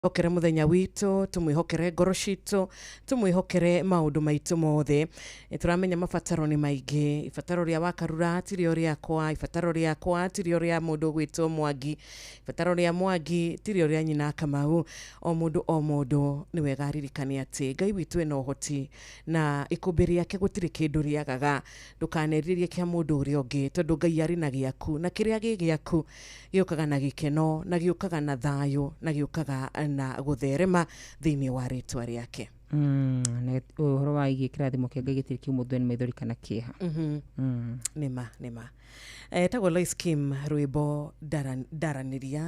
Hokere muthenya witũ, tũmwĩhokere ngoro citũ, tũmwĩhokere maũndũ maitũ mothe. Nĩtũramenya mabataro nĩ maingĩ. Ibataro rĩa Wakarura tirĩo rĩakwa, ibataro rĩakwa tirĩo rĩa mũndũ ũgwĩtwo Mwangi, ibataro rĩa Mwangi tirĩo rĩa nyina Kamau. O mũndũ o mũndũ nĩ wega aririkane atĩ Ngai witũ ena ũhoti na ikũmbĩ rĩake gũtirĩ kĩndũ rĩagaga. Ndũkanerirĩrie kĩa mũndũ ũrĩa ũngĩ tondũ Ngai arĩ na gĩaku, na kĩrĩa gĩ gĩaku gĩũkaga na gĩkeno, na gĩũkaga na thayũ, na gĩũkaga na gũtherema thĩinĩ wa rĩtwa rĩake. Na ũhoro wa igie kĩrathimo kĩa Ngai gĩtirĩ kiumũ nĩ maithori kana kĩeha. Nĩma nĩma. Etagwo Lois Kim, rwĩmbo ndaranĩria.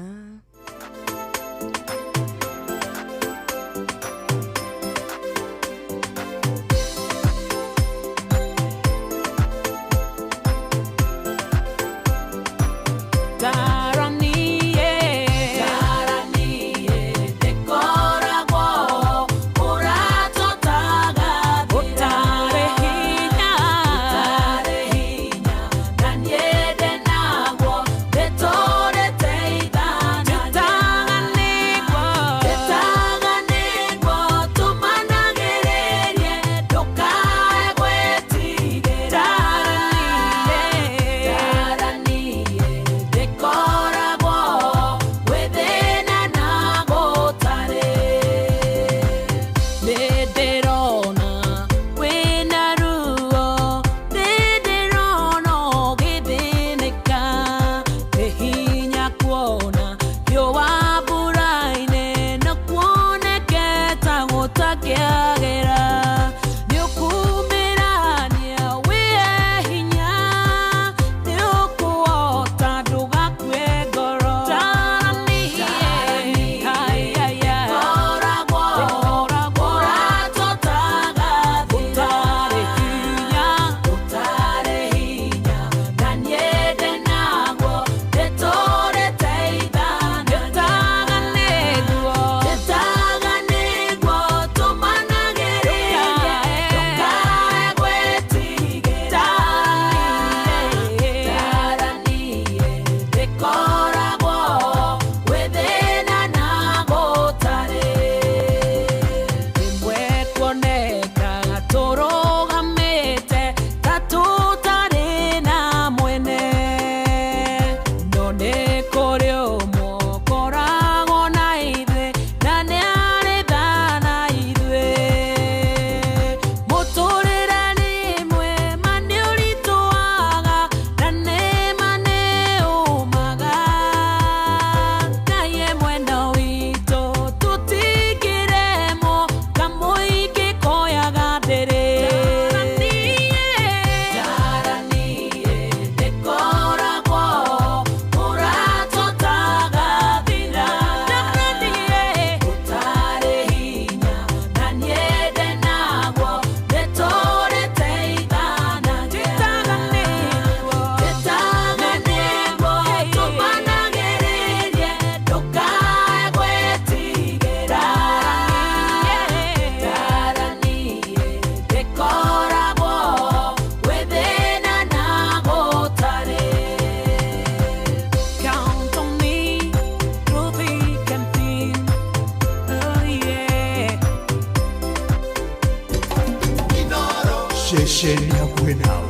Ceceni hakuhĩ nawe.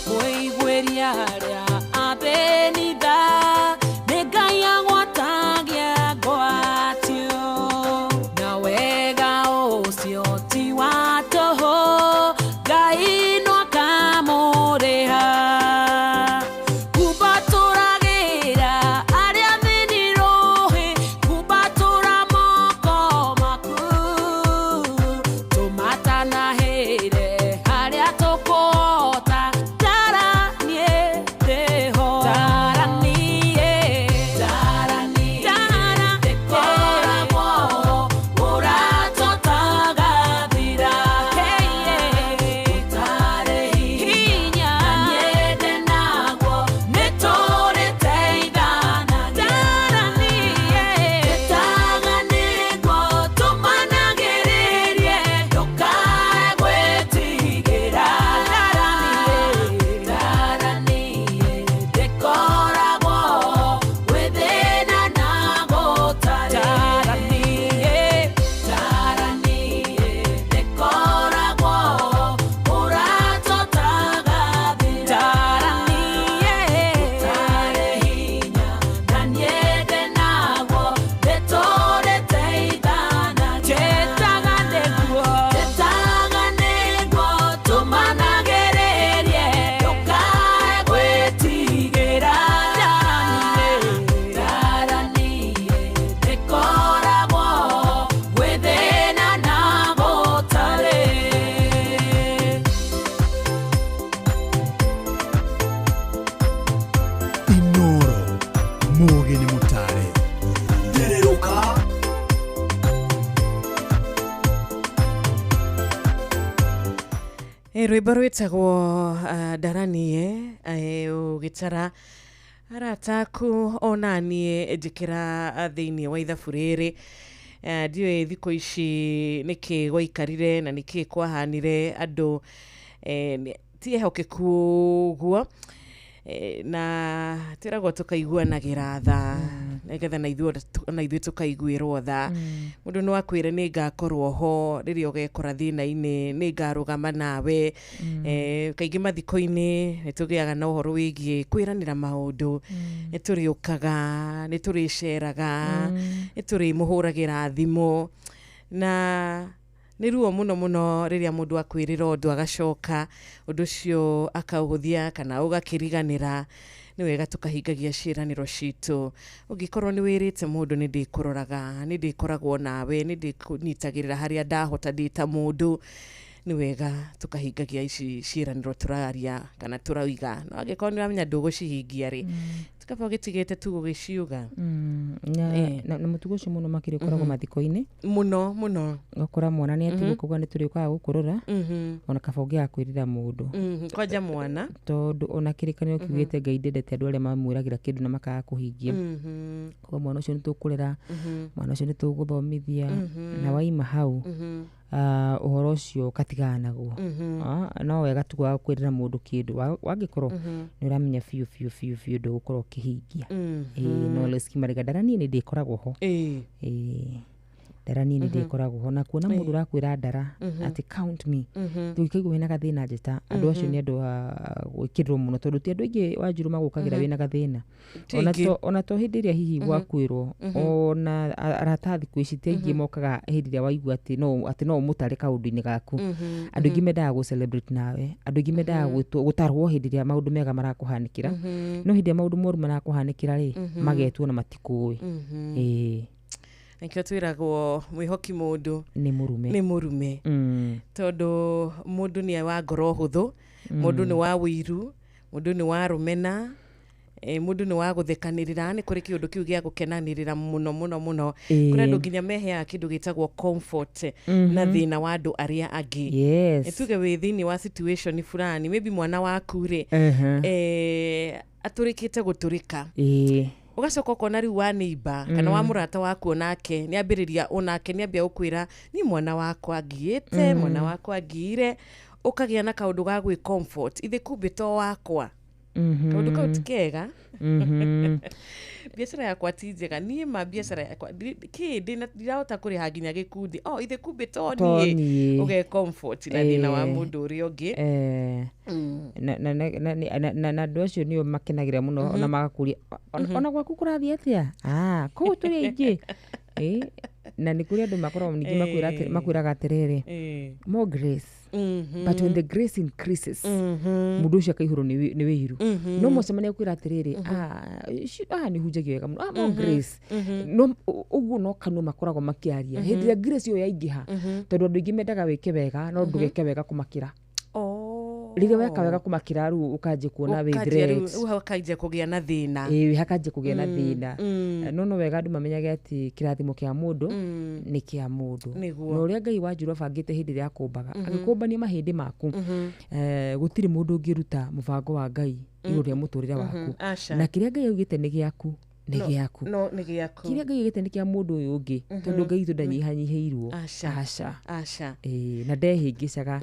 Mũiguĩria arĩa athĩni tha, nĩ Ngai agwatagia ngwatio, na wega ũcio ti wa tũhũ, Ngai no akamũrĩha. Kumbatũragĩra arĩa athĩni rũhĩ, kumbatũra moko maku. Rwĩmbo rwĩtagwo ndaranie ũgĩtara arata aku onaniĩ njĩkĩra thĩinĩ wa ithabu rĩrĩ. Ndiũĩ thikũ ici nĩkĩ gwaikarire na nĩkĩ kwahanire andũ ti ehokeku ũguo. Na twĩragwo tũkaiguanagĩra tha nĩgetha na ithuĩ tũkaiguĩrwo tha. Mũndũ no akwĩre nĩ ngakorwo ho rĩrĩa ũgekora thĩna-inĩ, nĩ ngarũgama nawe. Kaingĩ mathiko-inĩ nĩ tũgĩaga na ũhoro wĩgiĩ kwĩranĩra maũndũ, nĩ tũrĩũkaga, nĩ tũrĩceraga, nĩ tũrĩmũhũragĩra thimũ, na nĩ ruo mũno mũno rĩrĩa mũndũ akwĩrĩra ũndũ agacoka ũndũ ũcio akaũhũthia kana ũgakĩriganĩra. Nĩ wega tũkahingagia ciĩranĩro citũ. Ũngĩkorwo nĩ wĩrĩte mũndũ nĩ ndĩkũroraga, nĩ ndĩkoragwo nawe, nĩ ndĩkũnyitagĩrĩra harĩa ndahota ndĩ ta mũndũ, nĩ wega tũkahingagia ici ciĩranĩro tũraria kana tũrauga. No angĩkorwo nĩ ũramenya ndũgũcihingia rĩ, tukaba ũgĩtigĩte tu gũgĩciuga. Na mũtugo ũcio mũno makĩria ũkoragwo mathiko-inĩ. Mũno mũno. Ũgakora mwana nĩ atigwo kuga nĩ tũrĩũkaga gũkũrora, ona kaba ũngĩaga kwĩrĩra mũndũ. Kwanja mwana. Tondũ ona kĩrĩkanĩro kiugĩte Ngai ndendete andũ arĩa mamwĩragĩra kĩndũ na makaga kũhingia. Koguo mwana ũcio nĩ tũkũrera, mwana ũcio nĩ tũgũthomithia, na waima hau ũhoro ũcio ũkatigana naguo. No wega tu kwaga kwĩrĩra mũndũ kĩndũ wangĩkorwo nĩ ũramenya biũ biũ biũ biũ ndũgũkorwo ũkĩhingia. No Leski Mariga ndaranie nĩ ndĩkoragwo ho. Ndaranie nĩ ndĩkoragwo ho, na kuona mũndũ ũrakwĩra ndara atĩ count me, tũngĩkaigua wĩna gathĩna njĩta, andũ acio nĩ andũ a gwĩkĩrĩrwo mũno, tondũ ti andũ aingĩ Wanjiru magũkagĩra wĩna gathĩna. Ona to hĩndĩ ĩrĩa hihi gwakwĩrwo, ona arata thikũ ici ti aingĩ mokaga hĩndĩ ĩrĩa waigua atĩ no ũmũtare kaũndũ-inĩ gaku. Andũ aingĩ mendaga gũ celebrate nawe, andũ aingĩ mendaga gũtarwo hĩndĩ ĩrĩa maũndũ mega marakũhanĩkĩra, no hĩndĩ ĩrĩa maũndũ moru marakũhanĩkĩra rĩ, magetwo na matikũĩ. Nĩkĩo twĩragwo mwĩhoki mũndũ nĩ mũrume. Nĩ mũrume. Tondũ mũndũ nĩ wa ngoro hũthũ, mũndũ nĩ wa wĩiru, mũndũ nĩ wa rũmena, mũndũ nĩ wa gũthekanĩrĩra. Nĩ kũrĩ kĩũndũ kĩu gĩa gũkenanĩrĩra mũno mũno mũno. Kũrĩ andũ nginya meheaga kĩndũ gĩtagwo comfort na thĩna wa andũ arĩa angĩ. Tuge wĩ thĩinĩ wa situation fulani, maybe mwana waku rĩ, atũrĩkĩte gũtũrĩka. Ũgacoka ũkona rĩu wa neighbor kana wa mũrata waku onake nĩ ambĩrĩria, onake nĩ ambia gũkwĩra ni mwana wakwa ngiĩte, mwana wakwa ngiire, ũkagĩa na kaũndũ ga gwĩ comfort, ithe kumbe to wakwa. Kaũndũ kau ti kega. Biacara yakwa ti njega, niĩ ma biacara yakwa kĩ ndirahota kũrĩha nginya gĩkundi, oh ithe kumbe to niĩ, ũge comfort na thĩna wa mũndũ ũrĩa ũngĩ. Na andũ acio nĩo makenagĩra mũno, ona magakũria ona gwaku kũrathiĩ atĩa, koguo tũrĩ aingĩ. Na nĩ kũrĩ andũ makoragwo ningĩ makwĩraga atĩrĩrĩ, more grace, but when the grace increases, mũndũ ũcio akaihũrwo nĩ wĩiru. No mũcemania kwĩra atĩrĩrĩ, nĩ hunjagia wega mũno, more grace, no ũguo no kanua makoragwo makĩaria hĩndĩ ĩrĩa grace ĩyo yaingĩha, tondũ andũ aingĩ mendaga wĩke wega no ndũgeke wega kũmakĩra. Rĩrĩa weka wega kũmakĩra rĩu ũkanjia kuona wĩ threat, rĩu ũkanjia kũgĩa na thĩna. Hakanjia kũgĩa na thĩna. No wega andũ mamenyage atĩ kĩrathimo kĩa mũndũ nĩ kĩa mũndũ. Na ũrĩa Ngai Wanjiru abangĩte hĩndĩ ĩrĩa akũmbaga, agĩkũmbania mahĩndĩ maku, gũtirĩ mũndũ ũngĩruta mũbango wa Ngai igũrũ rĩa mũtũrĩre waku. Na kĩrĩa Ngai augĩte nĩ gĩaku, nĩ gĩaku. No nĩ gĩaku. Kĩrĩa Ngai augĩte nĩ kĩa mũndũ ũyũ ũngĩ, tondũ Ngai witũ ndanyihanyihĩirwo. Aca. Aca. Na ndehĩngĩcaga,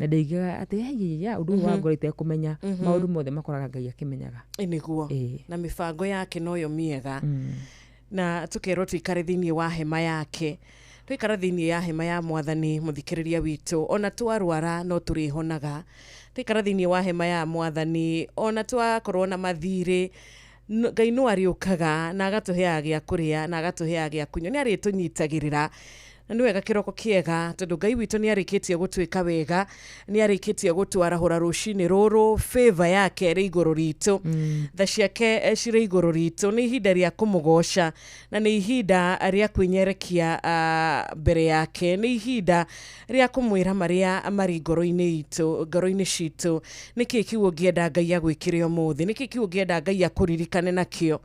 na ndaigaga atĩ ya ũndũ ũyũ wa ngoro itekũmenya, maũndũ mothe makoraga Ngai akĩmenyaga. Nĩguo. Na mĩbango yake noyo mĩega. Na tũkerwo tũikare thĩinĩ wa hema yake. Tũikara thĩinĩ ya hema ya mwathani mũthikĩrĩria witũ, ona twarwara no tũrĩhonaga. Tũikara thĩinĩ wa hema ya mwathani, ona twakorwo na mathirĩ, Ngai no arĩũkaga na agatũheaga gĩa kũrĩa na agatũheaga gĩa kũnyua, nĩ arĩtũnyitagĩrĩra. Na nĩ wega kĩroko kĩega, tondũ Ngai witũ nĩ arĩkĩtie gũtwĩka wega, nĩ arĩkĩtie gũtwarahũra rũcinĩ rũrũ, favor yake ĩrĩ igũrũ ritũ, tha ciake cirĩ igũrũ ritũ. Nĩ ihinda rĩa kũmũgoca na nĩ ihinda rĩa kwĩnyerekia mbere yake, nĩ ihinda rĩa kũmwĩra marĩa marĩ ngoro-inĩ itũ, ngoro-inĩ citũ. Nĩkĩ kĩu ũngĩenda Ngai agwĩkĩre ũmũthĩ? Nĩkĩ kĩu ũngĩenda Ngai akũririkane nakĩo?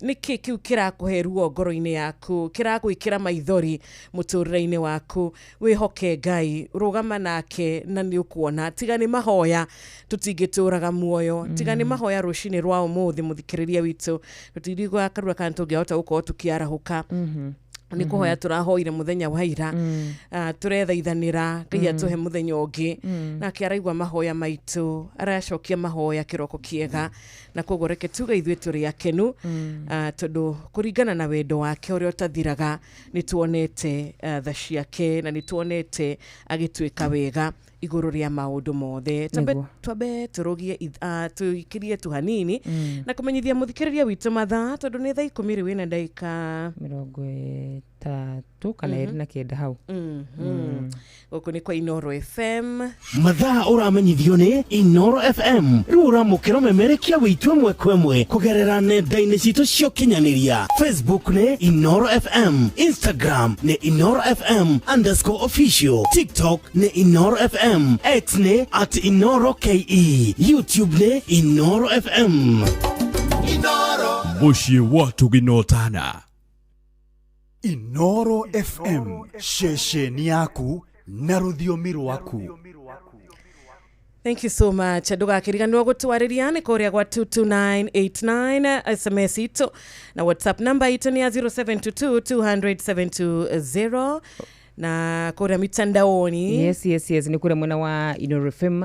Nĩkĩ kĩu kĩrakũhe ruo ngoro-inĩ yaku, kĩragwĩkĩra maithori? Mũtũrĩre-inĩ waku wĩhoke Ngai, rũgama nake na nĩ ũkuona. Tiga nĩ mahoya tũtingĩtũraga muoyo, tiga nĩ mahoya rũcinĩ rwa ũmũthĩ mũthikĩrĩria witũ tũtirigua Karura kana tũngĩahota gũkorwo tũkĩarahũka. Nĩ kũhoya tũrahoire mũthenya wa ira, tũrethaithanĩra Ngai atũhe mũthenya ũngĩ, nake araigua mahoya maitũ, aracokia mahoya kĩroko kĩega, na koguo reke tuge ithuĩ tũrĩ akenu, tondũ kũringana na wendo wake ũrĩa ũtathiraga nĩ tuonete tha ciake na nĩ tuonete agĩtuĩka wega igũrũ rĩa maũndũ mothe. Twambe tũrũgie, tũikirie tu hanini na kũmenyithia mũthikĩrĩria witũ mathaa, tondũ nĩ thaa 10 rĩu ĩna ndagĩka 39 kana 29 hau. Gũkũ nĩ kwa Inoro FM. Mathaa ũramenyithio nĩ Inoro FM. Rĩu ũramũkĩra memerekia witũ ĩmwe kwa ĩmwe kũgerera nenda-inĩ citũ cia ũkinyanĩria. Facebook nĩ Inoro FM, Instagram nĩ Inoro FM _official, TikTok nĩ Inoro FM, X nĩ @InoroKE, YouTube nĩ Inoro FM. Mũciĩ wa Tũginotana. Inoro FM, ceceni yaku na rũthiomi rwaku. Thank you so much. Ndũgakĩriganĩrwo gũtwarĩria nĩ kũrĩa gwa 22989 SMS itũ, na WhatsApp namba itũ nĩ ya 0722 200 720, na kũrĩa mitandaoni. Yes, nĩ kũrĩa mwena wa Inoro FM,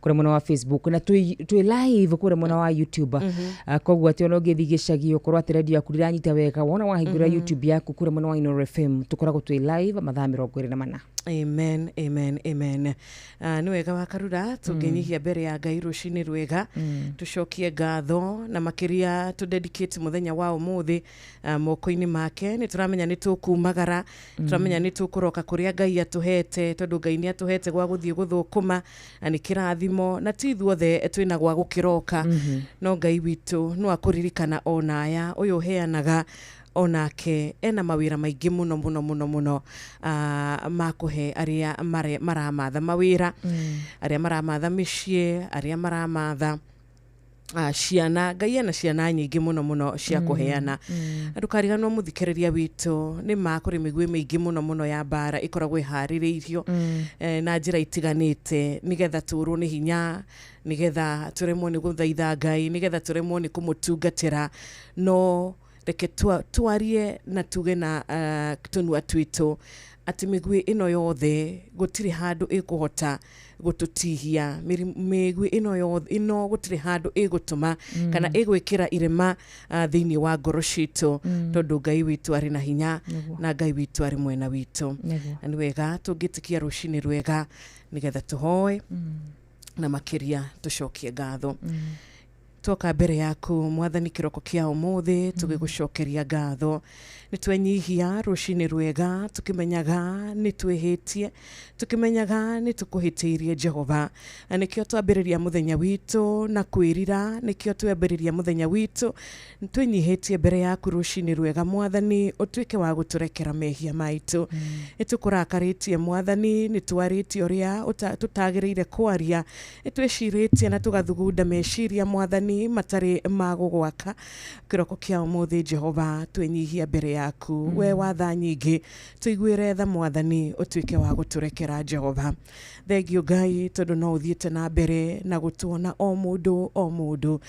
kũrĩa mwena wa Facebook, na twĩ live kũrĩa mwena wa YouTube. Koguo atĩ ona ũngĩthiĩ gĩcagi ũkorwo atĩ radio yaku ndĩranyita wega, wona wahingũra YouTube yaku kũrĩa mwena wa Inoro FM, tũkoragwo twĩ live mathaa 24. Amen, amen, amen. Nĩ wega wa Karura tũngĩnyihia mbere ya Ngai rũcinĩ rwega, tũcokie ngatho na makĩria tũ dedicate mũthenya wa ũmũthĩ moko-inĩ make. Nĩ tũramenya nĩ tũkumagara, tũramenya nĩ tũkũroka kũrĩa Ngai atũhete, tondũ Ngai nĩ atũhete gwa gũthiĩ gũthũkũma na nĩ kĩrathimo, na ti ithuothe twĩna gwa gũkĩroka, no Ngai witũ no akũririkana ona aya ũyũ ũheanaga onake ena mawĩra maingĩ mũno mũno mũno mũno, ma kũhe arĩa maramatha mawĩra, arĩa maramatha mĩciĩ, arĩa maramatha ciana. Ngai ena ciana nyingĩ mũno mũno cia kũheana. Ndũkariganĩrwo mũthikĩrĩria witũ nĩ ma kũrĩ mĩguĩ mĩingĩ mũno mũno ya mbara ĩkoragwo ĩharĩrĩirio na njĩra itiganĩte, nĩgetha tũrwo nĩ hinya, nĩgetha tũremwo nĩ gũthaitha Ngai, nĩgetha tũremwo nĩ kũmũtungatĩra. No reke twarie na tuge na tũnua twitũ atĩ mĩguĩ ĩno yothe gũtirĩ handũ ĩkũhota gũtũtihia. Mĩguĩ ĩno yothe ĩno gũtirĩ handũ ĩgũtũma kana ĩgwĩkĩra irema thĩinĩ wa ngoro citũ, tondũ Ngai witũ arĩ na hinya na Ngai witũ arĩ mwena witũ. Na nĩ wega tũngĩtĩkia rũcinĩ rwega nĩgetha tũhoe na makĩria tũcokie ngatho. Twoka mbere yaku Mwathani kĩroko kĩa ũmũthĩ tũgĩgũcokeria ngatho. Nĩ twenyihia rũcinĩ rwega tũkĩmenyaga nĩ twĩhĩtie, tũkĩmenyaga nĩ tũkũhĩtĩirie Jehova, na nĩkĩo twambĩrĩria mũthenya witũ na kwĩrira, nĩkĩo twambĩrĩria mũthenya witũ twĩnyihĩtie mbere yaku rũcinĩ rwega Mwathani, ũtuĩke wa gũtũrekera mehia maitũ. Nĩ tũkũrakarĩtie Mwathani, nĩ twarĩtie ũrĩa tũtagĩrĩire kwaria, nĩ twĩcirĩtie na tũgathugunda meciria Mwathani matarĩ ma gũgwaka. Kĩroko kĩa ũmũthĩ Jehova twĩnyihia mbere yaku, we wa tha nyingĩ, tũiguĩre tha Mwathani, ũtuĩke wa gũtũrekera Jehova. Thengio Ngai tondũ no ũthiĩte na mbere na gũtuona o mũndũ o mũndũ,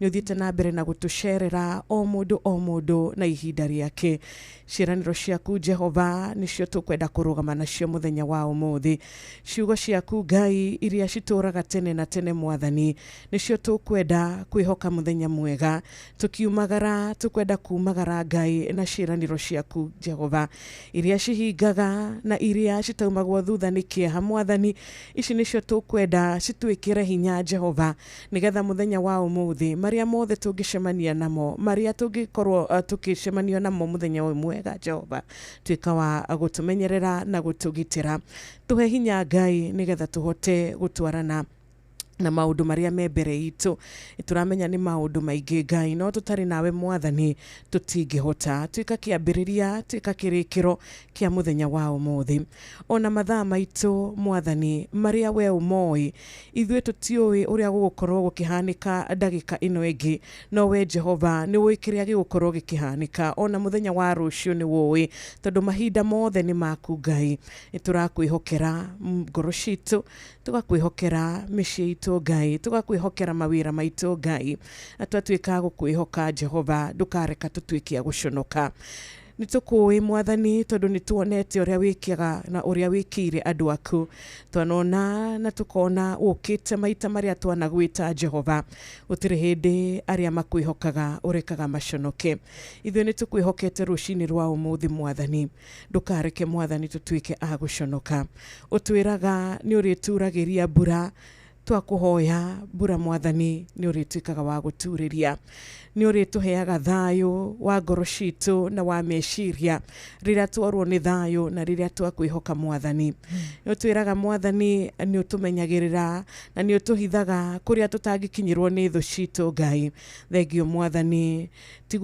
nĩ ũthiĩte na mbere na gũtũcerera o mũndũ o mũndũ na ihinda rĩake. Ciĩranĩro ciaku Jehova nĩcio tũkwenda kũrũgama nacio mũthenya wa ũmũthĩ. Ciugo ciaku Ngai iria citũraga tene na tene Mwathani nĩcio tũkwenda kwĩhoka mũthenya mwega. Tũkiumagara tũkwenda kumagara Ngai na ciĩranĩro ciaku Jehova iria cihingaga na iria citaumagwo thutha nĩ kĩeha Mwathani. Ici nĩcio tũkwenda citwĩkĩre hinya Jehova, nĩgetha mũthenya wa ũmũthĩ marĩa mothe tũngĩcemania namo, marĩa tũngĩkorwo tũkĩcemania namo mũthenya ũyũ mwega Jehova, tuĩka wa gũtũmenyerera na gũtũgitĩra. Tũhe hinya Ngai nĩgetha tũhote gũtwarana Na maũndũ marĩa me mbere itũ tũramenya nĩ maũndũ maingĩ Ngai, no tũtarĩ nawe Mwathani tũtingĩhota. Tuĩka kĩambĩrĩria, tuĩka kĩrĩkĩro kĩa mũthenya wa ũmũthĩ. Ona mathaa maitũ Mwathani marĩa we ũmoĩ, ithuĩ tũtiũĩ ũrĩa gũgũkorwo gũkĩhanĩka ndagĩka ĩno ĩngĩ, no we Jehova nĩ ũĩ kĩrĩa gĩgũkorwo gĩkĩhanĩka. Ona mũthenya wa rũciũ nĩ wũĩ, tondũ mahinda mothe nĩ maku Ngai. Nĩ tũrakwĩhokera ngoro citũ, tũgakwĩhokera mĩciĩ itũ Ngai, tũgakwĩhokera mawĩra maitũ Ngai, na twatuĩka gũkwĩhoka Jehova, ndũkareka tũtuĩke a gũconoka. Nĩ tũkũĩ Mwathani, tondũ nĩ tuonete ũrĩa wĩkaga na ũrĩa wĩkĩire andũ aku. Twanona na tũkona ũkĩte maita marĩa twanagwĩta Jehova. Gũtirĩ hĩndĩ arĩa makwĩhokaga ũrekaga maconoke. Ithuĩ nĩ tũkwĩhokete rũcinĩ rwa ũmũthĩ Mwathani, ndũkareke Mwathani tũtuĩke a gũconoka. Ũtwĩraga nĩ ũrĩturagĩria mbura, twakuhoya mbura Mwathani nĩ ũrĩtuĩkaga wa gũturĩria, nĩ ũrĩtũheaga thayũ wa ngoro citũ na wa meciria rĩrĩa tworwo nĩ thayũ na rĩrĩa twakwĩhoka Mwathani. Nĩ ũtwĩraga Mwathani nĩ ũtũmenyagĩrĩra na nĩ ũtũhithaga kũrĩa tũtangĩkinyĩrwo nĩ thũ citũ Ngai. Thengio Mwathani, ti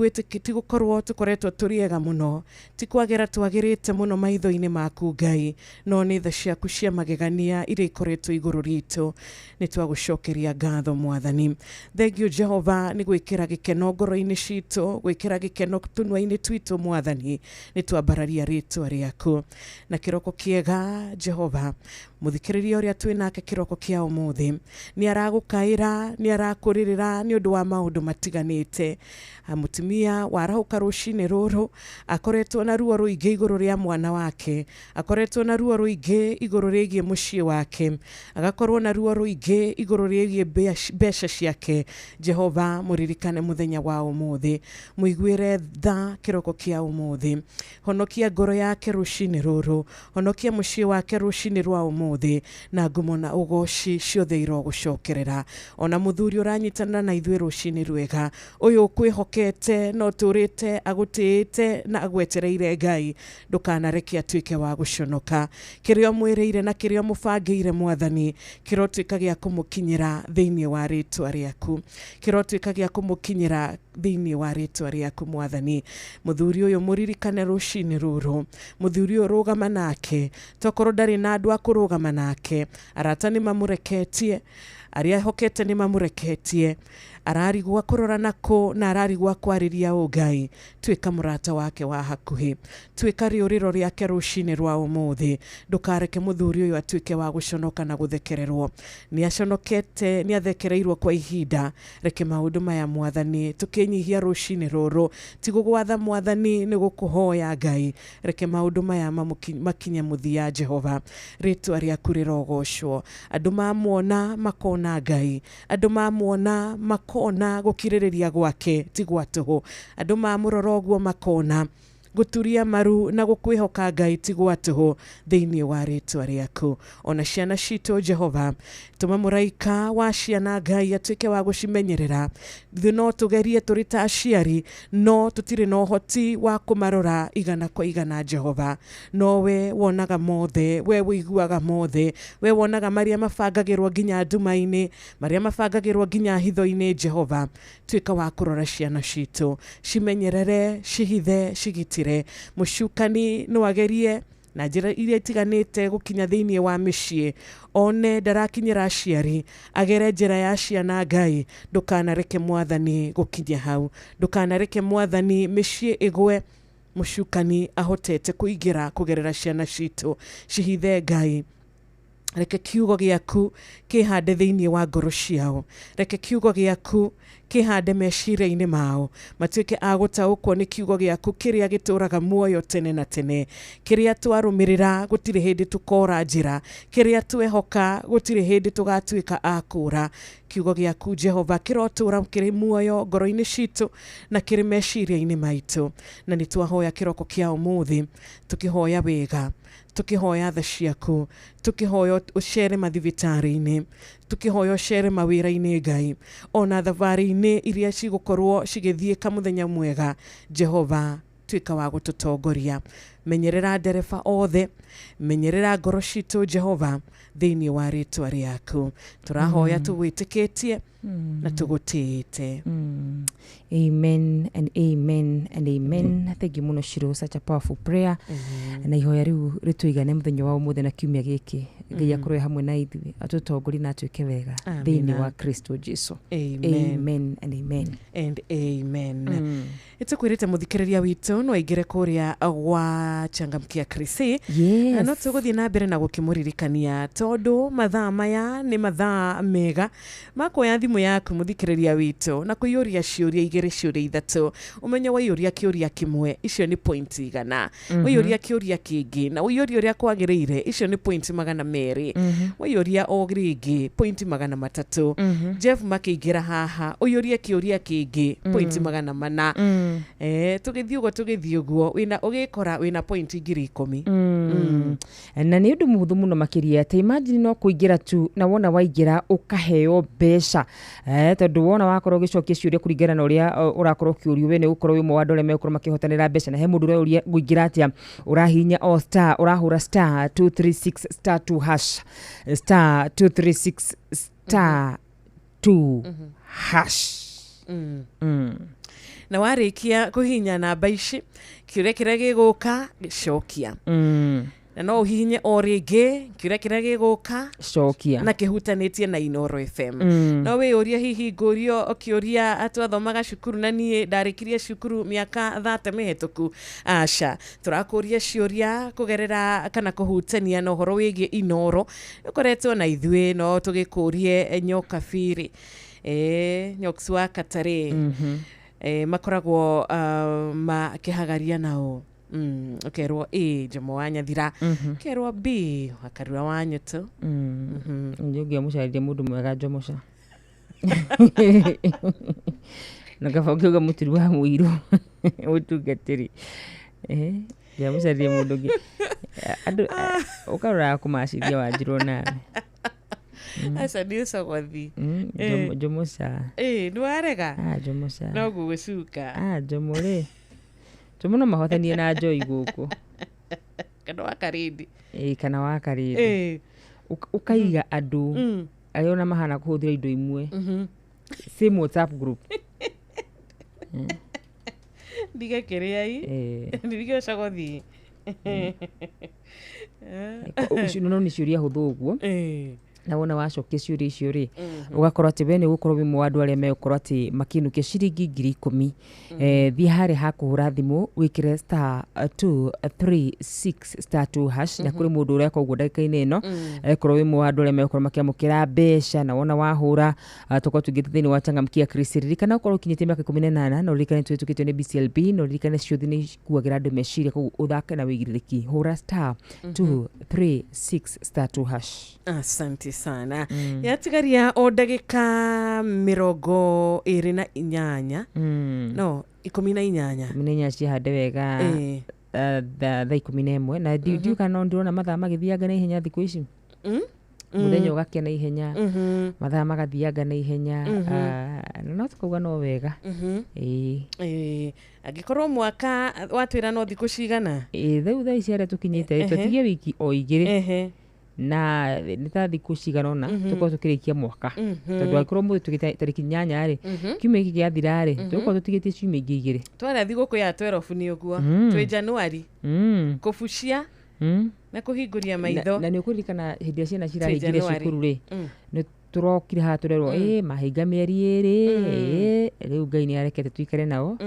gũkorwo tũkoretwo tũrĩ ega mũno, ti kwagĩra twagĩrĩte mũno maitho-inĩ maku Ngai, no nĩ tha ciaku cia magegania iria ikoretwo igũrũ ritũ. Nĩ twagũcokeria ngatho Mwathani. Thengio Jehova nĩ gwĩkĩra gĩkeno ngoro-inĩ citũ, gwĩkĩra gĩkeno tũnua-inĩ twitũ Mwathani. Nĩ twambararia rĩtwa rĩaku. Na kĩroko kĩega Jehova, mũthikĩrĩria ũrĩa twĩ nake kĩroko kĩa ũmũthĩ nĩ aragũkaĩra, nĩ arakũrĩrĩra nĩ ũndũ wa maũndũ matiganĩte. Mũtumia warahũka rũcinĩ rũrũ akoretwo na ruo rũingĩ igũrũ rĩa mwana wake, akoretwo na ruo rũingĩ igũrũ rĩgiĩ mũciĩ wake, agakorwo na ruo rũingĩ igũrũ rĩgiĩ mbeca ciake. Jehova mũririkane mũthenya wa ũmũthĩ, mũiguĩre tha kĩroko kĩa ũmũthĩ, honokia ngoro yake rũcinĩ rũrũ, honokia mũciĩ wake rũcinĩ rwa ũmũthĩ, na ngumo na ũgoci ciothe irogũcokerera. Ona mũthuri ũranyitanĩra na ithuĩ rũcinĩ rwega, ũyũ ũkwĩhokete na ũtũrĩte agũtĩĩte na agwetereire Ngai, ndũkanareke atuĩke wa gũconoka. Kĩrĩa ũmwĩrĩire na kĩrĩa ũmũbangĩire Mwathani kĩrotuĩka gĩa kũmũkinyĩra thĩinĩ wa rĩtwa rĩaku, kĩrotuĩka gĩa kũmũkinyĩra thĩinĩ wa rĩtwa rĩaku Mwathani. Mũthuri ũyũ mũririkane rũcinĩ rũrũ, mũthuri ũyũ rũgama nake, tokorwo ndarĩ na andũ a kũrũgama nake, arata nĩ mamũreketie, arĩa ehokete nĩ mamũreketie, ararigwo kũrora nako na ararigwo kwarĩria ũ Ngai. Tuĩka mũrata wake wa hakuhĩ, tuĩka rĩũrĩro rĩake rũcinĩ rwa ũmũthĩ. Ndũkareke mũthuri ũyũ atuĩke wa gũconoka na gũthekererwo. Nĩ aconokete, nĩ athekereirwo kwa ihinda. Reke maũndũ maya Mwathani tũkĩnyihia rũcinĩ rũrũ, ti gũgwatha Mwathani, nĩ gũkũhoya Ngai. Reke maũndũ maya makinye mũthia Jehova. Rĩtwa rĩaku rĩrogocwo. Andũ mamuona makona Ngai, andũ mamuona makona gũkirĩrĩria gwake ti gwa tũhũ, andũ mamũrora ũguo makona gũturia maru na gũkwĩhoka Ngai ti gwa tũhũ thĩinĩ wa rĩtwa rĩaku. Ona ciana citũ Jehova, tũma mũraika wa ciana Ngai atuĩke wa gũcimenyerera. Ithuĩ no tũgerie tũrĩ ta aciari, no tũtirĩ na ũhoti wa kũmarora igana kwa igana Jehova. No we wonaga mothe, we ũiguaga mothe, we wonaga marĩa mabangagĩrwo nginya nduma-inĩ, marĩa mabangagĩrwo nginya hitho-inĩ Jehova. Tuĩka wa kũrora ciana citũ, cimenyerere, cihithe, cigitĩre. Mũcukani no agerie na njĩra iria itiganĩte gũkinya thĩinĩ wa mĩciĩ, one ndarakinyĩra aciari, agere njĩra ya ciana Ngai. Ndũkanareke Mwathani gũkinya hau, ndũkanareke Mwathani mĩciĩ ĩgwe, mũcukani ahotete kũingĩra kũgerera ciana citũ. Cihithe Ngai. Reke kiugo gĩaku kĩhande thĩinĩ wa ngoro ciao, reke kiugo gĩaku kĩhande meciria-inĩ mao, matuĩke a gũtaũkwo nĩ kiugo gĩaku kĩrĩa gĩtũraga muoyo tene na tene, kĩrĩa twarũmĩrĩra gũtirĩ hĩndĩ tũkora njĩra, kĩrĩa twehoka gũtirĩ hĩndĩ tũgatuĩka a kũra. Kiugo gĩaku Jehova kĩrotũra kĩrĩ muoyo ngoro-inĩ citũ na kĩrĩ meciria-inĩ maitũ. Na nĩ twahoya kĩroko kĩa ũmũthĩ, tũkĩhoya wega, tũkĩhoya tha ciaku, tũkĩhoya ũcere mathibitarĩ-inĩ, tũkĩhoya ũcere mawĩra-inĩ Ngai, ona thabarĩ-inĩ iria cigũkorwo cigĩthiĩka mũthenya mwega. Jehova tuĩka wa gũtũtongoria. Menyerera ndereba othe, menyerera ngoro citũ Jehova thĩinĩ wa rĩtwa rĩaku. Tũrahoya tũgwĩtĩkĩtie na tũgũtĩĩte. Amen and amen and amen. Thank you muno Shiro, such a powerful prayer. Na ihoya riu rĩtũigane mũthenya wa ũmũthĩ na kiumia gĩkĩ. Ngai akorwo hamwe na ithuĩ, atũtongorie na atwĩke wega thĩinĩ wa Kristo Jesu. Amen. Amen and amen. And amen. Ĩtũkwĩrĩte mũthikĩrĩria witũ no aingĩre kũrĩa gwa Changamkia Krisi. Yes. No tũgũthiĩ na mbere na gũkĩmũririkania tondũ mathaa maya nĩ mathaa mega ma kuoya thimũ yaku mũthikĩrĩria witũ na kũiyũria ciũria igĩrĩ, ciũria ithatũ. Ũmenye waiyũria kĩũria kĩmwe, icio nĩ point 100. Waiyũria kĩũria kĩngĩ na ũiyũrie ũrĩa kwagĩrĩire, icio nĩ point 200. Waiyũria o rĩngĩ point 300. Jeff makĩingĩra haha ũiyũrie kĩũria kĩngĩ point 400. Tũgĩthiĩ ũguo tũgĩthiĩ ũguo wĩna ũgĩkora wĩna point 10,000. Na nĩ ũndũ mũhũthũ mũno makĩria, ta imagine no kũingĩra tu na wona waingĩra ũkaheo mbeca, tondũ wona wakorwo ũgĩcokia ciũria kũringana na ũrĩa ũrakorwo ũkĩũrio, we nĩ ũgũkorwo wĩ ũmwe wa andũ arĩa megũkorwo makĩhotanĩra mbeca. Na he mũndũ ũrauria ngũingĩra atĩa, ũrahihinya o star, ũrahũra star 236 star 2 hash, star 236 star 2 hash. Na warĩkia kũhihinya namba ici, kĩũria kĩrĩa gĩgũka cokia. Na no ũhihinye o rĩngĩ kĩũria kĩrĩa gĩgũka cokia na kĩhutanĩtie na Inooro FM. No wĩyũrie hihi ngũrio kĩũria twathomaga cukuru na niĩ ndarĩkirie cukuru mĩaka 30 mĩhetũku. Aca, tũrakũria ciũria kũgerera kana kũhutania na ũhoro wĩgiĩ Inooro. Ũkoretwo na ithuĩ no tũgĩkũrie nyoka biri, nyoks wa Katarĩ, makoragwo makĩhagaria nao. Ũkerwo A Jomo wa Nyathira, ũkerwo B Wakarura wa Nyũtũ. Nĩ ũngĩamũcaririe mũndũ mwega Jomoca na kaba ũngĩuga mũturi wa mũirũ mũtungatĩri, ngĩamũcaririe mũndũ ũngĩ andũ ũkaroraga kũmacithia Wanjirũ nawe. Aca nĩ ũcogothi. Jomoca. Nĩ warega. Jomoca. No gũgũcuka. Jomo rĩ, Jomo no mahotanie na Joy gũkũ. Kana wa Karindi. Kana wa Karindi. Ũkaiga andũ arĩa ona mahana kũhũthĩra indo imwe, same WhatsApp group. Ndige kĩrĩa ndige ũcogothi. No nĩ ciũria hũthũ ũguo. Na wona wacokia ciũria icio rĩ, ũgakorwo atĩ we nĩ ũgũkorwo wĩ ũmwe wa andũ arĩa megũkorwo atĩ makĩinũkia ciringi 10,000. Thiĩ harĩa ha kũhũra thimũ wĩkĩre star 236 star 2 hash, na kũrĩ mũndũ ũreka ũguo ndagĩka-inĩ ĩno, ekorwo wĩ ũmwe wa andũ arĩa megũkorwo makĩamũkĩra mbeca. Na wona wahũra, tũkorwo tũingĩte thĩinĩ wa Changamkia Krisi, ririkana ũkorwo ũkinyĩtie mĩaka 18, na ũririkane tũhĩtũkĩtio nĩ BCLB, na ũririkane ciũthi nĩ ikuagĩra andũ meciria, koguo ũthake na wĩigĩrĩrĩki. Hũra star 236 star 2 hash. Asante sana. Yatigaria o ndagĩka 28, no 18. 18 cihande wega, thaa 11 na ndiũĩ kana no ndĩrona mathaa magĩthianga na ihenya thikũ ici. Mũthenya ũgakia na ihenya, mathaa magathianga na ihenya, no tũkauga no wega. Angĩkorwo mwaka watwĩra no thikũ cigana? Rĩu thaa ici harĩa tũkinyĩte twatigie wiki o igĩrĩ na nĩ ta thikũ cigana ũna tũkorwo tũkĩrĩkia mwaka, tondũ angĩkorwo mũthĩ tũgĩte tarĩki 8 rĩ, kiumia gĩkĩ gĩathira rĩ, tũgũkorwo tũtigĩtie ciumia ingĩ igĩrĩ. Twarĩa thigũkũ ya 12 nĩ ũguo twĩ Januari kũbucia na kũhingũria maitho. Na nĩ ũkũririkana hĩndĩ ĩrĩa ciana cirahingire cukuru rĩ, nĩ tũrokire haha tũrerwo mahinga mĩeri ĩrĩ, rĩu Ngai nĩ arekete tuikare nao,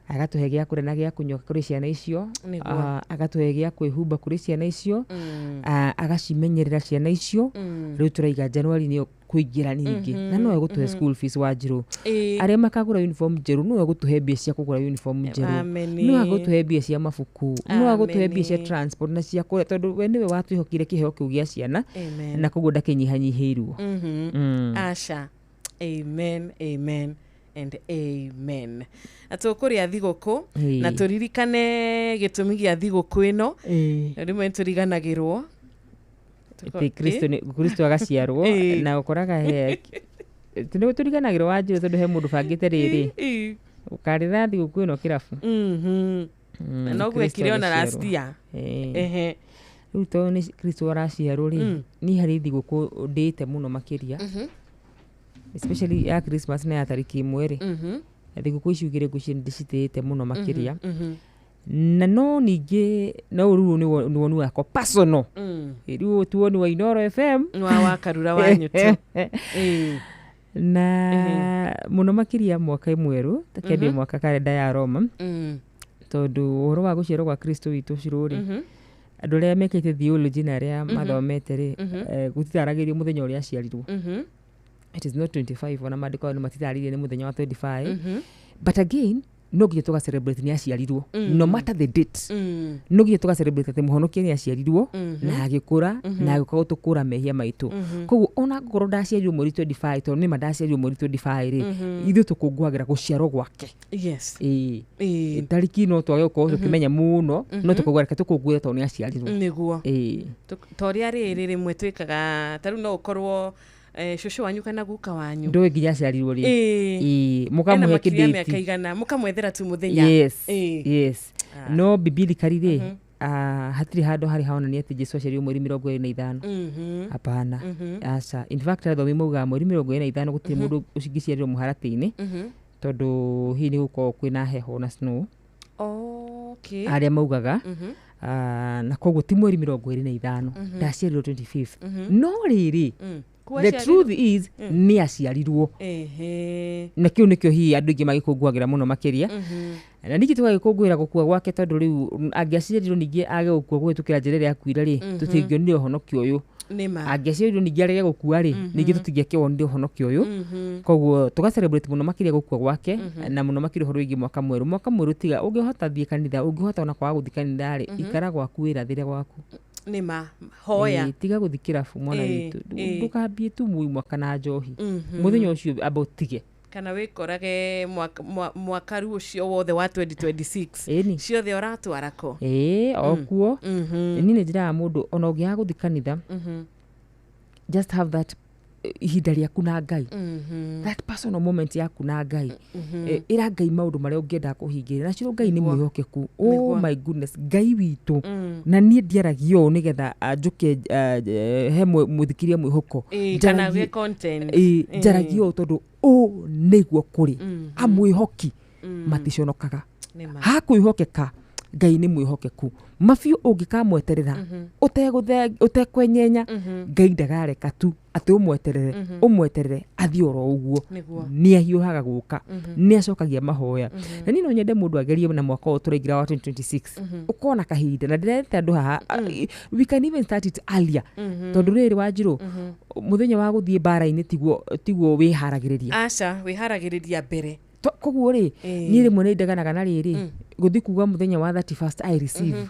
agatũhe gĩa kũrĩa na gĩa kũnyua kũrĩ ciana icio, agatũhe gĩa kwĩhumba kũrĩ ciana icio, agacimenyerera ciana icio. Rĩu tũraiga Januari nĩyo kũingĩra ningĩ, na no egũtũhe school fees Wanjirũ. Arĩa makagũra uniform njerũ, no egũtũhe mbia cia kũgũra uniform njerũ, no egũtũhe mbia cia mabuku, no egũtũhe mbia cia transport na cia kũrĩa, tondũ we nĩwe watwĩhokire kĩheo kĩu gĩa ciana, na koguo ndakĩnyihanyihĩirwo. Aca. Amen, amen and amen. Na tũkũrĩa thigũkũ na tũririkane gĩtũmi gĩa thigũkũ ĩno, rĩmwe nĩtũriganagĩrwo Kristo agaciarwo, na ũkoraga nĩ tũriganagĩrwo Wanjirũ, tondũ he mũndũ bangĩte rĩrĩ ũkarĩra thigũkũ ĩno kĩrabu. Na noguo Kristo ekire ona agĩciarwo. last year. Ĩĩ. Ehe. Rĩu tondũ nĩ Kristo araciarwo rĩ, niĩ harĩ thigũkũ ndĩte mũno makĩria, especially ya Christmas na ya tarĩki 1 rĩ. Thigũkũ icio igĩrĩ ngwĩciria nĩ ndĩcitĩĩte mũno makĩria. Na no ningĩ no rĩu nĩ woni wakwa personal. Rĩu ti woni wa Inooro FM. Wa Karura wanyu tu. Ĩĩ. Na mũno makĩria mwaka mwerũ takĩambia mwaka karenda ya Roma, tondũ ũhoro wa gũciarwo gwa Kristo witũ Shiro rĩ, andũ arĩa mekĩte theology na arĩa mathomete rĩ, gũtitaragĩrio mũthenya ũrĩa aciarirwo. It is not 25, ona maandĩko nĩ matitarĩirie nĩ mũthenya wa 25, but again no nginya tũga celebrate nĩ aciarirwo, no matter the date. No nginya tũga celebrate atĩ mũhonokia nĩ aciarirwo na agĩkũra na agĩũka gũtũkũra mehia maitũ. Koguo ona ngorwo ndaciarirwo mweri 25, tondũ nĩma ndaciarirwo mweri 25 rĩ, ithuĩ tũkũngũagĩra gũciarwo gwake. Ĩĩ. Tarĩki no twage gũkorwo tũkĩmenya mũno, no tũkauga reke tũkũngũĩre tondũ nĩ aciarirwo. Nĩguo. Ĩĩ. Ta ũrĩa rĩrĩ rĩmwe twĩkaga, ta rĩu no ũkorwo cũcũ wanyu kana guka wanyu ndũĩ nginya aciarirwo rĩ. Ĩĩ. Ĩĩ, Ena mũkamũhe makĩria mĩaka kĩndĩti. igana, mũkamwethera tu mũthenya. Yes. Ĩĩ. Yes, no biblically rĩ, hatirĩ handũ harĩ haonania atĩ Jesu aciarirwo mweri 25. Hapana, aca. In fact, athomi maugaga mweri 25 gũtirĩ mũndũ ũcingĩciarirwo mũharatĩ-inĩ, tondũ hihi nĩ gũkorwo kwĩna heho na snow. Arĩa maugaga, na koguo ti mweri 25 ndaciarirwo, 25. No rĩrĩ, the truth is nĩ aciarirwo. Na kĩu nĩkĩo hihi andũ aingĩ magĩkũngũagĩra mũno makĩria. Na ningĩ tũgagĩkũngũĩra gũkua gwake, tondũ rĩu angĩaciarirwo ningĩ age gũkua kũhĩtũkĩra njĩra ĩrĩa akuire rĩ, tũtingĩonire ũhonokio ũyũ. Nĩma. Angĩaciarirwo ningĩ arege gũkua rĩ, ningĩ tũtingĩakĩwonire ũhonokio ũyũ. Koguo tũga celebrate mũno makĩria gũkua gwake, na mũno makĩria ũhoro wĩgiĩ mwaka mwerũ. Mwaka mwerũ, tiga ũngĩhota thiĩ kanitha, ũngĩhota ona kwaga gũthiĩ kanitha rĩ, ikara gwaku, wĩrathĩre gwaku. Nĩma, hoya. Ĩĩ, tiga gũthiĩ kĩrabu, mwana witũ. Ndũkambie tu mui mwaka na njohi. Mũthenya ũcio amba ũtige. Kana wĩkorage mwaka rĩu ũcio wothe wa 2026 Ĩni. ciothe ũratwara ko. Ĩĩ, o kuo. Niĩ nĩ njĩraga mũndũ ona ũngĩaga gũthiĩ kanitha, just have that ihinda rĩaku na Ngai, that personal moment yaku na Ngai. Ĩra Ngai maũndũ marĩa ũngĩenda kũhingĩria nacio. Ngai nĩ mwĩhokeku. Oh my goodness, Ngai witũ. Na niĩ ndiaragia ũũ nĩgetha njũke he mũthikĩria mwĩhoko. Ĩĩ, kana gwĩ content. Ĩĩ, njaragia ũũ tondũ ũũ nĩguo kũrĩ. Amwĩhoki maticonokaga. Nĩma. Hakwĩhokeka, Ngai nĩ mwĩhokeku mabiũ. Ũngĩkamweterera ũtekwenyenya, Ngai ndagareka tu atĩ ũmweterere, ũmweterere athiĩ oro ũguo. Nĩ ahiũhaga gũka, nĩ acokagia mahoya. Na niĩ no nyende mũndũ agerie na mwaka ũyũ tũraingĩra wa 2026, ũkorwo na kahinda. Na ndĩrerete andũ haha, we can even start it earlier, tondũ rĩrĩ, Wanjirũ, mũthenya wa gũthiĩ mbara-inĩ tiguo wĩharagĩrĩria. Aca, wĩharagĩrĩria mbere. Koguo rĩ, niĩ rĩmwe nĩ ndeganaga na rĩrĩ gũthiĩ kuga mũthenya wa 31st I receive.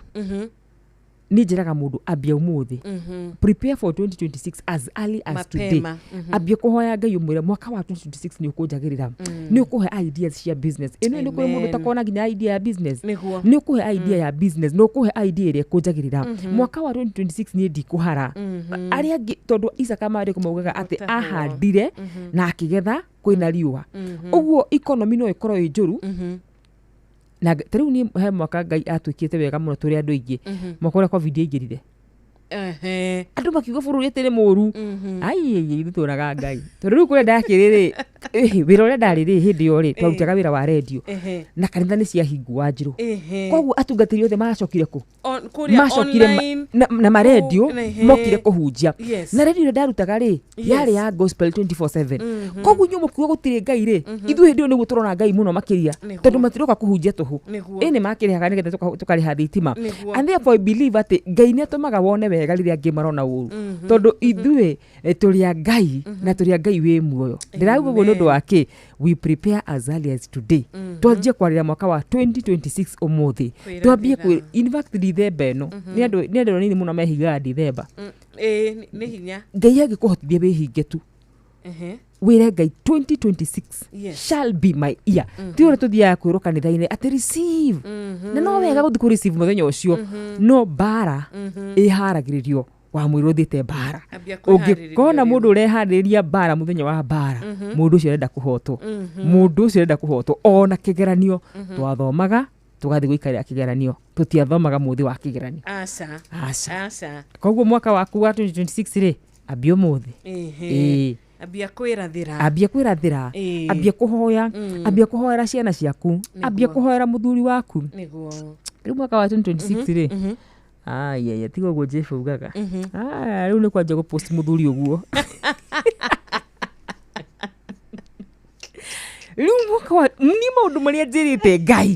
Niĩ njĩraga mũndũ ambia ũmũthĩ, prepare for 2026 as early as today. Mapema. Ambia kũhoya Ngai, ũmwĩre mwaka wa 2026 nĩ ũkũnjagĩrĩra, nĩ ũkũhe ideas cia business ĩno. Nĩ kũrĩ mũndũ ũtakona nginya idea ya business. Nĩ ũkũhe idea ya business, nĩ ũkũhe idea ĩrĩa ĩkũnjagĩrĩra mwaka wa 2026. Niĩ ndikũhara arĩa angĩ, tondũ Isaka maandĩko maugaga atĩ Gũtahwo. ahandire na akĩgetha kwĩna riũa. Ũguo economy no ĩkorwo ĩ njũru. Na ta rĩu niĩ he mwaka Ngai atuĩkĩte wega mũno tũrĩ andũ aingĩ, mwaka ũrĩa COVID yaingĩrire. Andũ makiuga bũrũri atĩ nĩ mũru. Ai, ithuĩ tuonaga Ngai, tondũ rĩu kũrĩa ndakĩrĩ rĩ, wĩra ũrĩa ndarĩ rĩ, hĩndĩ ĩyo rĩ twarutaga wĩra wa rendio, na kanitha nĩ ciahingwo, Wanjirũ. Koguo atungatĩri othe macokire kũ? Kũrĩa Macokire online. na marendio. Mokire kũhunjia. Na rendio ĩrĩa ndarutaga rĩ, yarĩ ya gospel 24/7. Koguo inyuĩ mũkiuga gũtirĩ Ngai rĩ, ithuĩ hĩndĩ ĩyo nĩguo tũrona Ngai mũno makĩria, tondũ matiroka kũhunjia tũhũ. Ĩ nĩ makĩrĩhaga nĩgetha tũkarĩha thitima. And therefore I believe atĩ Ngai nĩ atũmaga wone wega rĩrĩa angĩ marona ũru, tondũ ithuĩ tũrĩ a Ngai, na tũrĩ a Ngai wĩ muoyo. Ndĩrauga ũguo nĩ ũndũ wa kĩ? We prepare as early as today. Twanjie kwarĩra mwaka wa 2026 ũmũthĩ, twambie Kwĩrathĩra. kwĩ. In fact, Dithemba ĩno nĩ andũ anini mũno mehingaga Dithemba. Ĩĩ, nĩ hinya. Ngai angĩkũhotithia wĩhinge tu, wĩre Ngai 2026 shall be my year. Ti ũrĩa tũthiaga kwĩrwo kanitha-inĩ atĩ receive, na no wega gũthiĩ kũ receive mũthenya ũcio, no mbara ĩharagĩrĩrio wa mwĩrĩ ũthiĩte mbara. Ambia kwĩharĩrĩria Ũngĩkona rĩu. mũndũ ũreharĩrĩria mbara mũthenya wa mbara, mũndũ ũcio arenda kũhotwo, mũndũ ũcio arenda kũhotwo. Ona kĩgeranio twathomaga Tũgathiĩ gũikarĩra kĩgeranio, tũtiathomaga mũthĩ wa kĩgeranio. Aca. Aca. Aca. Koguo mwaka waku wa 2026 rĩ, ambia ũmũthĩ. Ehe. Ambia kwĩrathĩra. Ambia kwĩrathĩra. Ambia kũhoya, ambia kũhoera ciana ciaku, ambia kũhoera mũthuri waku. Nĩguo. Rĩu mwaka wa 2026 rĩ, ayaya, tiga ũguo Jeff ugaga. Ah, rĩu nĩ kwanjia gũpost mũthuri ũguo. Rĩu mwaka wa ni maũndũ marĩa njĩrĩte Ngai.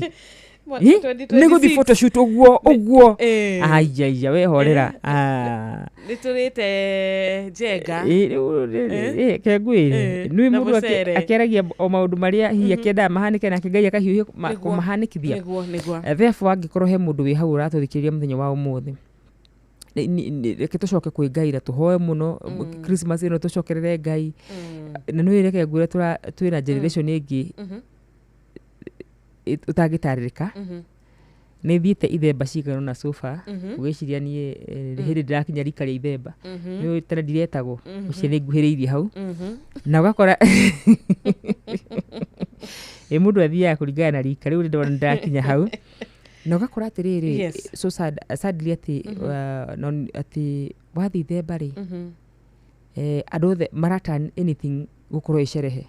Nĩ gũthiĩ photoshoot ũguo ũguo. Ayaya, we horera. Ah. Nĩ tũrĩte njenga. Rĩu kengwĩre nĩ Na mũndũ mũcere. akĩaragia o maũndũ marĩa hihi akĩendaga mahanĩke, nake Ngai akahiũhia kũmahanĩkithia. Nĩguo, nĩguo. Therefore angĩkorwo he mũndũ wĩ hau ũratũthikĩrĩria mũthenya wa ũmũthĩ, reke tũcoke kwĩ Ngai na tũhoe mũno Christmas ĩno, tũcokerere Ngai. Na nĩ reke ngwĩre, twĩna generation ĩngĩ ũtangĩtarĩrĩka. Nĩ thiĩte ithemba cigana ũna sofa, ũgĩciria niĩ hĩndĩ ndĩrakinya rika rĩa ithemba, nĩ tene ndiretagwo ũcio, nĩ nguhĩrĩirie hau. Na ũgakora ĩ mũndũ athiaga kũringana na rika rĩu, ndĩrona ndĩrakinya hau, na ũgakora atĩrĩrĩ, so sad, sadly atĩ no, atĩ wathiĩ ithemba rĩ, andũ othe maratan anything gũkorwo ĩ sherehe.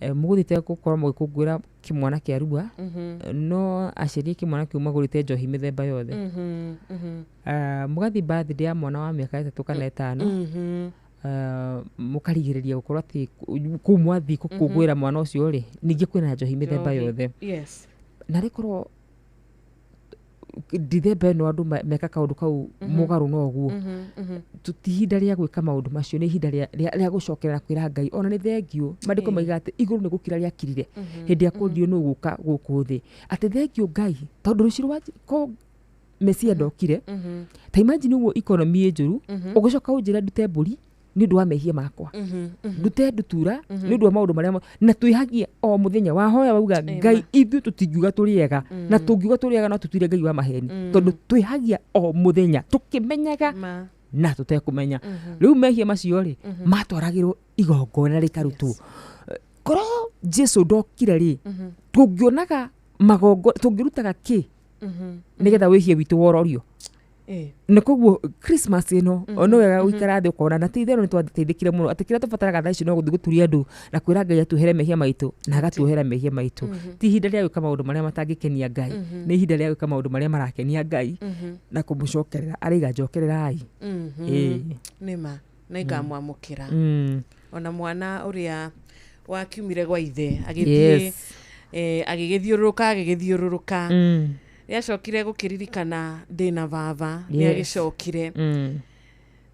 Mũgũthiĩte gũkorwo mũgĩkũngũĩra kĩmwana kĩa rua, no aciari a kĩmwana kĩu magũrĩte njohi mĩthemba yothe. Ah, mũgathiĩ birthday ya mwana wa mĩaka 3 kana 5, mũkarigĩrĩria gũkorwo atĩ kũu mwathiĩ gũkũngũĩra mwana ũcio rĩ, ningĩ kwĩna njohi mĩthemba Njohi. Yothe. Na rĩkorwo ndithemba ĩno andũ meka kaũndũ kau mũgarũ na ũguo. Ti ihinda rĩa gwĩka maũndũ macio, nĩ ihinda rĩa gũcokerera kwĩra Ngai ona nĩ thengiũ. Maandĩko maigaga atĩ igũrũ nĩ gũkira rĩakirire hĩndĩ ĩrĩa kũririo nũ gũka gũkũ thĩ, atĩ thengiũ Ngai, tondũ rũciũ rwa ko Mesia ndokire. Ta imagine ũguo economy ĩ njũru, ũgĩcoka ũnjĩre ndute mbũri nĩ ũndũ wa mehia makwa, ndute ndutura nĩ ũndũ wa maũndũ marĩa na twĩhagia o mũthenya. Wahoya wauga Ngai, ithuĩ tũtingiuga tũrĩ ega, na tũngiuga tũrĩ ega no tũtuire Ngai wa maheni, tondũ twĩhagia o mũthenya tũkĩmenyaga Ma. na tũtekũmenya. Rĩu mehia macio rĩ, matwaragĩrwo igongona rĩkarutwo. Korwo Jesu ndokire rĩ, tũngĩonaga magongona tũngĩrutaga kĩ nĩgetha wĩhia witũ wororio? Na koguo Christmas ĩno no wega gũikara thĩ ũkona na ti itherũ nĩ twateithĩkire mũno, atĩ kĩrĩa tũbataraga thaa ici no gũthiĩ gũturia andũ na kwĩra Ngai atuohere mehia maitũ, na agatuohera mehia maitũ. Ti ihinda rĩa gwĩka maũndũ marĩa matangĩkenia Ngai, nĩ ihinda rĩa gwĩka maũndũ marĩa marakenia Ngai na kũmũcokerera. Araiga njokererai. Ĩĩ. Nĩma na ikamwamũkĩra. Ona mwana ũrĩa wakiumire gwa ithe agĩthiĩ, agĩgĩthiũrũrũka, agĩgĩthiũrũrũka, nĩacokire gũkĩririkana ndĩna baba. Nĩ agĩcokire,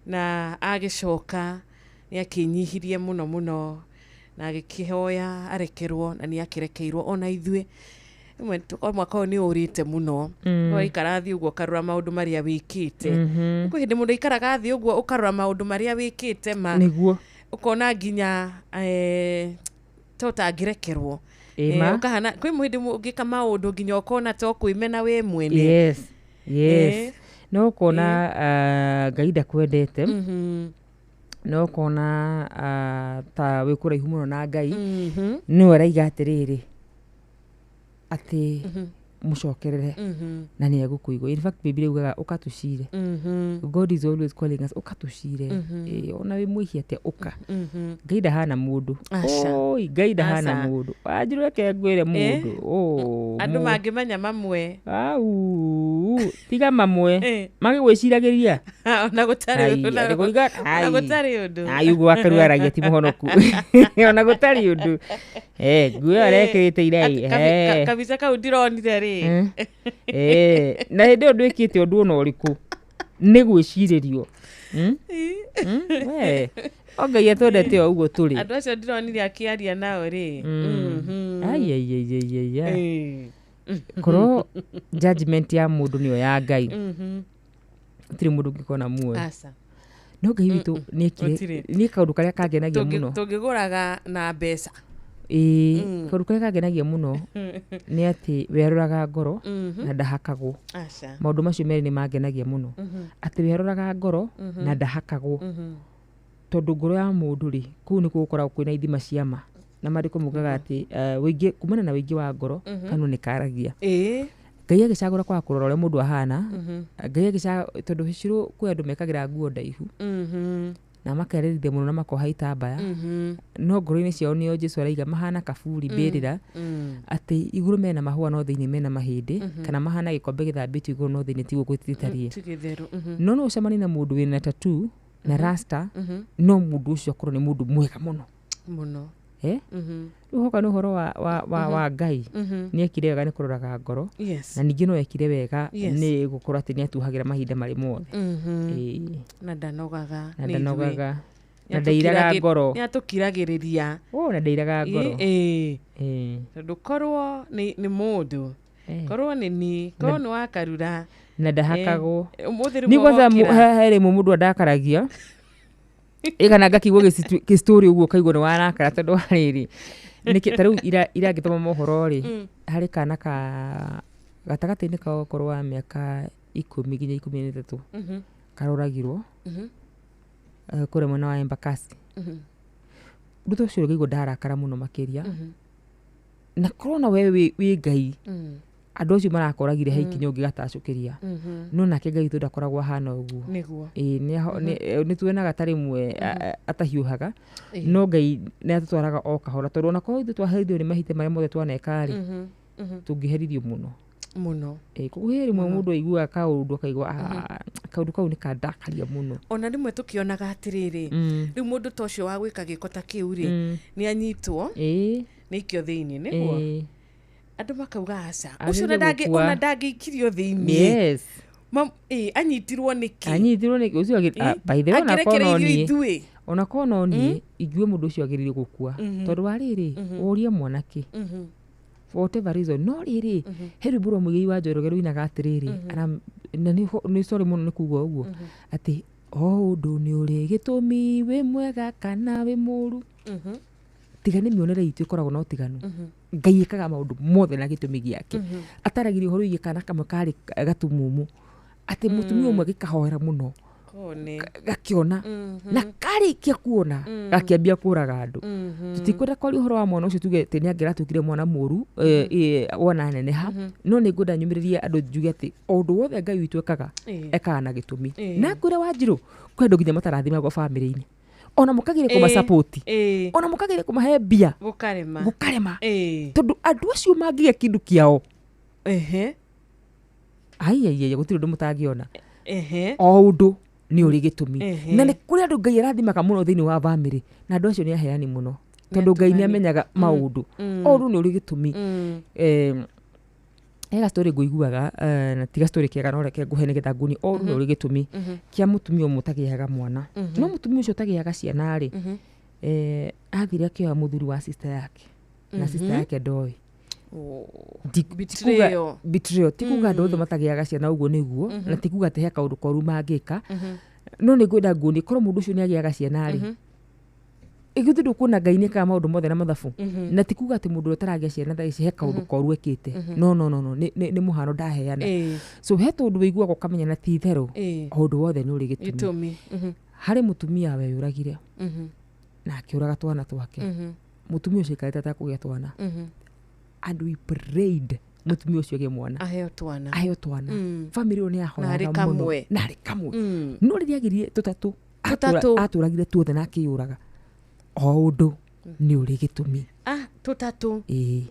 na agĩcoka nĩ akĩnyihirie mũno mũno na agĩkĩhoya arekerwo, na nĩ akĩrekeirwo. Ona ithuĩ rĩmwe mwaka ũyũ nĩ ũrĩte mũno. Waikara thĩ ũguo ũkarora maũndũ marĩa wĩkĩte. Kwĩ hĩndĩ mũndũ aikaraga thĩ ũguo ũkarora maũndũ marĩa wĩkĩte ma, ũkona nginya to ũtangĩrekerwo. Ũkahana kwĩ hĩndĩ ũngĩka maũndũ nginya ũkona to kwĩmena wĩ mwene. Yes. No ũkona, ah, Ngai ndakwendete, no ũkona, ah, ta wĩ kũraihu mũno na Ngai. Nĩwe araiga atĩrĩrĩ, atĩ mũcokerere na nĩ egũkũigua. In fact, Bibilia yugaga ũka tũcire. God is always calling us, ũka tũcire. Ona wĩ mwĩhia atĩa, ũka. Ngai ndahana mũndũ. Aca. Oi, Ngai ndahana Aca. mũndũ. Wanjirũ, reke ngwĩre mũndũ. Oh, Andũ mangĩmenya mamwe. Au, tiga mamwe. Magĩgwĩciragĩria. Ona gũtarĩ Ai, ona atĩ kũringa- ona ai. gũtarĩ ũndũ. Ai, ũguo wakarua aragia ti mũhonoku ona gũtarĩ ũndũ. Nguo ĩyo arekĩrĩte irai. Atĩ kabica kau ndironire rĩ. Na hĩndĩ ĩyo ndwĩkĩte ũndũ ona ũrĩkũ, nĩ gwĩcirĩrio. We, o Ngai atwendete o ũguo tũrĩ. Andũ acio ndironire akĩaria nao rĩ. Ai, ai, ai, ai, ai, ai. Korwo judgment ya mũndũ nĩyo ya Ngai, gũtirĩ mũndũ ũngĩkona muoyo. Aca. No Ngai witũ nĩekire Gũtirĩ. nĩ kaũndũ karĩa kangenagia mũno. Tũngĩgũraga na mbeca. Ĩĩ, kaũndũ karĩa kangenagia mũno nĩ atĩ we aroraga ngoro na ndahakagwo. Aca. Maũndũ macio merĩ nĩ mangenagia mũno, atĩ we aroraga ngoro na ndahakagwo, tondũ ngoro ya mũndũ rĩ, kũu nĩkuo gũkoragwo kwĩna ithima cia ma. Na marĩkũ mugaga atĩ wĩingĩ kumana na wĩingĩ wa ngoro kanua nĩ karagia. Ĩĩ. Ngai agĩcagũra kwaga kũrora ũrĩa mũndũ ahana. Ngai agĩcagũra tondũ hicirũ kwĩ andũ mekagĩra nguo ndaihu na makererithia mũno na makoha itambaya, no ngoro-inĩ ciao nĩo Jesu araiga mahana kaburi mbĩrĩra, atĩ igũrũ mena mahũa no thĩinĩ mena mahĩndĩ, kana mahana gĩkombe gĩthambĩtio igũrũ no thĩinĩ tiguo gũtitariĩ. Ti gĩtheru. No no ũcemanie na mũndũ wĩna tattoo na rasta, no mũndũ ũcio akorwo nĩ mũndũ mwega mũno. Mũno. Eh? Rĩu hoka nĩ ũhoro wa Ngai, nĩ ekire wega nĩ kũroraga ngoro, na ningĩ no ekire wega nĩ gũkorwo atĩ nĩ atuhagĩra mahinda marĩ mothe. Ĩĩ. Na ndanogaga. Na nĩ ithuĩ. ndanogaga na ndairaga ngoro. Nĩ atũkiragĩrĩria. Oh, na ndairaga ngoro. Ĩĩ. Ĩĩ. Tondũ korwo nĩ mũndũ, korwo nĩ ni, korwo nĩ wakarura. Na ndahakagwo. Ũmũthĩ Ni rĩmwe kwanza wokĩra. he rĩmwe mũndũ andakaragia ĩ kana ngakigua gĩstory ũguo ũkaigua nĩ warakara tondũ wa rĩrĩ nĩkĩ ta rĩu ira ngĩthoma mohoro rĩ, harĩ kana ka gatagatĩ-inĩ ka ũkũrũ wa mĩaka 10 nginya 13 karoragirwo kũrĩa mwena wa Embakasi. Ũndũ ta ũcio ngaigua ndarakara mũno makĩria, na korwo na we wĩ Ngai, andũ acio marakoragire he ikinya ũngĩgatacũkĩria, no nake Ngai witũ ndakoragwo ahana ũguo. Nĩguo. Ĩĩ, nĩ tuonaga ta rĩmwe atahiũhaga, no Ngai nĩ atũtwaraga o kahora, tondũ ona korwo ithuĩ twaherithio nĩ mahinda marĩa mothe twaneka rĩ, tũngĩherithio mũno. Mũno. Ĩĩ, koguo he rĩmwe mũndũ aiguaga kaũndũ akaigua, "Ah, kaũndũ kau nĩ kandakaria mũno." Ona rĩmwe tũkĩonaga atĩrĩrĩ, rĩu mũndũ ta ũcio wa gwĩka gĩko ta kĩu rĩ, nĩ anyitwo, nĩ aikio thĩinĩ, nĩguo andũ makauga aca, ũcio Agĩrĩire gũkua. ona ndangĩikirio thĩinĩ. Ĩ, anyitirwo nĩkĩ? Anyitirwo nĩ ũcio by the way, ona korwo no Angĩrekereirio niĩ ithuĩ. Ona korwo no niĩ ingiuga mũndũ ũcio agĩrĩire gũkua, tondũ wa rĩrĩ ũrie mwanake for whatever reason, no rĩrĩ he rwĩmbo rwa Mũigai wa Njoroge rũinaga atĩrĩrĩ, na nĩ sorry mũno nĩ kuga ũguo, atĩ o ũndũ nĩ ũrĩ gĩtũmi, wĩ mwega kana wĩ mũru, tiga nĩ mĩonere itũ ĩkoragwo na ũtiganu. Ngai ĩkaga maũndũ mothe na gĩtũmi gĩake. Ataragĩria ũhoro wĩgiĩ kana kamwe karĩ gatumumu, atĩ mũtumia ũmwe gĩkahoera mũno, Kone. gakĩona, na karĩkia kuona gakĩambia kũraga andũ. Tũtikwenda kwaria ũhoro wa mwana ũcio tuge atĩ nĩ angĩratuĩkire mwana mũru wona neneha, no nĩ ngwenda nyumĩrĩrie andũ njuge atĩ o ũndũ wothe Ngai witũ ekaga, ekaga na gĩtũmi. Na ngwĩre Wanjirũ, kwĩ andũ nginya matarathimagwo bamĩrĩ-inĩ, ona mũkagĩre kũmasapoti, ona mũkagĩre kũmahe mbia, Gũkarema. Gũkarema, tondũ andũ acio mangĩgĩa kĩndũ kĩao, aiaiai, gũtirĩ ũndũ mũtangĩona. O ũndũ nĩ ũrĩ gĩtũmi. Na nĩ kũrĩ andũ Ngai arathimaga mũno thĩinĩ wa bamĩrĩ, na andũ acio nĩ aheani mũno, tondũ Ngai nĩ Atũmani. amenyaga maũndũ. O ũndũ nĩ ũrĩ gĩtũmi. He gastori ngũiguaga, na ti gastori kega, no reke ngũhe nĩgetha nguonie o ũndũ nĩ ũrĩ gĩtũmi, kĩa mũtumia ũmwe ũtagĩaga mwana. No mũtumia ũcio ũtagĩaga ciana rĩ, athire akĩoya mũthuri wa sister yake, na sister yake ndoĩ. Betrayal. Betrayal. Ti kuga andũ othe matagĩaga ciana ũguo nĩguo, na ti kuga atĩ he kaũndũ koru mangĩka, no nĩ ngwenda nguonie korwo mũndũ ũcio nĩ agĩaga ciana rĩ, ĩgithĩ ndũkuona Ngai nĩ ekaga maũndũ mothe na mathabu. Na ti kuga atĩ mũndũ ũrĩa ũtaragĩa ciana thaa ici he kaũndũ koru ekĩte, no no no no nĩ mũhano ndaheana. So he tũndũ wĩiguaga ũkamenya na ti itherũ, o ũndũ wothe nĩ ũrĩ gĩtũmi. Gĩtũmi. Harĩ mũtumia weyũragire na akĩũraga twana twake. Mũtumia ũcio aikarĩte atakũgĩa twana, and we prayed mũtumia ũcio agĩe mwana. Aheo twana. Aheo twana. Family ĩyo nĩ Na arĩ yahoyaga mũno. kamwe. Na arĩ kamwe. No rĩrĩa agĩrie tũtatũ, Tũtatũ. atũragire tuothe na akĩyũraga. O ũndũ nĩ ũrĩ gĩtũmi. Ah, tũtatũ. Ĩĩ.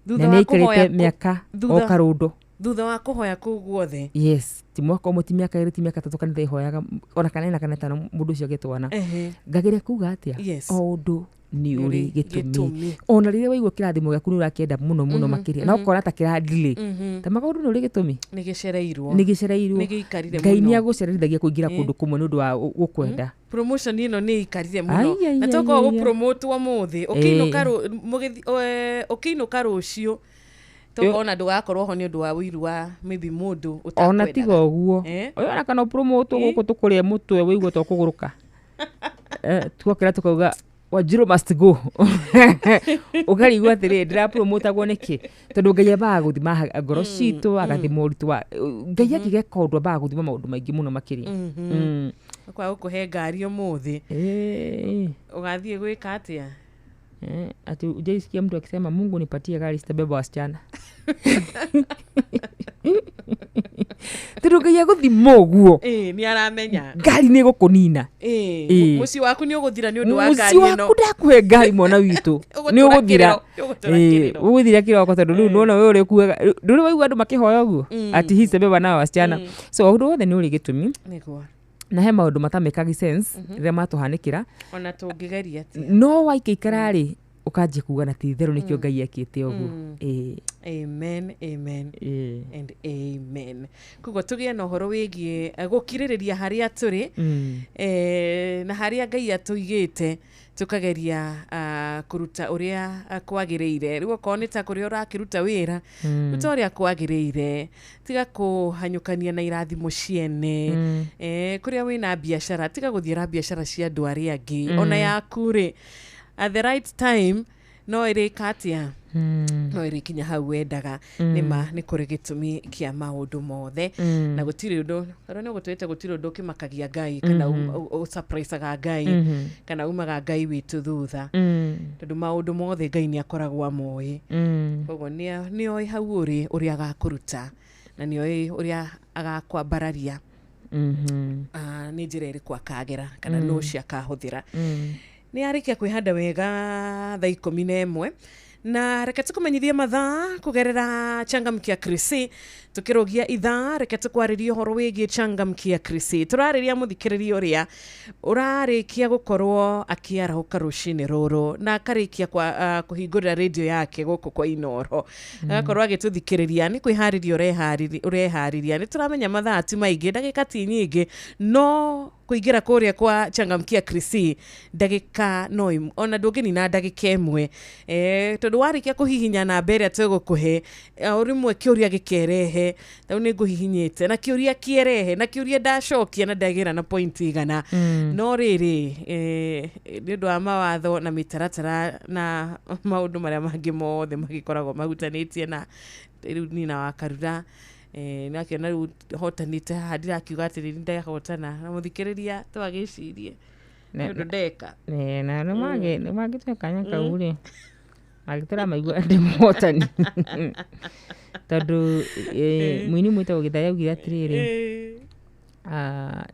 Thutha Na nĩ wa kũhoya aikarĩte mĩaka o karũndo. Thutha wa kũhoya kũu guothe. Yes, ti mwaka ũmwe, ti mĩaka 2, ti mĩaka 3, kanitha ĩhoyaga ona kana 4 kana 5 mũndũ ũcio agĩe twana. Ngageria kuga atĩa? O ũndũ nĩ ũrĩ Nĩ ũrĩ gĩtũmi. gĩtũmi. Ona rĩrĩa waigua kĩrathimo gĩaku nĩ ũrakĩenda mũno mũno makĩria, na ũkona ta kĩra delay, ta maũndũ nĩ ũrĩ gĩtũmi. Nĩ gĩcereirwo. Nĩ gĩcereirwo. Nĩ gĩikarire Ngai mũno. nĩ agũcererithagia kũingĩra kũndũ kũmwe nĩ ũndũ wa gũkwenda. Promotion ĩno nĩ ĩikarire mũno. Ai, ai, Na ai, tokorwo ai, ai. gũpromotwo ũmũthĩ, ũkĩinũka rũciũ tokorwo ona ndũgakorwo ho nĩ ũndũ wa ũiru wa maybe mũndũ Ona tiga ũtakwendaga. ũguo, ũyũ ona kana ũpromotwo gũkũ tũkũrĩa mũtwe wĩigua ta ũkũgũrũka, tuokĩra tũkauga Wanjirũ must go, ũkarigwo atĩrĩrĩ, ndĩrapromotagwo nĩkĩ? Tondũ Ngai ambaga gũthima ngoro citũ, agathima ũritũ wa Ngai angĩgeka ũndũ ambaga gũthima maũndũ maingĩ mũno makĩria. Kwaga gũkũhe ngari ũmũthĩ, ũgathiĩ gwĩka atĩa? Eh, ati ujaisikia mtu akisema Mungu nipatie gari sitabeba wasichana? Tondũ Ngai agũthima ũguo, Ĩĩ, nĩ aramenya ngari nĩ ĩgũkũnina. Ĩĩ, Ĩĩ. mũciĩ waku nĩ ũgũthira nĩ ũndũ wa Mũciĩ ngari ĩno. waku ndakũhe ngari, mwana witũ, Ũgũtũra nĩ ũgũthira. kĩrĩro, ũgũtũra kĩrĩro. Ũgũthira kĩroko, tondũ rĩu nĩwona we ũrĩ ũkuaga. Ndũrĩ waigua andũ makĩhoya ũguo ati hii sitabeba nao wasichana? So ũndũ wothe nĩ ũrĩ gĩtũmi. Nĩguo. Na he maũndũ matamĩkagi sense rĩrĩa matũhanĩkĩra. Ona tũngĩgeria atĩa. No waikaikara rĩ, ũkanjia kuga na ti itherũ nĩkĩo Ngai ekĩte ũguo. Ĩĩ. Amen, amen Ĩĩ. and amen. Koguo tũgĩe na ũhoro wĩgiĩ gũkirĩrĩria harĩa tũrĩ na harĩa Ngai atũigĩte, tũkageria kũruta ũrĩa kwagĩrĩire. Rĩu okorwo nĩ ta kũrĩa ũrakĩruta wĩra, ruta ũrĩa kwagĩrĩire, tiga kũhanyũkania na irathimo ciene. Kũrĩa wĩna biacara, tiga gũthiĩra biacara cia andũ arĩa angĩ. Ona yaku rĩ, at the right time no ĩrĩka atĩa, no ĩrĩkinya hau wendaga. Nĩma nĩ kũrĩ gĩtũmi kĩa maũndũ mothe, na gũtirĩ ũndũ arĩa nĩ ũgũtwĩte, gũtirĩ ũndũ ũkĩmakagia Ngai kana ũsurprisaga Ngai kana umaga Ngai witũ thutha, tondũ maũndũ mothe Ngai nĩ akoragwo amoĩ. Koguo nĩ oĩ hau ũrĩ ũrĩa agakũruta, na nĩ oĩ ũrĩa agakwambararia. Nĩ njĩra ĩrĩkũ akagera kana no ũcio akahũthĩra. Nĩ arĩkia kwĩhanda wega thaa 11, na reke tũkũmenyithie mathaa kũgerera Changamkia Krisi. Tũkĩrũgia ithaa, reke tũkwarĩrie ũhoro wĩgiĩ Changamkia Krisi. Tũrarĩria mũthikĩrĩria ũrĩa ũrarĩkia gũkorwo akĩarahũka rũcinĩ rũrũ na akarĩkia kũhingũrĩra rĩndiũ yake gũkũ kwa Inoro, agakorwo agĩtũthikĩrĩria. Nĩ kwĩharĩria ũreharĩria. Nĩ tũramenya mathaa ti maingĩ, ndagĩka ti nyingĩ, no kũingĩra kũrĩa kwa Changamkia Krisi ndagĩka no ona ndũngĩnina ndagĩka 1, tondũ warĩkia kũhihinya namba ĩrĩa tũgũkũhe, o rĩmwe kĩũria gĩkerehe. Rĩu nĩ ngũhihinyĩte na kĩũria kĩerehe, na kĩũria ndacokia na ndagĩra na point 100. No rĩrĩ, nĩ ũndũ wa mawatho na mĩtaratara na maũndũ marĩa mangĩ mothe magĩkoragwo mahutanĩtie na rĩu nina wa Karura, nakĩona rĩu hotanĩte haha, ndirakiuga atĩrĩrĩ ndahotana, na mũthikĩrĩria twagĩcirie nĩ ũndũ ndeka. Eh, na nĩ mangĩtũhe kanya kau rĩ, mangĩtũramaigua ndĩ mũhotani, tondũ mũini mwĩtagwo Gĩthai augire atĩrĩrĩ,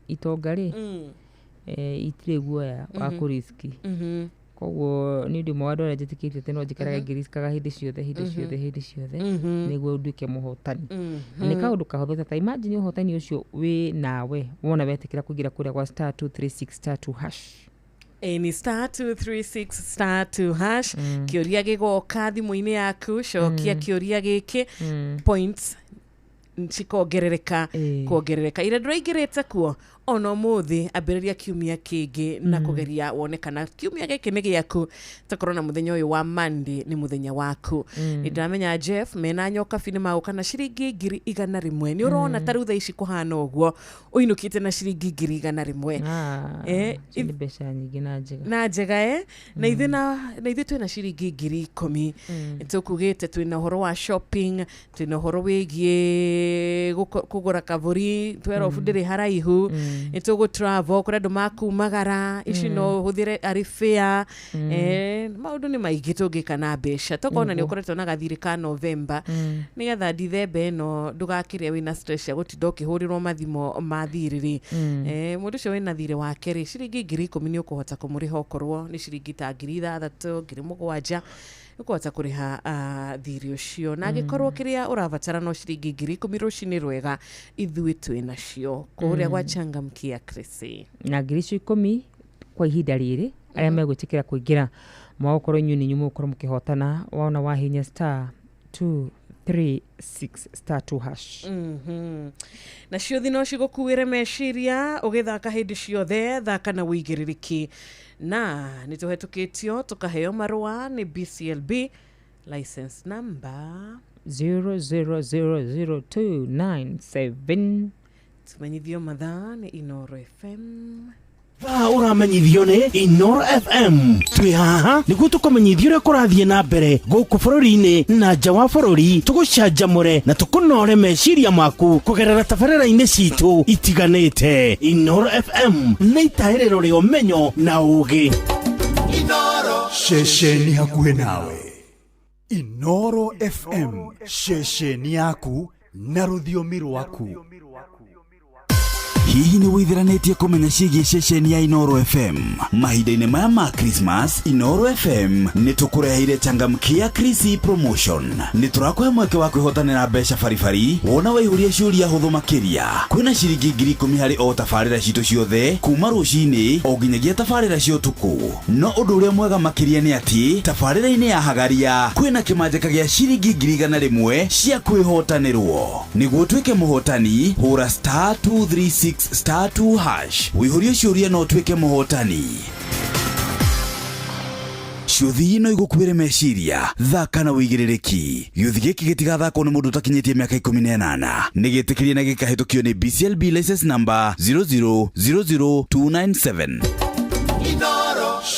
itonga rĩ, itirĩ guoya wa kũriski. Koguo nĩ ũndũ ũmwe wa andũ arĩa njĩtĩkĩtie atĩ no njikarage ngĩriskaga hĩndĩ ciothe, hĩndĩ ciothe, hĩndĩ ciothe, nĩguo nduĩke mũhotani. Na nĩ kaũndũ kahũthũ, ta imagine ũhotani ũcio wĩ nawe wona wetĩkĩra kũingĩra kũrĩa gwa *236*2#. Ĩ, ni *236*2#. Kĩũria gĩgoka thimũ-inĩ yaku, cokia kĩũria gĩkĩ, points cikongerereka kuongerereka. Ira ndũraingĩrĩte kuo ona ũmũthĩ, ambĩrĩria kiumia kĩngĩ na kũgeria wone kana kiumia gĩkĩ nĩ gĩaku. Takorwo na mũthenya ũyũ wa Monday nĩ mũthenya waku. Nĩ ndĩramenya Jeff mena Nyokabi nĩ magũka na ciringi 100,000. Nĩ ũrona ta rĩu thaa ici kũhana ũguo ũinũkĩte na ciringi 100,000. Ah, icio nĩ mbeca nyingĩ na njega. Na njega, na ithuĩ na ithuĩ twĩna ciringi 10,000. Tũkugĩte twĩna ũhoro wa shopping, twĩna ũhoro wĩgiĩ kũgũra kabũri, twerobu ndĩrĩ haraihu, nĩ tũgũ travel kũrĩ andũ makumagara, ici no ũhũthĩre arĩ fare. Maũndũ nĩ maingĩ tũngĩka na mbeca. Tokona nĩ ũkoretwo na gathirĩ ka November, nĩgetha Dithemba ĩno ndũgakĩrĩa wĩna stress ya gũtinda ũkĩhũrĩrwo mathimo ma thirĩ rĩ. Mũndũ ũcio wĩna thirĩ wake rĩ, ciringi 10,000 nĩ ũkũhota kũmũrĩha. Okorwo nĩ ciringi ta 6,000, 7,000, ũkũhota kũrĩha thirĩ ũcio. Na angĩkorwo kĩrĩa ũrabatara no ciringi 10,000 rũcinĩ rwega, ithuĩ twĩ nacio kũrĩa gwa Changamkia Krisi. Na 10,000 kwa ihinda rĩrĩ, arĩa megwĩtĩkĩra kũingĩra, mwagũkorwo inyuĩ nĩ inyuĩ mũgũkorwo mũkĩhotana wona wahinya *236*2#. Nacio thi no cigũkuĩre meciria ũgĩthaka hĩndĩ ciothe. Thaka na wĩigĩrĩrĩki. Na nĩ tũhetũkĩtio tũkaheo marũa nĩ BCLB license number 0000297. Tumenyithio mathaa nĩ Inoro FM. Thaa ũramenyithio nĩ Inoro FM. Twĩ haha nĩguo tũkũmenyithia ũrĩa kũrathiĩ na mbere gũkũ bũrũri-inĩ na nja wa bũrũri, tũgũcanjamũre na tũkũnore meciria maku kũgerera tabarĩra-inĩ citũ itiganĩte. Inoro FM nĩ itahĩrĩro rĩa ũmenyo na ũũgĩ. Ceceni hakuhĩ nawe. Inoro FM, ceceni yaku na rũthiomi rwaku. Hihi nĩ wĩitheranĩtie kũmenya ciĩgiĩ ceceni ya Inoro FM? Mahinda-inĩ maya ma Christmas, Inoro FM nĩ tũkũreheire changamkia Krisi promotion. Nĩ tũrakũhe mweke wa kwĩhotanĩra mbeca baribari wona waihũria ciũria hũthũ makĩria. Kwĩna ciringi 10,000 harĩ o tabarĩra citũ ciothe kuma rũcinĩ o nginyagia tabarĩra cia ũtukũ. No ũndũ ũrĩa mwega makĩria nĩ atĩ tabarĩra-inĩ ya Hagaria kwĩna kĩmanjĩka gĩa ciringi 100,000 cia kwĩhotanĩrwo. Nĩguo ũtuĩke mũhotani, hũra star 236 star 2 hash wĩihũrie ciũria no ũtuĩke mũhotani. Ciũthi no igũkuĩre meciria, thaka na wĩigĩrĩrĩki. Gĩũthi gĩkĩ gĩtigathakwo nĩ mũndũ ũtakinyĩtie mĩaka 18. Nĩ gĩtĩkĩrie na gĩkahĩtũkio nĩ BCLB license number 0000297.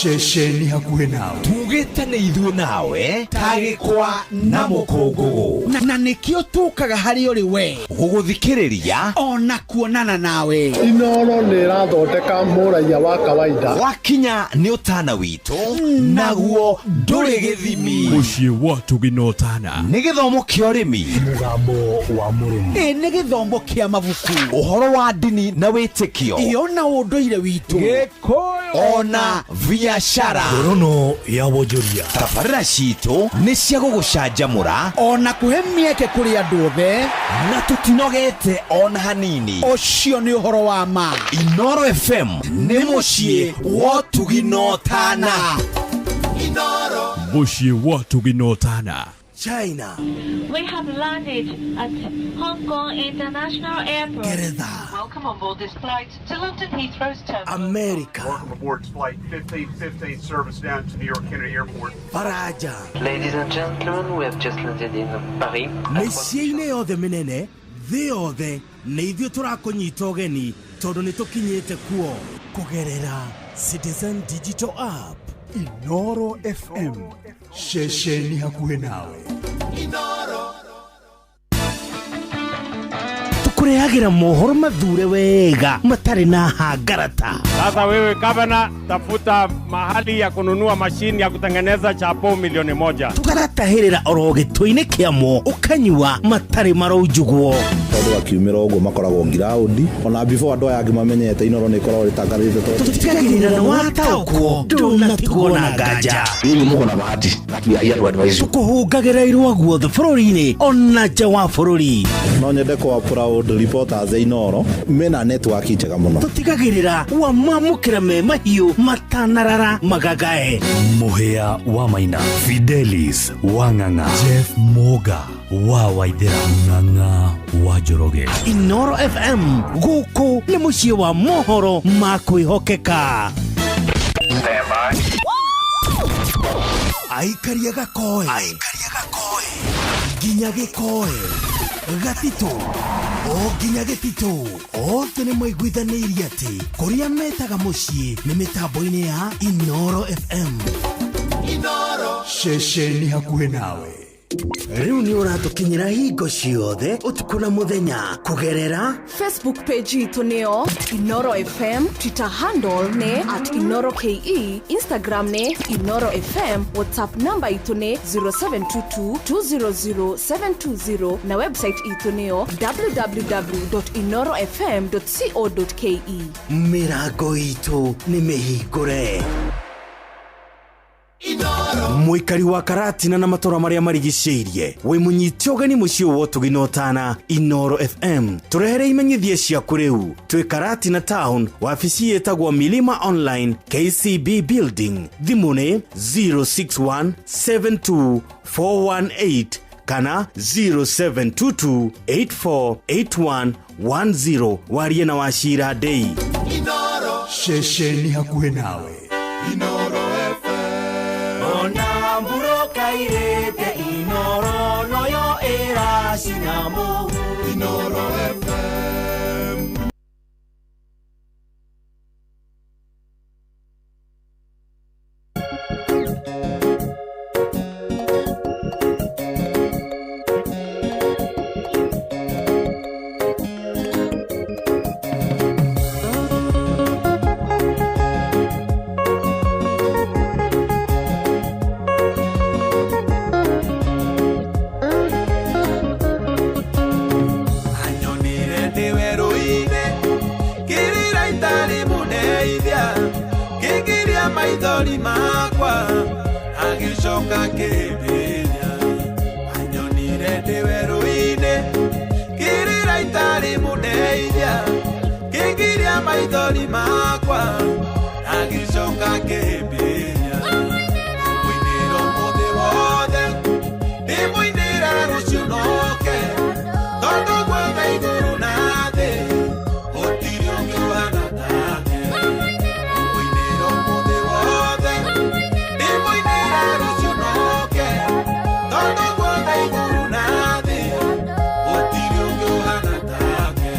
Ceceni hakuhĩ nawe. Tugĩte nĩ ithuĩ nawe tagĩkwa na mũkũngũgũ, na nĩkĩo tũkaga harĩ ũrĩ we gũgũthikĩrĩria ona kuonana nawe. Inoro nĩ ĩrathondeka mũraiya wa kawaida. Wakinya nĩ ũtana witũ, naguo ndũrĩ gĩthimi. Mũciĩ wa Tũgina Ũtana. Nĩ gĩthomo kĩa ũrĩmi, mũgambo wa mũrĩmi, ĩ nĩ gĩthomo kĩa mabuku, ũhoro wa ndini na wĩtĩkio, ĩyo na ũndũire witũ, Gĩkũyũ ona biacara, ngorono ya wonjoria. Tabarĩra citũ nĩ cia gũgũcanjamũra ona kũhe mĩeke kũrĩ andũ othe, na tũtinogete ona hanini. Ũcio nĩ ũhoro wa ma. Inoro FM nĩ mũciĩ wa ũtugi na ũtana. Mũciĩ wa Ũtugi na Ũtana. China. We have landed at Hong Kong International Airport. Geretha. Welcome on board this flight to London Heathrow's terminal. America. Welcome aboard flight 1515 service down to New York Kennedy Airport. Faraja. Ladies and gentlemen, we have just landed in Paris. Mĩciĩ-inĩ yothe mĩnene thĩ yothe nĩ ithuĩ tũrakũnyita ũgeni tondũ nĩ tũkinyĩte kuo kũgerera Citizen Digital App. Inoro FM, ceceni hakuhĩ nawe. Tũkũrehagĩra mohoro mathure wega matarĩ na hangarata. Sasa wewe gavana, tafuta mahali ya kununua mashini ya kutengeneza chapo 1,000,000. Tũgagatahĩrĩra oro gĩtũ-inĩ kĩamo ũkanyua matarĩ maraunjugwo. Tondũ akiumĩra ũguo makoragwo ngiraũndi ona before andũ aya angĩ mamenyete Inoro nĩ ĩkoragwo ĩtangathĩte tondũ tũtigagĩrĩra nĩ wataũkwo ndũnatigwo na nganja. Nyinyi muko na bahati but we are here to advise you. Tũkũhũngagĩra irũa guothe bũrũri-inĩ ona nja wa bũrũri. No nyende kũ proud reporters a Inoro mena network njega mũno. Tũtigagĩrĩra wamamũkĩra me mahiũ matanarara magagae. Mũhĩa wa Maina, Fidelis wa Ng'ang'a, Jeff Moga wa Waithera, Ng'ang'a wa Njoroge. Inoro FM gũkũ nĩ mũciĩ wa mohoro ma kwĩhokeka. Aikaria gakoe nginya gĩkoe gatitũ o nginya gĩtitũ othe nĩ maiguithanĩirie atĩ kũrĩa metaga mũciĩ nĩ mĩtambo-inĩ ya Inoro FM. Ceceni hakuhĩ nawe. Rĩu nĩ ũratũkinyĩra hingo ciothe ũtukũ na mũthenya kũgerera Facebook page itũ nĩyo Inoro FM, Twitter handle nĩ at Inoro KE, Instagram nĩ Inoro FM, WhatsApp namba itũ nĩ 0722 200 720 na website itũ nĩyo www.inorofm.co.ke. Mĩrango itũ nĩ mĩhingũre. Mũikari wa Karatina na matũra marĩa marigicĩirie wĩ mũnyite ũgeni mũciĩ wa ũtugi na ũtana Inoro FM. Tũrehere imenyithia ciaku rĩu. Twĩ Karatina Town, wabici ĩtagwo Milima Online KCB Building. Thimũ nĩ 061 72 418 kana 0722 8481 10. Warie na Wachira Ndei. Ceceni hakuhĩ nawe. Inoro FM. Ona mburoka irĩte Inoro noyo ĩracina mũhu. Inoro FM. Maithori makwa agĩcoka kĩhĩmbĩria anyonire ndĩ werũ-inĩ kĩrĩra itarĩ mũndeithia kĩngiria maithori makwa agĩcoka kĩhĩmbĩria mũinĩra ũmũthĩ wothe ndĩmũinĩra rũciũ noke tondũ guothe igũrũ na thĩ gũtirĩ ũngĩ ũhana take mũinĩra ũmũthĩ wothe ndĩmũinĩra rũciũ noke tondũ guothe igũrũ na thĩ gũtirĩ ũngĩ ũhana take.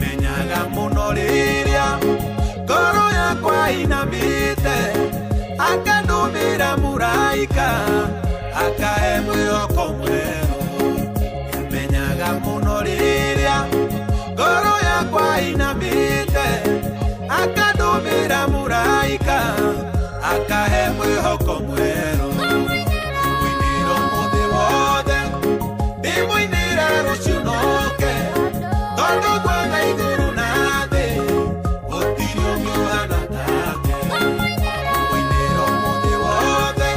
Menyaga mũno rĩrĩa ngoro yakwa inamĩte akandũmĩra mũraika akahe mwĩhoko mwerũ. Menyaga mũno rĩrĩa ngoro yakwa inamĩte akandũmĩra mũraika akahe mwĩhoko mwerũ. Mũinĩra ũmũthĩ wothe ndĩmũinĩra rũciũ noke tondũ guothe igũrũ na thĩ gũtirĩ ũngĩ ũhana take. Mũinĩra ũmũthĩ wothe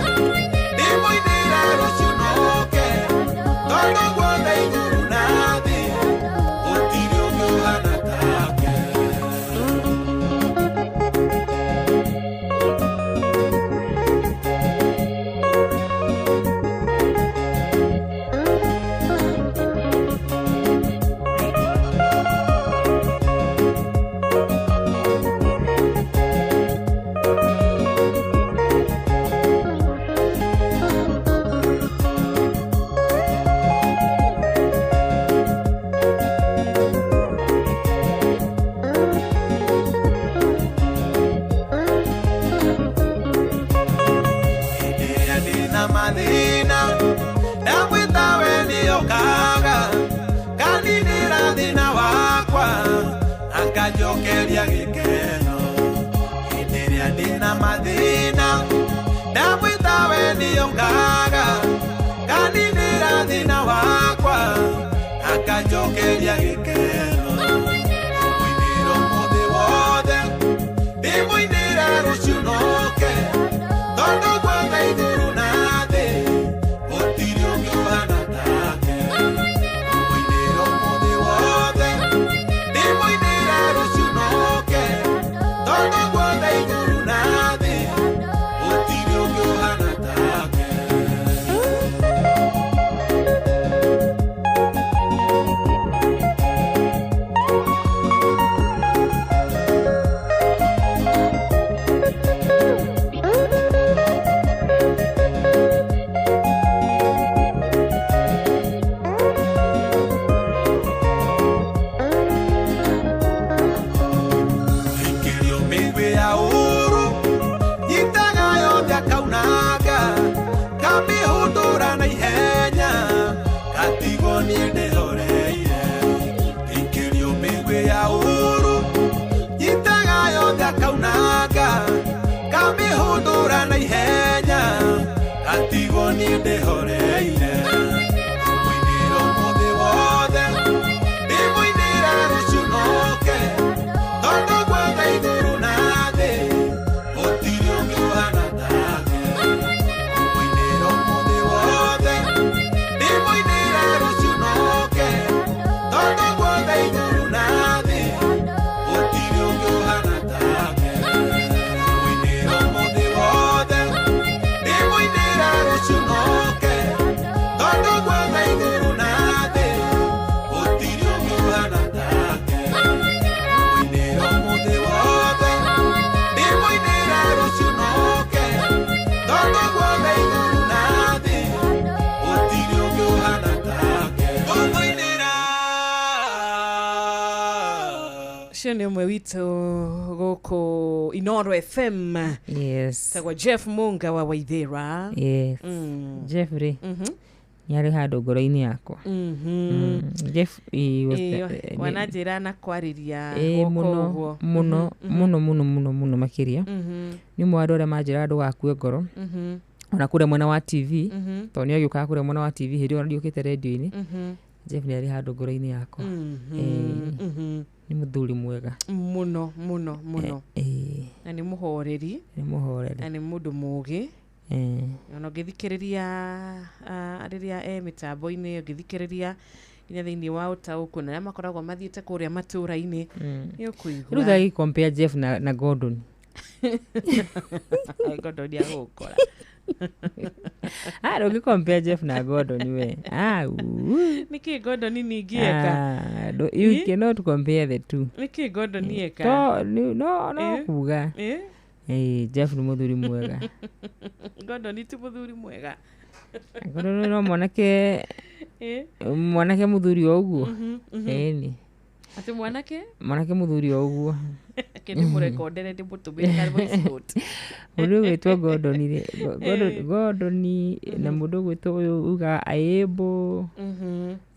ndĩmũinĩra rũciũ noke tondũ guothe igũrũ na thĩ gũtirĩ ũngĩ ũhana take. Hĩndĩ ĩrĩa ndĩna mathĩna ndamwĩta we nĩokaga kaninĩra thĩna wakwa akanjokeria gĩkeno. Hĩndĩ ĩrĩa ndĩna mathĩna ndamwĩta we nĩokaga kaninĩra thĩna wakwa akanjokeria gĩkeno. Mũinĩra ũmũthĩ wothe ndĩmũinĩra rũciũ noke tondũ guothe igũrũ na thĩ gũtirĩ ũngĩ ũhana take. Mũinĩra ũmũthĩ wothe ndĩmũinĩra rũciũ noke tondũ guothe igũrũ na thĩ gũtirĩ ũngĩ ũhana take. Ikĩrio mĩigwi ya ũũru nyitaga yothe akaunanga kamĩhũndũra na ihenya gatigwo niĩ ndĩhoreire. Ikĩrio mĩigwi ya ũũru nyitaga yothe akaunanga kamĩhũndũra na ihenya gatigwo niĩ ndĩhoreire. Mũinĩra ũmũthĩ wothe ndĩmũinĩra rũciũ noke tondũ guothe igũrũ na thĩ gũtirĩ ũngĩ ũhana take. Mũinĩra ũmũthĩ wothe ndĩmũinĩra rũciũ noke tondũ guothe igũrũ na thĩ gũtirĩ ũngĩ ũhana take. Mũinĩra ũmũthĩ wothe ndĩmũinĩra rũciũ noke tondũ guothe igũrũ na thĩ gũtirĩ ũngĩ ũhana take. Mũinĩra ũmũthĩ wothe ndĩmũinĩra rũciũ noke tondũ guothe igũrũ na thĩ gũtirĩ ũngĩ ũhana take. Ngũmũinĩra. Ũcio nĩ ũmwe witũ gũkũ Inoro FM. Yes. Tagwo Jeff Munga wa Waithera. Yes. Jeffrey. Nĩ arĩ handũ ngoro-inĩ yakwa. Jeff, he was Wananjĩra na kwarĩria Ĩĩ, guoko mũno ũguo. Mũno mũno mũno mũno mũno makĩria. Nĩ ũmwe wa andũ arĩa manjĩraga ndũgakue ngoro, ona kũrĩa mwena wa TV, tondũ nĩ agĩũkaga kũrĩa mwena wa TV hĩndĩ ĩyo ndiũkĩte rendio-inĩ. Jeff nĩ arĩ handũ ngoro-inĩ yakwa. Ĩĩ, nĩ mũthuri mwega. Mũno mũno mũno. Ĩĩ. Na nĩ mũhoreri. Nĩ mũhoreri. Na nĩ mũndũ mũgĩ. Ona ũngĩthikĩrĩria rĩrĩa e mĩtambo-inĩ, ũngĩthikĩrĩria nginya thĩinĩ wa ũtaũku na arĩa makoragwo mathiĩte kũrĩa matũra-inĩ, nĩ ũkũigua. Rĩu thagi compare Jeff na Gordon. Gordon agũkora. Ah, ndũngĩ compare Jeff na Gordon we. Ah, uu. Nĩkĩ Gordon ningĩ eka? Ah, you cannot compare the two. Nĩkĩ Gordon eka? To, no kuga. Eh? Eh, Jeff nĩ mũthuri mwega. Gordon ti mũthuri mwega. Gordon no mwanake. Eh? Mwanake mũthuri o ũguo. Ĩni. Atĩ mwanake? Mwanake mũthuri o ũguo. Reke ndĩmũrekondere ndĩmũtũmĩre ka voice note. Mũndũ ũgwĩtwo Gordon rĩ, Gordon na mũndũ ũgwĩtwo ũyũ ugaga Aĩbũ,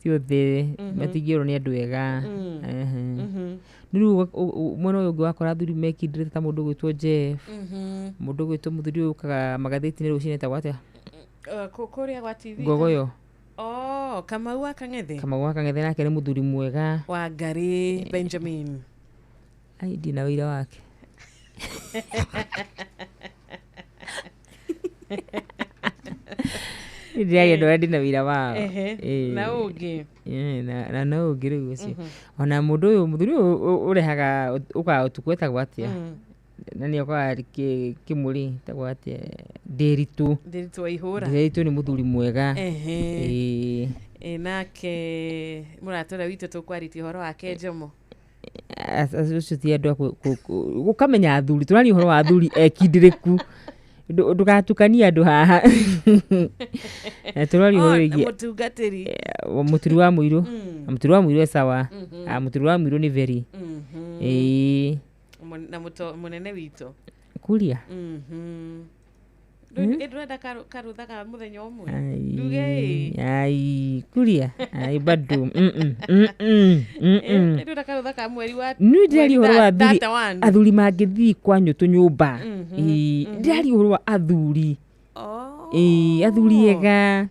ciothe matingĩũrwo nĩ andũ ega. Ehe. Rĩu mwena ũyũ ũngĩ wakora athuri mekindĩrĩte ta mũndũ ũgwĩtwo Jeff, mũndũ ũgwĩtwo mũthuri ũyũ ũkaga magathĩti-inĩ rũcinĩ etagwo atĩa? Kũrĩa gwa TV. Ngogoyo. Oh, Kamau wa Kang'ethe. Kamau wa Kang'ethe nake nĩ mũthuri mwega. Wangari Benjamin. Ai, ndina wĩira wake. Ndĩraria andũ arĩa ndĩna wĩira wao. Ehe, Ĩĩ. na ũngĩ. Ĩĩ, na no ũngĩ rĩu ũcio. Ona mũndũ ũyũ, mũthuri ũyũ ũrehaga ũkaga ũtukũ etagwo atĩa? Na nĩ okaga kĩmũrĩ etagwo atĩa? Ndĩritũ. Ndĩritũ wa ihũra. Ndĩritũ nĩ mũthuri mwega. Ehe. Ĩĩ. Ĩ, nake mũrata ũrĩa witũ tũkwarĩtie ũhoro wake Jomo. Ũcio ti andũ a gũkamenya athuri, tũraria ũhoro wa athuri ekindĩrĩku. Ndũgatukanie andũ haha. Na tũraria ũhoro Oh, wĩgiĩ mũtungatĩri. Mũturi wa mũirũ. Mũturi wa mũirũ e sawa. Ah, mũturi wa mũirũ nĩ very. Ĩĩ. Na mũnene witũ. Kuria. Ndũrenda karutha ka mũthenya ũmwe? Ai, Nduge ĩ. ai, kuria. Ai, bado. Ndũrenda karutha ka mweri wa Nĩ ndĩraria ũhoro wa athuri, thate one. athuri mangĩthiĩ kwa nyũtũ nyũmba. Ĩĩ, ndĩraria ũhoro wa athuri. Ĩĩ, athuri ega.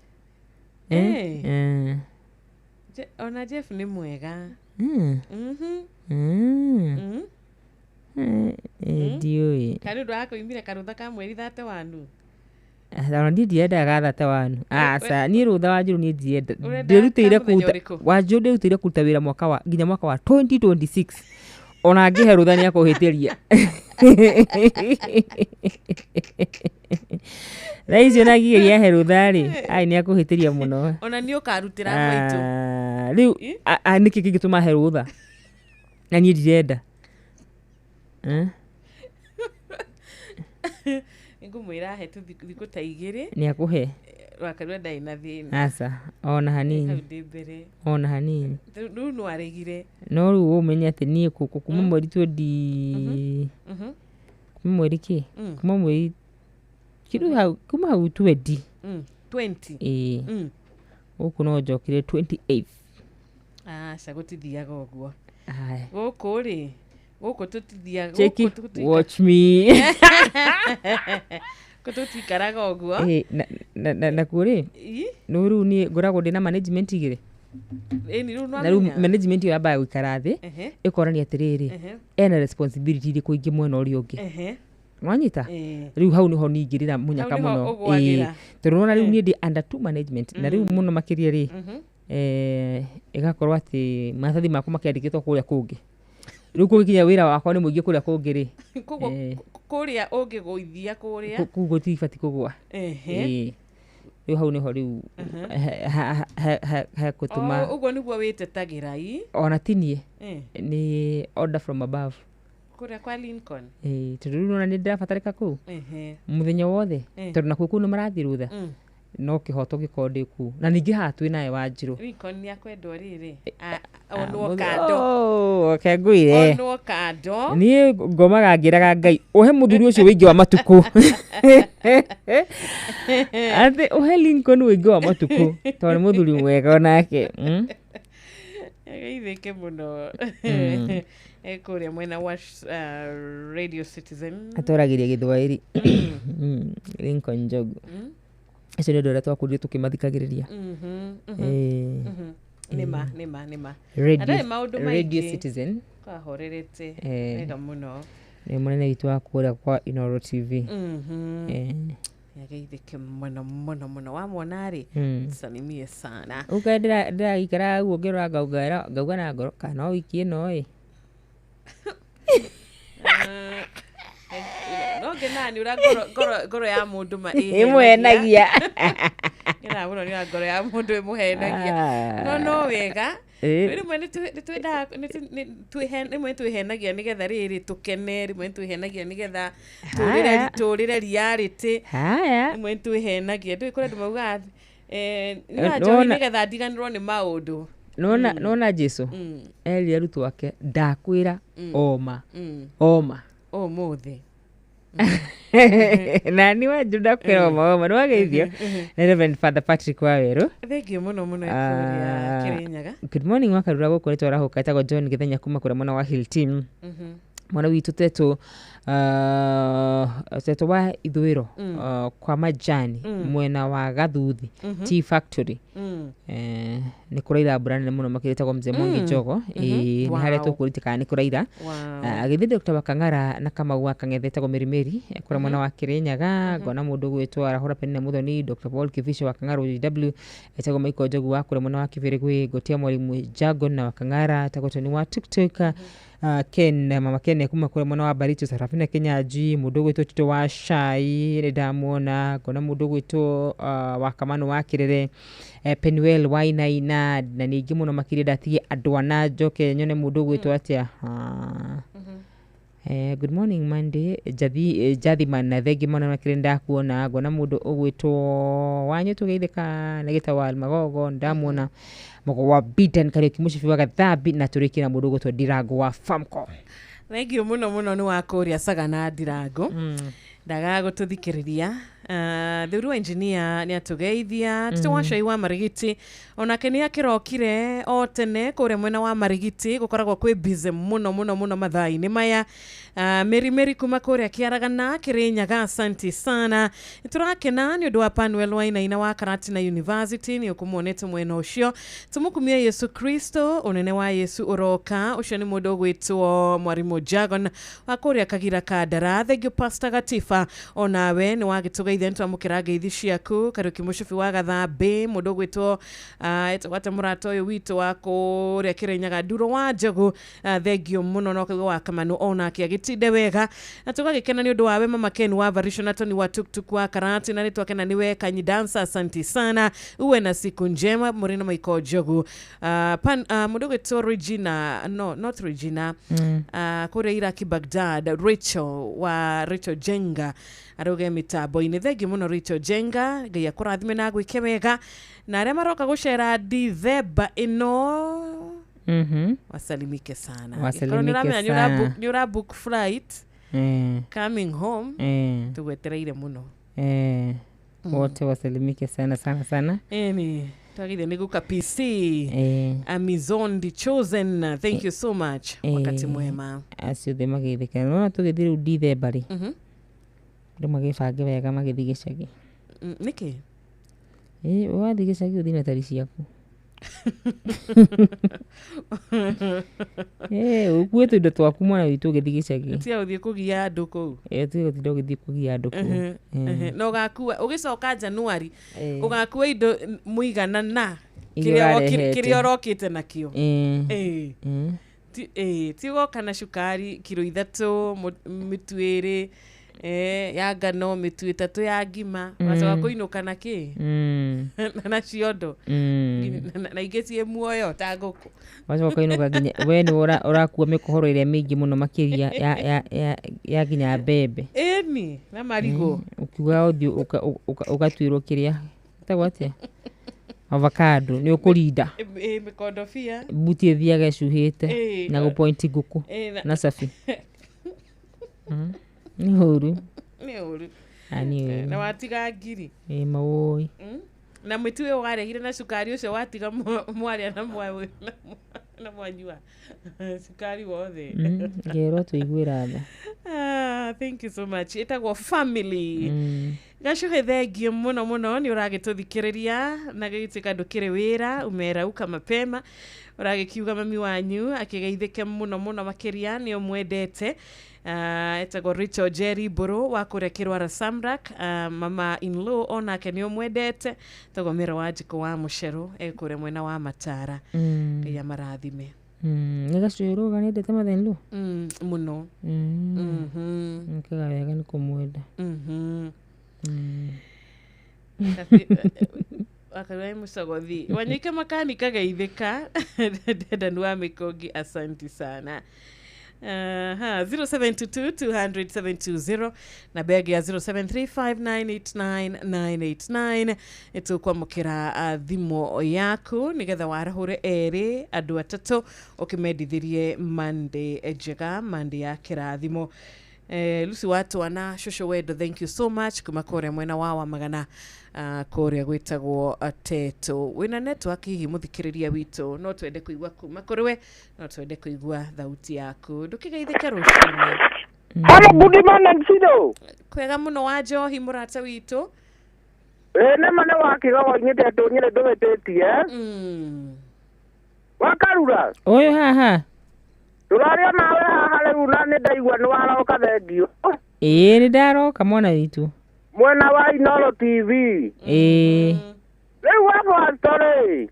Eh. Ona Jeff nĩ mwega. Ndiũĩ. Kana nĩ ũndũ wa kũimire karutha ka mweri thate wanu? Ona niĩ ndiendaga thate wanu. Aca, niĩ rũtha wa Njũrũ niĩ ndienda. Ũrenda Ndĩrutĩire ka mũthenya kũruta ũrĩkũ? wa Njũrũ ndĩrutĩire kũruta wĩra mwaka wa nginya mwaka wa 2026. Ona ngĩhe rũtha nĩ akũhĩtĩria. Thaa icio ona ngĩgeria he rũtha rĩ, ai nĩ akũhĩtĩria mũno. Ona nĩ ũkarutĩra maitũ. Ah, rĩu nĩkĩ kĩngĩtũma he rũtha? Na niĩ ndirenda. Eh? Nĩngũmwĩra ahe tu thikũ ta igĩrĩ. Nĩ akũhe. Wakarua ndarĩ na thĩna. Aca, ona hanini. Hau ndĩ mbere. Ona hanini. Rĩu no aregire. No rĩu ũmenye atĩ niĩ kuma mweri twendi kuma mweri kĩ? Kuma mweri kĩrũ hau, kuma hau twendi. 20. Ĩĩ. Gũkũ no njokire 28. Aca, gũtithiaga ũguo. Aya. Gũkũ rĩ, gũkũ tũtithiaga, Cheki, gũkũ tũtuika- watch me. Gũkũ tũtikaraga ũguo. Ĩĩ, nakuo rĩ, Ĩ? no rĩu niĩ ngoragwo ndĩna management igĩrĩ. Ĩni rĩu Na rĩu nĩwamenya? management ĩyo yambaga gũikara thĩ, ĩkorania atĩrĩrĩ, ena responsibility irĩkũ ingĩ mwena ũrĩa ũngĩ. Nwanyita? Rĩu hau nĩho ningĩrĩra mũnyaka Hau nĩho mũno. ũgwagĩra. Ĩĩ. Tondũ nĩwona rĩu niĩ ndĩ under two management, na rĩu mũno makĩria rĩ, ĩgakorwo atĩ maratathi makwa makĩandĩkĩtwo kũrĩa kũngĩ. Rĩu kũgĩkinya wĩra wakwa nĩ mũingĩ kũrĩa kũngĩ rĩ. Koguo kũrĩa ũngĩgũithia kũrĩa. Kũu gũtibatiĩ kũgũa. Ĩĩ. Rĩu hau nĩho rĩu hekũtũma. Oh, ũguo nĩguo wĩtetagĩra ĩ? Ona ti niĩ. Nĩ order from above. Kũrĩa kwa Lincoln. Ĩĩ, tondũ rĩu nĩwona nĩ ndĩrabatarĩka kũu. Mũthenya wothe. Tondũ nakuo kũu nĩ marathiĩ rũtha. No kĩhoto gĩkorwo ndĩ kũu na ningĩ haha twĩ naye Wanjirũ. Lincoln nĩ akwendwo rĩrĩ. Onwo kando. Oh, reke ngwĩre. Onwo kando. Niĩ ngomaga ngĩraga Ngai ũhe mũthuri ũcio wĩingĩ wa matukũ, atĩ ũhe Lincoln wĩingĩ wa matukũ tondũ nĩ mũthuri mwega onake. Geithĩke mũno. Kũrĩa mwena wa Radio Citizen. Atwaragĩria Gĩthwaĩri. Lincoln Njogu. Acio nĩ andũ arĩa twakũrire tũkĩmathikagĩrĩria. Nĩma nĩma nĩma. Radio, Na ndarĩ maũndũ Radio maingĩ. Citizen. Kwahorerete wega mũno. Nĩ mũnene witũ wa kũrĩa kwa Inoro TV. Yageithĩke mũno mũno mũno wamwona rĩ, salimie sana. Ũkae ndĩraikara ũguo ngĩrora ngauga ngauga na ngoro kana no wiki ĩno ĩ. No ngenaga nĩ ũrĩa ngoro ya mũndũ ma Ĩmũhenagia. Ngenaga mũno nĩ ũrĩa ngoro ya mũndũ ĩmũhenagia. No wega. Rĩmwe nĩ twendaga rĩmwe nĩ twĩhenagia nĩgetha rĩrĩ tũkene, rĩmwe nĩ twĩhenagia nĩgetha tũrĩre reality. Haya. Rĩmwe nĩ twĩhenagia, ndũĩ kũrĩ andũ maugaga nyua njohi nĩgetha ndiganĩrwo nĩ maũndũ. Nona Jesu erire arutwo ake ndakwĩra oma oma ũmũthĩ. Na nĩ Wanjirũ ndakwĩra oma oma nĩ wageithio nĩ Reverend Father Patrick Wawerũ. Thengiũ mũno mũno kũrĩa Kĩrĩnyaga. Good morning Wakarura, gũkũ nĩ twarahũka. Etagwo John Gĩthenya kuma kũrĩa mwena wa Hill Team. Mwana witũ Tetũ, Tetũ wa ithũĩro, kwa Majani, mwena wa Gathuthi Tea Factory. Nĩ kũraira mbura nene mũno makĩria, etagwo Mzee Mwangi Njogo. Ĩĩ, nĩ harĩa tũkũrĩte kana nĩ kũraira. Agĩthiĩ Dr. Wakang'ara na Kamau wa Kang'ethe, etagwo Mĩrimĩri kũrĩa mwena wa Kĩrĩnyaga. Ngona mũndũ ũgwĩtwo Arahũra Penina Muthoni, Dr. Paul Kibicho wa Kang'ara OGW, etagwo Michael Njogu wa kũrĩa mwena wa Kĩbĩrĩgwĩ, Ngotia Mwalimu Jagon na Wakang'ara, etagwo Tony wa TikTok, Ken Mama Ken kuma kũrĩa mwena wa Barito, Sarafina Kenyanjui, mũndũ ũgwĩtwo Tito wa Cai nĩ ndamuona. Ngona mũndũ ũgwĩtwo wa Kamano wa Kĩrere, Penuel Wainaina, na ningĩ mũno makĩria ndatigie andũ ana njoke nyone mũndũ ũgwĩtwo atĩa. Good morning Monday Jathi, Jathiman na thengi mũno makĩria ndakuona. Ngona mũndũ ũgwĩtwo Wanyu tũgeithĩka na gĩtagwo Almagogo, ndamuona Mogo wa Bidan Kariũki mũcibi wa Gathambi, na tũrĩkie na mũndũ ũgwĩtwo Ndirango wa Famco. Thengiũ mũno mũno nĩ wa kũrĩa Sagana Ndirango ndagaga gũtũthikĩrĩria. Thuri wa engineer nĩ atũgeithia. Tito wa Cai wa Marigiti onake nĩ akĩrokire o tene kũrĩa mwena wa Marigiti, gũkoragwo kwĩ busy mũno mũno mũno mathaa-inĩ maya. Mĩri kuma kũrĩa Kĩaragana Kĩrĩnyaga, asante sana. Nĩtũrakena nĩ ũndũ wa Panuel Wainaina wa Karatina University, nĩ ũkũmuonete mwena ũcio. Tũmũkumie Yesu Kristo, ũnene wa Yesu ũroka. Ũcio nĩ mũndũ ũgwĩtwo Mwarimũ Jagon wa kũrĩa Kagira Kandara. Thengiũ Pastor Gatiba, onawe nĩ wagĩtũgeithia, nĩtwamũkĩra ngeithi ciaku. Kariũki mũcibi wa Gathambĩ, mũndũ ũgwĩtwo etagwo atĩa mũrata ũyũ witũ wa kũrĩa Kĩrĩnyaga, Nduro wa Njogu, thengiũ mũno. No kaigua wa Kamanu onake agĩtinde wega, na tũgagĩkena nĩ ũndũ wawe Mama Ken wa Varisho na Tony wa Tuktuk wa Karati, na nĩtwakena nĩwe Kanyi Dansa, asanti sana, uwe na siku njema. Mũrĩ na Maiko Njogu, mũndũ ũgwĩtwo Regina, no not Regina, kũrĩa Iraki Baghdad, Rachel wa Rachel Jenga arauge mĩtambo-inĩ. Thengiũ mũno Rachel Jenga, Ngai akũrathime na agwĩke wega, na arĩa maroka gũcera Dithemba ĩno wasalimike sana. Wasalimike Angĩkorwo nĩũramenya sana. Nĩ ũra book flight coming home, tũgwetereire mũno. Wote wasalimike sana sana sana. Ĩni twagithio nĩ guka PC Amazon the chosen, thank you so much, wakati mwema. Acio othe mageithĩka. Nona tũgĩthiĩ rĩu Dithemba rĩ, andũ magĩbange wega magĩthiĩ gĩcagi. Nĩkĩ? Ĩ, wathiĩ gĩcagi ũthiĩ na tari ciaku. Ũkuĩte tũindo twaku mwana witũ ũgĩthiĩ gĩcagi. Tiga gũthiĩ kũgia andũ kũu. Tiga gũtinda ũgĩthiĩ kũgia andũ kũu. Na ũgakua ũgĩcoka Januari, ũgakua indo mũigana na Iria kĩrĩa ũrarehete. Kĩrĩa ũrokĩte nakĩo. Ti ũgoka na cukari kiro 3, mĩtu 2 ya ngano, mĩtu 3 ya ngima, ũgacoka kũinũka na kĩ? Na ciondo. Na ingĩ ciĩ muoyo ta ngũkũ. Wacoka ũkainũka nginya we nĩ ũrakua mĩkohoro ĩrĩa mĩingĩ mũno makĩria ya nginya mbembe. Ĩni na marigũ. Ũkiuga ũthiĩ ũgatuĩrwo kĩrĩa Ĩtagwo atĩa? Avocado nĩ ũkũrinda. Ĩ, mĩkondobia. Buti ĩthiaga ĩcuhĩte na gũpointi ngũkũ na cabi. Nĩ ũru. Nĩ ũru. Ah, nĩ ũru. Na watiga ngiri. Ĩ mawũi. Na mũtu ũyũ warehire na cukari ũcio watiga mwarĩa na na mwanyua cukari wothe. Ngerwo tũiguĩra tha. Ah, thank you so much. Ĩtagwo family. Gacuhe, thengio mũno mũno nĩ ũragĩtũthikĩrĩria na gĩgĩtuĩka ndũkĩrĩ wĩra, umerauka mapema, ũragĩkiuga mami wanyu akĩgeithĩke mũno mũno makĩria, nĩ ũmwendete. Etagwo Rachel Jerry Mbũrũ wa kũrĩa Kĩrwara Samrak. Mama in law onake nĩ ũmwendete, etagwo Mĩro wa Njikũ wa Mũcerũ, e kũrĩa mwena wa Matara. Ngai amarathime. Nĩ gacuĩ rũga nĩendete mother-in-law? Mũno. Nĩkaga wega nĩ kũmwenda. Akaruga nĩ mũcogothi wanyike makanika geithĩka Dedan wa Mĩkũngi, asanti sana. Aha, 0722 200 720 na begi ya 0735989989 ĩtũkwamũkĩra thimũ yaku nĩgetha warahũre erĩ andũ atatũ ũkĩmendithirie Monday njega, Monday ya kĩrathimo. Lucy watwana shosho wendo, thank you so much kuma kũrĩa mwena wa Wamagana, kũrĩa gwĩtagwo Teto. Wĩna network hihi mũthikĩrĩria witũ, no twende kũigua kuma kũrĩ we, no twende kũigua thauti yaku, ndũkĩgeithĩke rũcinĩ. Hello, good morning, Sido. Kwega mũno wa njohi mũrata witũ. Ĩ nĩma nĩ wa Kĩgogo-inĩ Tetũ nyĩrĩ ndũhĩtĩtie. Wakarura. Ũyũ haha. Tũraria nawe haha rĩu na nĩ ndaigua nĩ waroka, thengio. Ĩĩ, nĩ ndaroka mwana witũ. Mwena wa Inoro TV. Ĩĩ. Rĩu wa pastor rĩ.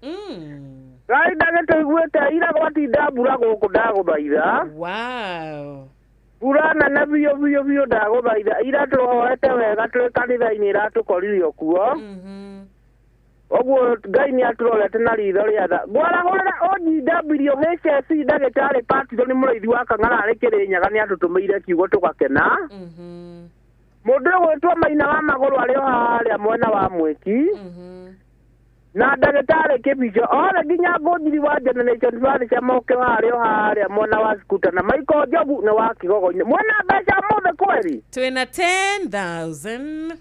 Ngai ndagĩtũiguĩte ira gwatinda mbura gũkũ, ndagũthaitha. Wow. Mbura nene biũ biũ biũ, ndagũthaitha. Ira tũhoete wega twĩ kanitha-inĩ, ĩratũkorire kuo. Ũguo Ngai nĩ atũrorete na ritho rĩa tha. Ngwarahũrĩra OGW HSC ndagĩtarĩ Patito nĩ mũrĩithi wa Kang'ara arĩ Kĩrĩnyaga, nĩ atũtũmĩire kiugo tũgakena. Mũndũ ũgwĩtwo Maina wa Magũrũ arĩ o harĩa mwena wa Mwĩki. Na ndagĩtarĩ Kĩbico othe nginya Ngũnjiri wa Generation Furniture moke harĩa o harĩa mwena wa Skuta na Michael Njogu nĩ wa Kĩgogo-inĩ. Mwena mbeca ũmũthĩ kweri? Twĩna 10,000.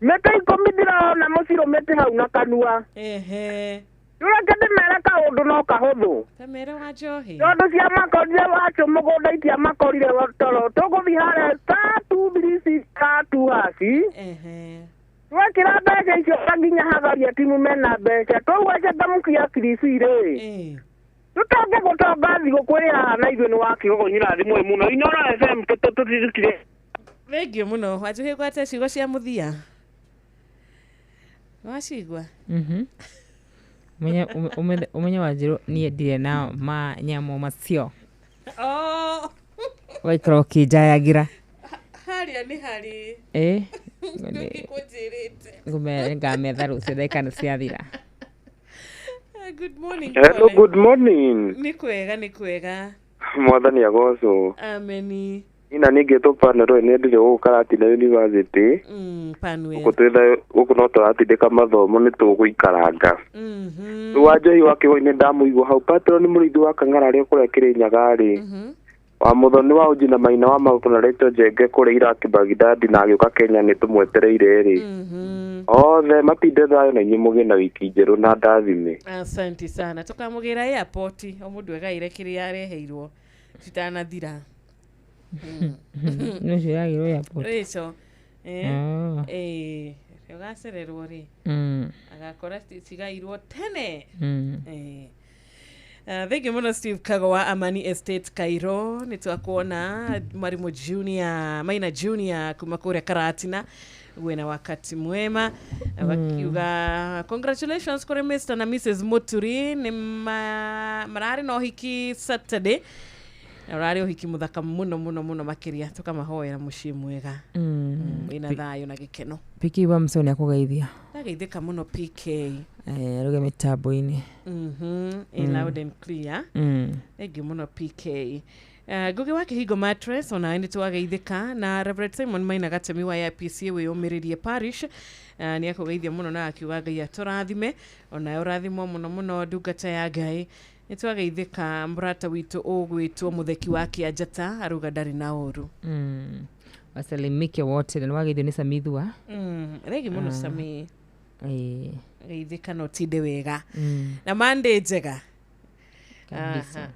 Mĩtĩ 10 ndĩrona mũcirũmĩte hau na kanua. Ehe. Reke ndĩmere kaũndũ no kahũthũ. Tamere wa njohi. Tondũ ciamakorire wacũ mũgũnda itiamakorire toro. Tũgũthiĩ harĩa *236*2#. Ehe. Twekĩra mbeca icio na nginya hagaria timu mena mbeca. Twaugua cangamkia Kilifi rĩ. Tũtonge gũtonga thigũkũ ĩrĩa haha na ithuĩ nĩ wa Kĩgogo-inĩ rathimwo mũno. Inoro FM tũtirutire. Thengio mũno. Wanjohi gwate ciugo cia mũthia. Wacigua? Ũmenye Wanjirũ niĩ ndirĩ na manyamũ macio. Oh. Ũgaikara ũkĩnjayagĩra. Harĩa nĩ harĩ. Ĩ. Ndũngĩkũnjĩrĩte. Ngametha rũciũ ndagĩka nĩ ciathira. Good morning. Hello, good morning. Nĩ kwega, nĩ kwega. Mwathani agocwo. Ameni. Ina ningĩtwo Paneroi nĩ ndire gũkũ Karatina University. Panuel. Gũkũ twĩ gũkũ no tũratindĩka mathomo nĩ tũgũikaranga. Rĩu wa Njohi wa Kĩgogo-inĩ ndamũigua hau Patron mũrĩithi wa Kang'ara arĩa kũrĩa Kĩrĩnyaga rĩ. Wa Mũthoni wa Ũnji na Maina wa Magũrũ na Rachel Njenge kũrĩa Iraq Baghdad na agĩũka Kenya nĩ tũmwetereire rĩ. Othe matinde thayũ na inyuĩ mũgĩe na wiki njerũ na ndathime. Asante sana. Tũkamũgĩra airport o mũndũ egaire kĩrĩa areheirwo citanathira. Nĩ ũcio ũragĩrwo airport. Rachel. Ũgacererwo rĩ. Agakora cigairwo tene. Thank you mũno Steve Kago wa Amani Estate Cairo, nĩ twakuona Mwalimu Junior Maina Junior kuma kũrĩa Karatina, uwe na wakati mwema. Wakiuga congratulations kũrĩ Mr na Mrs Muturi nĩ mararĩ na ũhiki Saturday, na ũrarĩ ũhiki mũthaka mũno mũno mũno makĩria, tũkamahoera mũciĩ mwega wĩna thayũ na gĩkeno. PK wa Msoni akũgeithia. Ndageithĩka mũno PK. Aruge mĩtambo-inĩ. In loud and clear. Thank you mũno PK. Ngugi wa Kihingo Mattress ona nĩ twageithĩka na Reverend Simon Maina Gatemi wa APC wĩyũmĩrĩrie parish. Nĩ akũgeithia mũno na akiuga Ngai atũrathime, onawe ũrathimwo mũno mũno ndungata ya Ngai. Nĩ twageithĩka mũrata witũ ũgwĩtwo Mũtheki wa Kĩanjata arauga ndarĩ na ũru. Wasalimike wote na nĩwageithio nĩ Samithua. Rĩngĩ mũno. Sami. Ĩĩ. Geithĩka na ũtinde wega na Monday njega. Kabisa. Aha.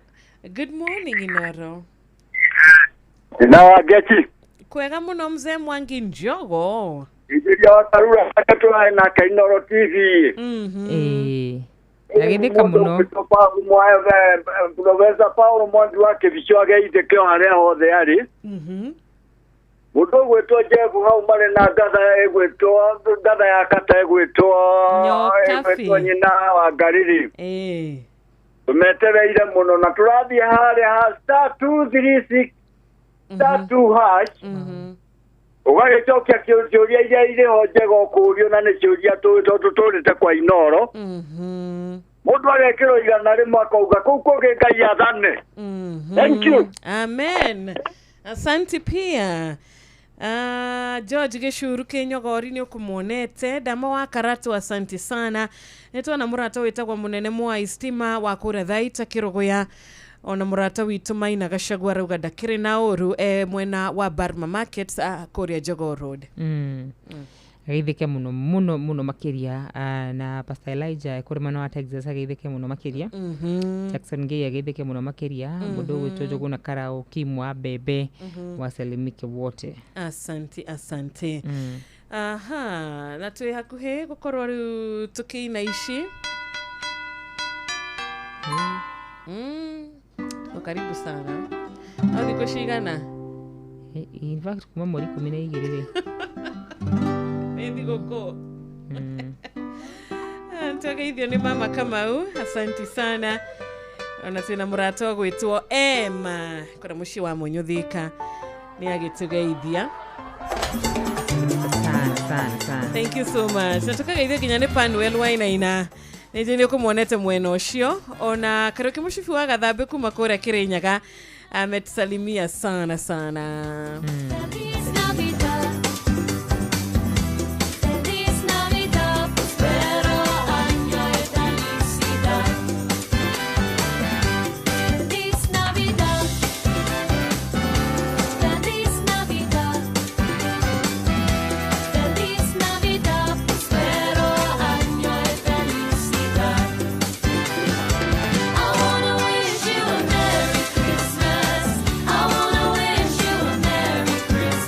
Good morning, Inoro. Na Wangeci. Kwega mũno mzee Mwangi Njogo. Iria wakarura tũrae nake Inoro TV. Ĩĩ. Ndageithĩka mũno. Profesa Paulo Mwangi wa Kĩbico ageithĩke o harĩa hothe arĩ. Mũndũ ũgwĩtwo Jeff hau marĩ na ngatha ĩgwĩtwo ngatha ya kata ĩgwĩtwo Nyokabi. ĩgwĩtwo nyina wa Ngariri. Ĩĩ. Tũmetereire mũno na tũrathiĩ harĩa ha *236 *2# ũgagĩcokia ciũria iria irĩ ho njega ũkũũrio na nĩ ciũria tũĩ tondũ tũrĩte kwa Inoro. Mũndũ agekĩrwo 100 akauga kũu kũngĩ Ngai athane. Thank you. Amen. Asante pia. George Gĩcuru Kĩnyogori nĩ ũkũmuonete Ndama wa Karatu, asante sana. Nĩ tuona mũrata wĩtagwo Mũnene Mwai Stima wa kũrĩa Thaita Kĩrũgũya, ona mũrata witũ Maina Gacagua arauga ndakĩrĩ na ũru mwena wa Barma Market, kũrĩa Jogoo Road. Ageithĩke mũno mũno mũno makĩria. Na Pastor Elijah kũrĩ mwena wa Texas ageithĩke mũno makĩria. Jackson Ngei ageithĩke mũno makĩria. Mũndũ ũgwĩtwo Njũgũna Karau Kim wa Mbembe wasalimike wote. Asante, asante. Aha, na twĩ hakuhĩ gũkorwo rĩu tũkĩina ici. Tuko karibu sana. Au thikũ cigana? In fact kuma mweri 12 rĩ. Nĩ thigũkũ. Twageithio nĩ mama Kamau, asanti sana. Ona twĩna mũrata ũgwĩtwo Emma kũrĩa mũciĩ wa Mũnyũthika nĩ agĩtũgeithia. Sana sana sana. Thank you so much. Na tũkageithio nginya nĩ Panuel Wainaina. Nĩnjũĩ nĩ ũkũmuonete mwena ũcio. Ona Kariũki Mũcibi wa Gathambĩ kuma kũrĩa Kĩrĩnyaga ametusalimia sana sana. Feliz Navidad. Feliz Navidad, prospero año y felicidad. Feliz Navidad. Feliz Navidad. Feliz Navidad, prospero año y felicidad. I wanna wish you a Merry Christmas. I wanna wish you a Merry Christmas.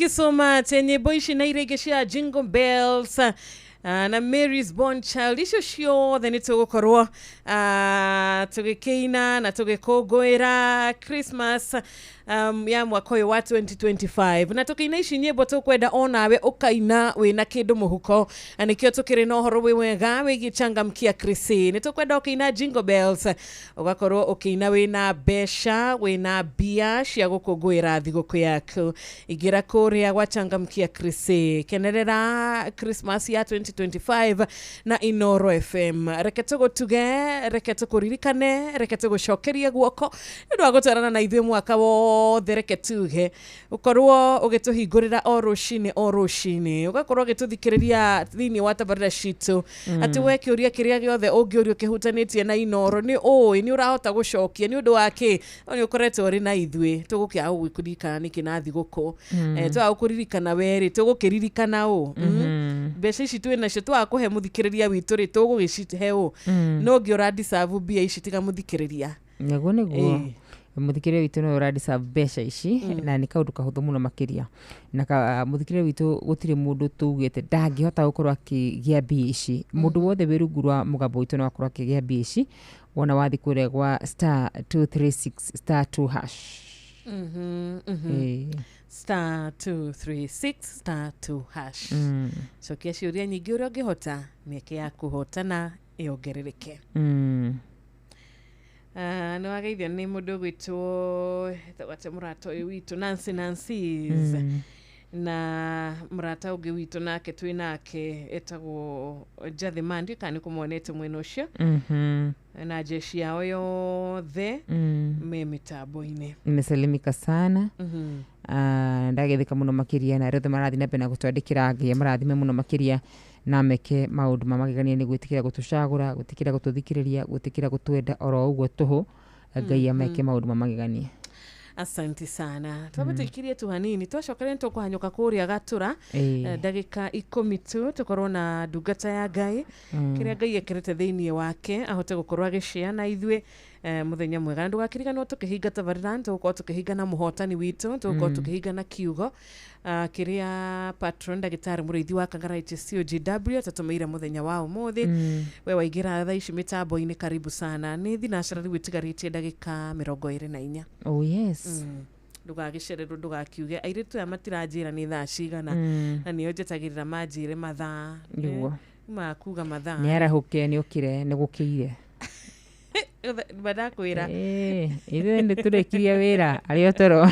you so much. Nyĩmbo ici na iria ingĩ cia Jingle Bells na Mary's Born Child icio ciothe nĩ tũgũkorwo tũgĩkĩina na tũgĩkũngũĩra Christmas ya mwaka ũyũ wa 2025, na tũkĩina ici nyĩmbo tũkwenda onawe ũkaina wĩna kĩndũ mũhuko, na nĩkĩo tũkĩrĩ na ũhoro wĩ wega wĩgiĩ Changamkia Krisi. Nĩ tũkwenda ũkĩina Jingle Bells ũgakorwo ũkĩina wĩna mbeca, wĩna mbia cia gũkũngũĩra thigũkũ yaku. Ingĩra kũrĩa gwa Changamkia Krisi, kenerera Christmas ya 2025 na Inoro FM. Reke tũgũtuge, reke tũkũririkane, reke tũgũcokerie guoko nĩ ũndũ wa gũtwarana na ithuĩ mwaka wothe. Reke tuge ũkorwo ũgĩtũhingũrĩra o rũcinĩ o rũcinĩ, ũgakorwo ũgĩtũthikĩrĩria thĩinĩ wa tabarĩra citũ, atĩ we kĩũria kĩrĩa gĩothe ũngĩũrio kĩhutanĩtie na Inoro nĩ ũĩ nĩ ũrahota gũcokia nĩ ũndũ wa kĩ nĩ ũkoretwo ũrĩ na ithuĩ. Tũgũkĩaga gũgĩkũririkana nĩkĩ na thigũkũ, twaga gũkũririkana werĩ tũgũkĩririkana ũ. Mbeca ici twĩ nacio twaga kũhe mũthikĩrĩria witũ rĩ tũgũgĩcihe ũ? No ũngĩ ũrandicabu mbia ici tiga mũthikĩrĩria. Nĩguo nĩguo muthikĩrĩria witũ no ũrandicabu mbeca ici, na nĩ kaũndũ kahũthũ mũno makĩria, na mũthikĩrĩria witũ gũtirĩ mũndũ tugĩte ndangĩhota gũkorwo akĩgĩa mbia ici. Mũndũ wothe wĩ rungu rwa mũgambo witũ no akorwo akĩgĩa mbia ici wona wathiĩ kũrĩa gwa *236*2#. *236*2#. Cokia ciũria nyingĩ ũrĩa ũngĩhota, mĩeke ya kũhotana ĩongerereke. Nĩ wageithio nĩ mũndũ ũgwĩtwo etagwo mũrata ũyũ witũ Nancy Nancy's, na mũrata ũngĩ witũ nake twĩ nake etagwo Njathima, ndiũĩ kana nĩ kũmuonete mwena ũcio, na jeshi yao yothe me mĩtambo-inĩ. Nimesalimika sana. Ndagetheka mũno makĩria na arĩa othe marathiĩ na mbere na gũtwandĩkĩra, Ngai amarathime mũno makĩria na meke maũndũ ma magegania nĩ gwĩtĩkĩra gũtũcagũra, gwĩtĩkĩra gũtũthikĩrĩria, gwĩtĩkĩra gũtwenda oro ũguo tũhũ. Ngai ameke maũndũ ma magegania. Asante sana. Twambe tuikirie tu hanini twacokere nĩtũkũhanyũka kũrĩa Gatura ndagĩka 10 tu tũkorwo na ndungata ya Ngai, kĩrĩa Ngai ekĩrĩte thĩinĩ wake ahote gũkorwo agĩshare na ithuĩ mũthenya mwega. Na ndũgakĩriganĩrwo tũkĩhinga tabarĩra nĩtũgũkorwo tũkĩhinga na mũhotani witũ, tũgũkorwo tũkĩhinga na kiugo kĩrĩa patron ndagĩtarĩ mũrĩithi wa Kangara HCOGW atatũmĩire mũthenya wa ũmũthĩ. We waingĩra thaa ici mĩtambo-inĩ, karibu sana. Nĩ thinacara rĩu ĩtigarĩtie ndagĩka 24. Oh yes. Ndũgagĩcererwo, ndũgakiuge airĩtu aya matiranjĩra nĩ thaa cigana, na nĩo njetagĩrĩra manjĩre mathaa. Nĩguo makuga mathaa nĩ arahũke, nĩ ũkire, nĩ gũkĩire. Badakwĩra ithuĩ nĩ tũrĩkirie wĩra arĩ o toro.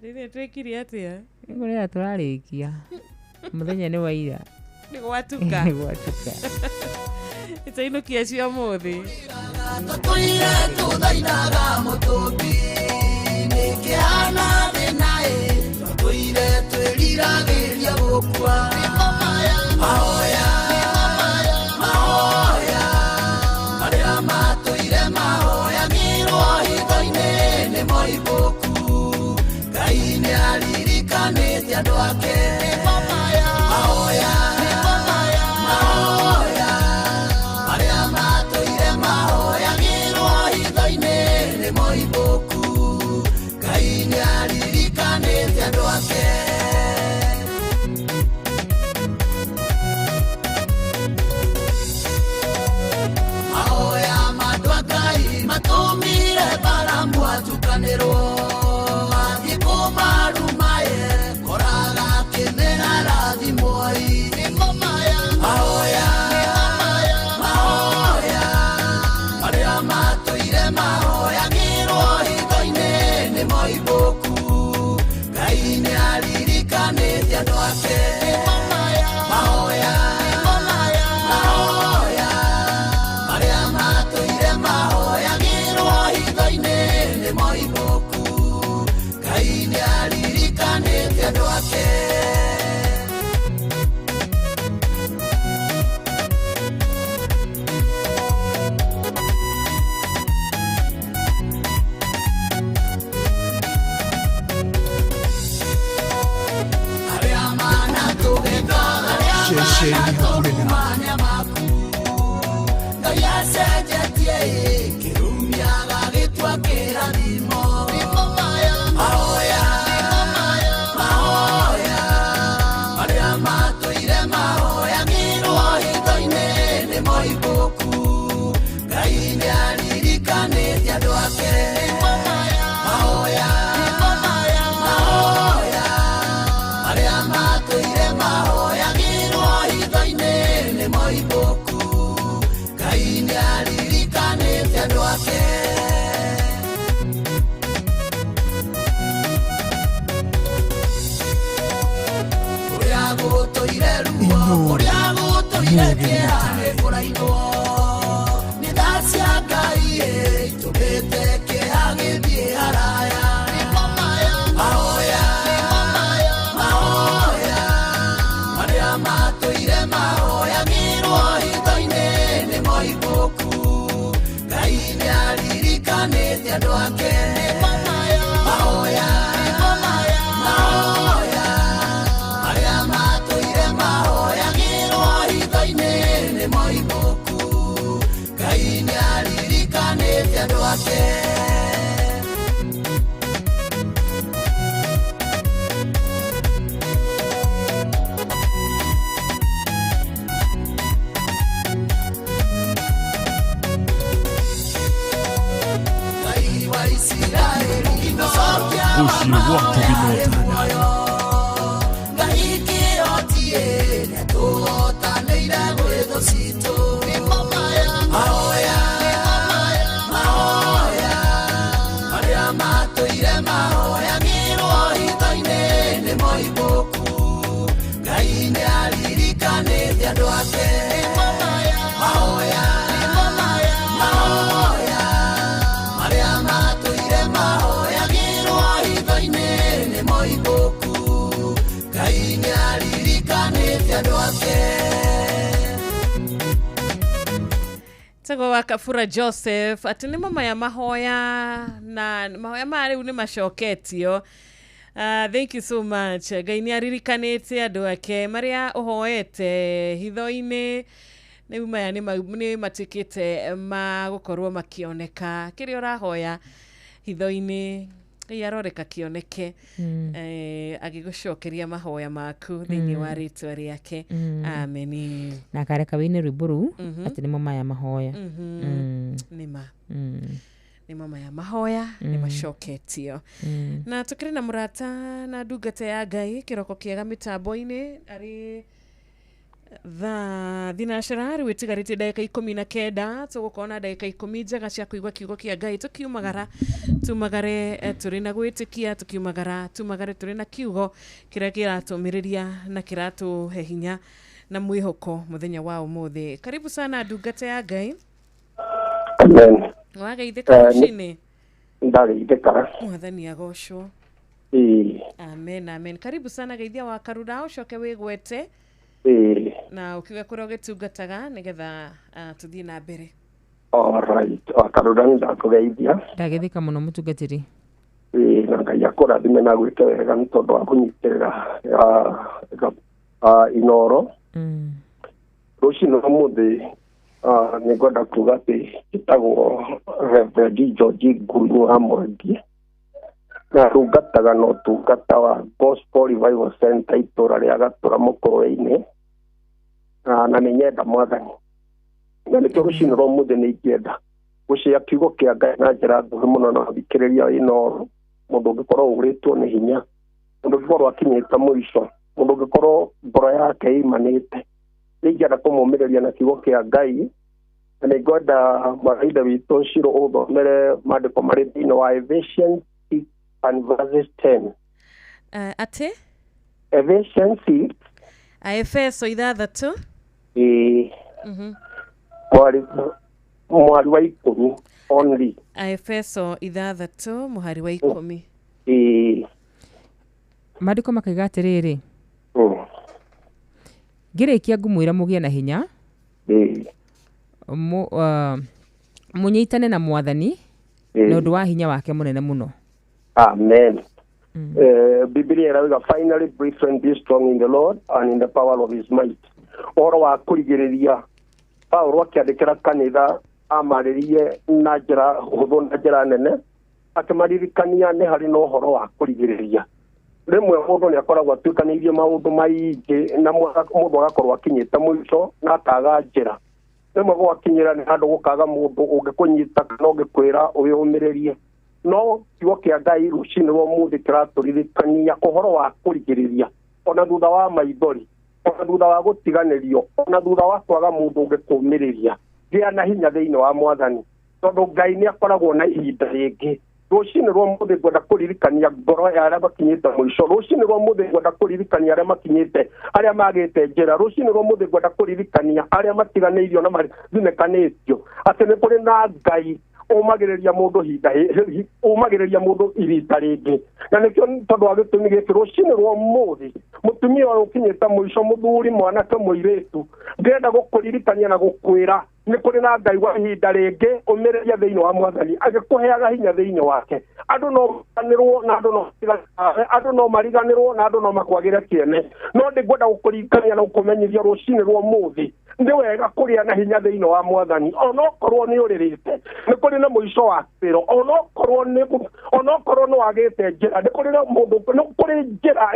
Rĩrĩa twĩkire atĩa? Nĩ kũrĩa tũrarĩkia mũthenya nĩ wa ira, nĩ gwatuka. Nĩ gwatuka. Itainũkia cia ũmũthĩ. Tũtũire tũthainaga mũtũmbi nĩkĩhana thĩna-ĩ, tũtũire twĩriragĩria gũkua. Mahoya mahoya marĩa matũire mahoyagĩrwo hitho-inĩ nĩ moimbũku, Ngai nĩaririkanĩte andũ ake. Mahoya mahoya marĩa matũire mahoyagĩrwo hitho-inĩ nĩ moimbũku, Ngai nĩaririkanĩte andũ ake. Mahoya ma andũ a Ngai matũmire Balamu atukanĩrwo, athiĩ kũmarumaye koraga akĩmera rathimwoi. Mahoya mahoya marĩa matũire mahoyagĩrwo hitho-inĩ nĩ moimbũku, Ngai nĩaririkanĩte andũ ake. Mahoya mahoya marĩa matũire mahoyagĩrwo hitho-inĩ nĩ moimbũku, Ngai nĩaririkanĩte andũ ake. Arĩa manatũgeka, arĩa manatũkumania maku, Ngai acenjetie kĩrumi agagĩtua kĩrathimo. Mahoya ake. Mahoya, mahoya, arĩa matũire mahoyagĩrwo hitho-inĩ nĩ moimbũku. Ngai nĩaririkanĩte andũ ake. Kũrĩa gũtũire ruo, kũrĩa gũtũire kĩeha nĩkũrainwo. Nĩ tha cia Ngai itũmĩte kĩeha gĩthiĩ haraya. Mahoya, mahoya, arĩa matũire mahoyagĩrwo hitho-inĩ nĩ moimbũku. Ngai nĩaririkanĩte andũ ake. Mahoya, mahoya, arĩa matũire mahoyagĩrwo hitho-inĩ nĩ moimbũku. Ngai nĩaririkanĩte andũ ake. Ngai wa Isiraeli cokia Ũcio mahoya watũgĩnotana. muoyo. Ngai kĩhotie nĩatũhotanĩire gwĩ thũ citũ. Mahoya, mahoya, arĩa matũire mahoyagĩrwo hitho-inĩ nĩ moimbũku. Ngai nĩaririkanĩte andũ ake. Mahoya, mahoya, arĩa matũire mahoyagĩrwo hitho-inĩ nĩ moimbũku. Ngai nĩaririkanĩte andũ ake. Tagwo wa Kabura Joseph atĩ nĩ mama ya mahoya na mahoya maya rĩu nĩ macoketio. Thank you so much. Ngai nĩ aririkanĩte andũ ake marĩa ũhoete hitho-inĩ rĩu maya nĩ matuĩkĩte ma gũkorwo makĩoneka. Kĩrĩa ũrahoya hitho-inĩ Ngai aroreka kĩoneke, agĩgũcokeria mahoya maku thĩinĩ wa rĩtwa rĩake. Ameni. Na akareka wĩine rwĩmbo rũu atĩ nĩmo maya mahoya. Nĩma nĩ mama ya mahoya nĩ macoketio. Na tũkĩrĩ na mũrata na ndungata ya Ngai kĩroko kĩega mĩtambo-inĩ arĩ thaa thinacara rĩu ĩtigarĩtie ndagĩka 19. Tũgũkorwo na ndagĩka 10 njega cia kũigua kiugo kĩa Ngai tũkiumagara tumagare tũrĩ na gwĩtĩkia, tũkiumagara tumagare tũrĩ na kiugo kĩrĩa kĩratũmĩrĩria na kĩratũhe hinya na mwĩhoko mũthenya wa ũmũthĩ. Karibu sana ndungata ya Ngai. Amen. Wageithĩka rũcinĩ. Ndageithĩka. Mwathani agocwo. Ĩĩ. Amen, amen. Karibu sana geithia wa Karura ũcoke wĩgwete Ĩĩ. na ũkiuge kũrĩa ũgĩtungataga nĩgetha tũthiĩ na mbere. All right. Wa Karura nĩ ndakũgeithia. Ndageithĩka mũno mũtungatĩri. Ĩĩ, na Ngai akũrathime na gwĩke wega nĩ tondũ wa kũnyitĩrĩra Inoro. Rũcinĩ ũmũthĩ nĩ ngwenda kuga atĩ njĩtagwo Reverend George Ngunyu wa Mwangi na ndungataga na ũtungata wa Gospel Revival Center itũra rĩa Gatũra Mũkũrwe-inĩ, na nĩ nyenda Mwathani. Na nĩkĩo rũcinĩ rwa ũmũthĩ nĩ ingĩenda gũcĩa kiugo kĩa Ngai na njĩra nguhĩ mũno na thikĩrĩria Inoro, mũndũ ũngĩkorwo ũrĩtwo nĩ hinya, mũndũ ũngĩkorwo akinyĩte mũico, mũndũ ũngĩkorwo ngoro yake ĩimanĩte. Nĩ ingĩenda kũmũmĩrĩria na kiugo kĩa Ngai, na nĩ ngwenda mwaithe witũ Shiro ũthomere maandĩko marĩ thĩinĩ wa Ephesians 6 and verses 10. Atĩ Ephesians 6 Aefeso 6. Ĩĩ, mwari wa 10 only. Aefeso 6 mũhari wa 10. Ĩĩ. Maandĩko makaiga atĩrĩrĩ, ngĩrĩkia ngũmwĩra mũgĩe na hinya, mũnyitane na Mwathani na ũndũ wa hinya wake mũnene mũno. Amen. Biblia ĩrauga, finally brethren, be strong in the Lord and in the power of his might. Ũhoro wa kũrigĩrĩria Paulo akĩandĩkĩra kanitha amarĩrie na njĩra hũthũ na njĩra nene, akĩmaririkania nĩ harĩ na ũhoro wa kũrigĩrĩria. Rĩmwe mũndũ nĩ akoragwo atuĩkanĩirie maũndũ maingĩ na mũndũ agakorwo akinyĩte mũico na akaga njĩra. Rĩmwe gwakinyĩra nĩ handũ gũkaga mũndũ ũngĩkũnyita kana ũngĩkwĩra wĩyũmĩrĩrie. No kiugo kĩa Ngai rũcinĩ rwa ũmũthĩ kĩratũririkania ũhoro wa kũrigĩrĩria ona thutha wa maithori, ona thutha wa gũtiganĩrio, ona thutha wa kwaga mũndũ ũngĩkũmĩrĩria. Gĩa na hinya thĩinĩ wa Mwathani, tondũ Ngai nĩ akoragwo na ihinda rĩngĩ. Rũcinĩ rwa ũmũthĩ ngwenda kũririkania ngoro ya arĩa makinyĩte mũico. Rũcinĩ rwa ũmũthĩ ngwenda kũririkania arĩa makinyĩte, arĩa magĩte njĩra. Rũcinĩ rwa ũmũthĩ ngwenda kũririkania arĩa matiganĩirio na mathinĩkanĩtio atĩ nĩ kũrĩ na Ngai ũmagĩrĩria mũndũ hinda, ũmagĩrĩria mũndũ ihinda rĩngĩ. Na nĩkĩo tondũ wa gĩtũmi gĩkĩ, rũcinĩ rwa ũmũthĩ mũtumia ũyũ ũkinyĩte mũico, mũthuri, mwanake, mũirĩtu, ndĩrenda gũkũririkania na gũkwĩra nĩ kũrĩ na Ngai wa ihinda rĩngĩ. Ũmĩrĩria thĩinĩ wa Mwathani agĩkũheaga hinya thĩinĩ wake. Andũ no mariganĩrwo na andũ no andũ no mariganĩrwo na andũ no makwagĩre kĩene, no ndĩngwenda gũkũririkania na gũkũmenyithia rũcinĩ rwa ũmũthĩ nĩ wega kũgĩa na hinya thĩinĩ wa Mwathani. Onokorwo nĩ ũrĩrĩte, nĩ kũrĩ na mũico wa kĩro. Onokorwo nĩ wagĩte njĩra, nĩ kũrĩ na mũndũ, nĩ kũrĩ njĩra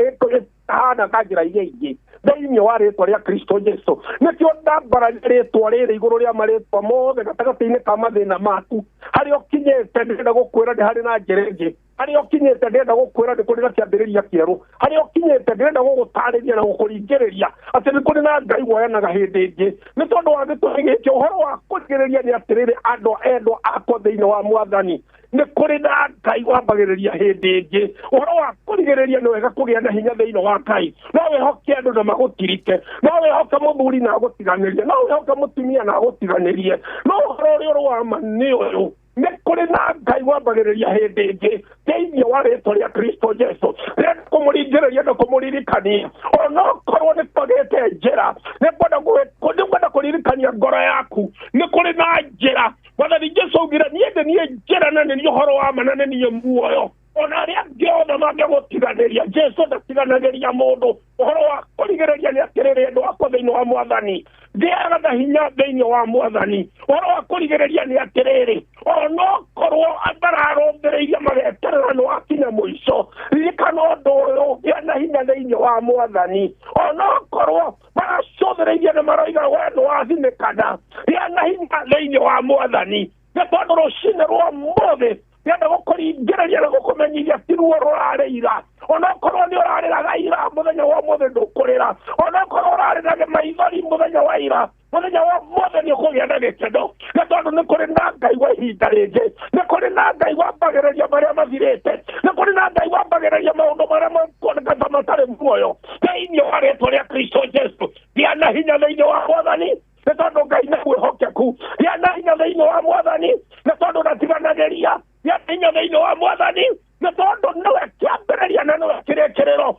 ĩhana ta njĩra iria ingĩ thĩinĩ wa rĩtwa rĩa Kristo Jesu. Nĩkĩo ndambararia rĩtwa rĩrĩ igũrũ rĩa marĩtwa mothe gatagatĩ-inĩ ka mathĩna maku. Harĩa ũkinyĩte ndĩrenda gũkwĩra nĩ harĩ na njĩra ĩngĩ. Harĩa ũkinyĩte ndĩrenda gũkwĩra nĩ kũrĩ na kĩambĩrĩria kĩerũ. Harĩa ũkinyĩte ndĩrenda gũgũtarĩria na gũkũringĩrĩria atĩ nĩ kũrĩ na Ngai woyanaga hĩndĩ ĩngĩ. Nĩ tondũ wa gĩtũmi gĩkĩ, ũhoro wa kũrigĩrĩria nĩ atĩrĩrĩ, andũ endwa akwa thĩinĩ wa Mwathani, nĩ kũrĩ na Ngai wambagĩrĩria hĩndĩ ĩngĩ. Ũhoro wa kũrigĩrĩria nĩ wega kũgĩa na hinya thĩinĩ wa Ngai. No wĩhoke andũ na magũtirike, no wĩhoke mũthuri na agũtiganĩrie, no wĩhoke mũtumia na agũtiganĩrie, no ũhoro ũrĩa ũrĩ wa ma nĩ ũyũ, nĩ kũrĩ na Ngai wambagĩrĩria hĩndĩ ĩngĩ thĩinĩ wa rĩtwa rĩa Kristo Jesu. Ndĩrenda kũmũringĩrĩria na kũmũririkania onokorwo nĩ kwagĩte njĩra, nĩngwenda kũririkania ngoro yaku nĩ kũrĩ na njĩra. Mwathani Jesu augire, niĩ nĩ niĩ njĩra na nĩ niĩ ũhoro wa ma na nĩ niĩ muoyo. Ona arĩa angĩ othe mangĩgũtiganĩria, Jesu ndatiganagĩria mũndũ. Ũhoro wa kũrigĩrĩria nĩ atĩrĩrĩ, andũ akwa thĩinĩ wa Mwathani, gĩaga na hinya thĩinĩ wa Mwathani. Ũhoro wa kũrigĩrĩria nĩ atĩrĩrĩ, onokorwo mararũmbĩrĩirie mageterera nĩ wakinya mũico, ririkana ũndũ ũyũ, gĩa na hinya thĩinĩ wa Mwathani. Onokorwo maracũthĩrĩirie nĩ maroiga we nĩ wathinĩkana, gĩa na hinya thĩinĩ wa Mwathani. Nĩ tondũ rũcinĩ rwa ũmũthĩ ndĩrenda gũkũringĩrĩria na gũkũmenyithia ti ruo rũrarĩira. Onokorwo nĩ ũrarĩraga ira, mũthenya wa ũmũthĩ ndũkũrĩra. Onokorwo ũrarĩraga maithori mũthenya wa ira, mũthenya wa ũmũthĩ nĩ ũkũgĩa na gĩkeno. Nĩ tondũ nĩ kũrĩ na Ngai wa ihinda rĩngĩ, nĩ kũrĩ na Ngai wambagĩrĩria marĩa mathirĩte, nĩ kũrĩ na Ngai wambagĩrĩria maũndũ marĩa makuoneka ta matarĩ muoyo thĩinĩ wa rĩtwa rĩa Kristo Jesu. Gĩa na hinya thĩinĩ wa Mwathani, nĩ tondũ Ngai nĩ mwĩhokeku. Gĩa na hinya thĩinĩ wa Mwathani, nĩ tondũ ndatiganagĩria. Gĩa na hinya thĩinĩ wa Mwathani, nĩ tondũ nĩwe kĩambĩrĩria na nĩwe kĩrĩkĩrĩro.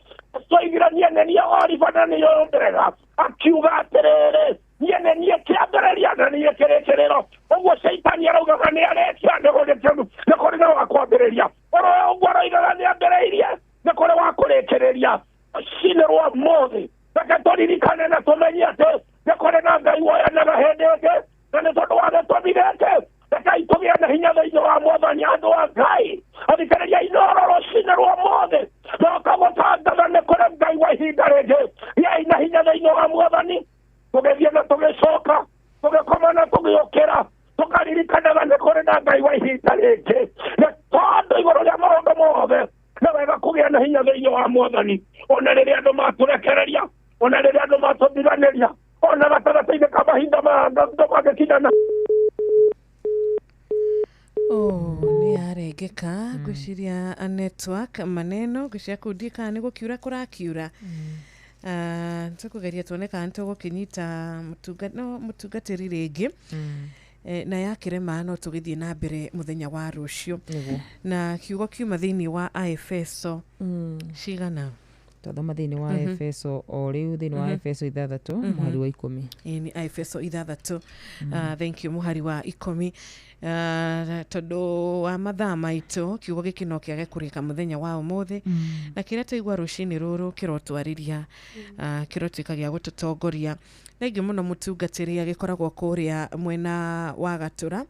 Soigire niĩ nĩ niĩ Oliver na nĩ niĩ Omega, akiuga atĩrĩrĩ, niĩ nĩ niĩ kĩambĩrĩria na nĩ niĩ kĩrĩkĩrĩro. Ũguo Caitani araugaga nĩ arĩkia, nĩ kũrĩ na wa kwambĩrĩria. Oro ũguo aroigaga nĩ ambĩrĩirie, nĩ kũrĩ wa kũrĩkĩrĩria. Rũcinĩ rwa ũmũthĩ reke tũririkane na tũmenye atĩ nĩ kũrĩ na Ngai woyanaga hĩndĩ ĩngĩ, na nĩ tondũ wa gĩtũmi gĩkĩ rekei tũgĩe na hinya thĩinĩ wa Mwathani. Andũ a Ngai, athikĩrĩria Inooro rũcinĩ rwa ũmũthĩ, ndoka gũtangatha nĩ kũrĩ Ngai wa ihinda rĩngĩ. Gĩai na hinya thĩinĩ wa Mwathani, tũgĩthiĩ na tũgĩcoka, tũgĩkoma na tũgĩũkĩra, tũkaririkanaga nĩ kũrĩ na Ngai wa ihinda rĩngĩ. Nĩ tondũ igũrũ rĩa maũndũ mothe nĩ wega kũgĩa na hinya thĩinĩ wa Mwathani, ona rĩrĩa andũ matũrekereria, ona rĩrĩa andũ matũthiganĩria, ona gatagatĩ-inĩ ka mahinda ma andũ mangĩkinyana. Oh, nĩ yarengeka. Ngwĩciria network maneno, ngwĩciria kũu ndiĩ kana nĩ gũkiura kũrakiura. Tũkũgeria tuone kana nĩtũgũkĩnyita mũtungatĩri rĩngĩ. Na yakĩrema no tũgĩthiĩ na mbere mũthenya wa rũciũ. Na kiugo kiuma thĩinĩ wa Aefeso cigana? Twathoma thĩinĩ wa Efeso o rĩu, thĩinĩ wa Efeso 6 mũhari wa 10. Ĩĩ nĩ Aefeso 6. Thank you, mũhari wa 10. Tondũ wa mathaa maitũ, kiugo gĩkĩ no kĩage kũrĩka mũthenya wa ũmũthĩ. Na kĩrĩa twaigua rũcinĩ rũrũ kĩrotwarĩria, kĩrotuĩka gĩa gũtũtongoria. Thengiũ mũno mũtungatĩri agĩkoragwo kũrĩa mwena wa Gatũra.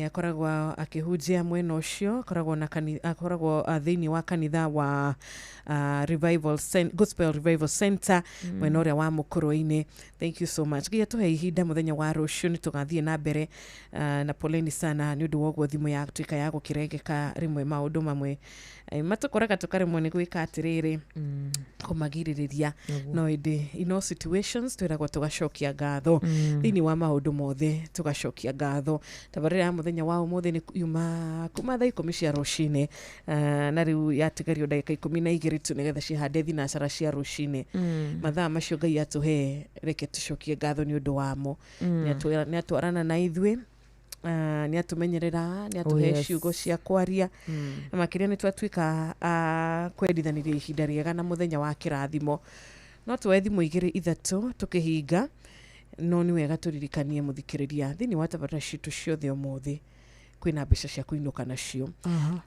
Akoragwo akĩhunjia mwena ũcio, akoragwo na akoragwo thĩinĩ wa kanitha wa Revival Revival Gospel Revival Center mwena ũrĩa wa Mũkũrwe-inĩ. Thank you so much. Nginya tũhe ihinda mũthenya wa rũciũ nĩ tũgathiĩ na mbere na poleni sana nĩ ũndũ wa ũguo thimũ yatuĩka ya gũkĩrengeka rĩmwe maũndũ mamwe matũkoraga tũkaremwo nĩ gwĩka atĩrĩrĩ kũmagirĩrĩria no ĩndĩ in all situations twĩragwo tũgacokia ngatho thĩinĩ wa maũndũ mothe tũgacokia ngatho. Tabarĩra ya mũthenya wa ũmũthĩ nĩ yuma kuma thaa 10 cia rũcinĩ na rĩu yatigario ndagĩka 12 tu nĩgetha cihande thinacara cia rũcinĩ. Mathaa macio Ngai atũhe reke tũcokie ngatho nĩ ũndũ wamo. Nĩ atwarana na ithuĩ, nĩ atũmenyerera, nĩ atũhe ciugo cia kwaria na makĩria nĩ twatuĩka kwendithanĩria ihinda rĩega na mũthenya wa kĩrathimo. No tuoe thimũ 2 3 tũkĩhinga, no nĩ wega tũririkanie mũthikĩrĩria thĩinĩ wa tabarĩra citũ ciothe ũmũthĩ kwĩna mbeca cia kũinũka nacio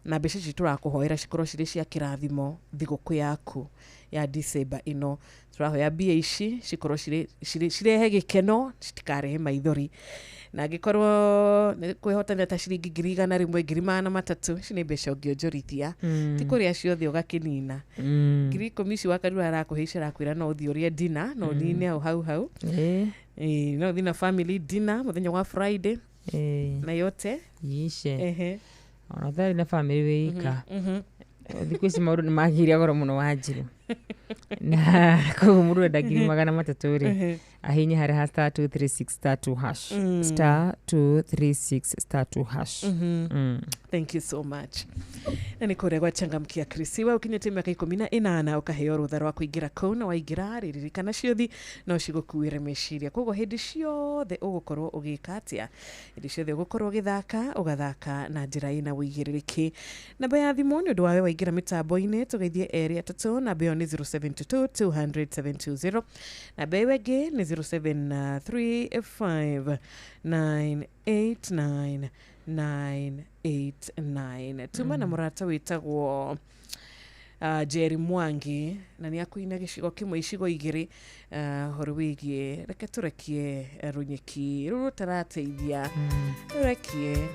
na mbeca ici tũrakũhoera cikorwo cirĩ cia kĩrathimo thigũkũ yaku ya December ĩno. Tũrahoya mbia ici cikorwo cirehe gĩkeno, citikarehe maithori, na angĩkorwo nĩ kwĩhotanĩra ta ciringi 100,000 300,000, ici nĩ mbeca ũngĩonjorithia ti kũrĩa ciothe ũgakĩnina. 10,000 ici Wakarura arakũhe ici arakwĩra no ũthiĩ ũrĩe dinner, no ũnine hau hau hau, no ũthiĩ na family dinner mũthenya wa Friday na yote yishe. Ona ũtarĩ na family wĩika thikũ ici maũndũ nĩ magĩire goro mũno Wanjiru na koguo mũndũ enda 300,000 rĩ ahinye harĩa ha *236*2 hash *236*2 hash. Thank you so much. Na nĩ kũrĩa gwachangamkia Chris we ũkinyĩte mĩaka 18 ũkaheo rũtha rwa kũingĩra kũu, na waingĩra ririkana ciothe no cigũkuĩre meciria. Koguo hĩndĩ ciothe ũgũkorwo ũgĩka atĩa, hĩndĩ ciothe ũgũkorwo ũgĩthaka ũgathaka na njĩra ĩna ũigĩrĩrĩki. Namba ya thimũ nĩ ũndũ wawe waingĩra mĩtambo-inĩ tũgeithie 2 3, namba ĩyo nĩ 072 200 720, namba ĩyo ĩngĩ nĩ 0735 989 989. Tuma na mũrata wĩtagwo Jerry Mwangi na nĩ akuina gĩcigo kĩmwe icigo 2 ũhoro wĩgiĩ reke tũrekie rũnyeki rũrũ rũtarateithia rũrekie.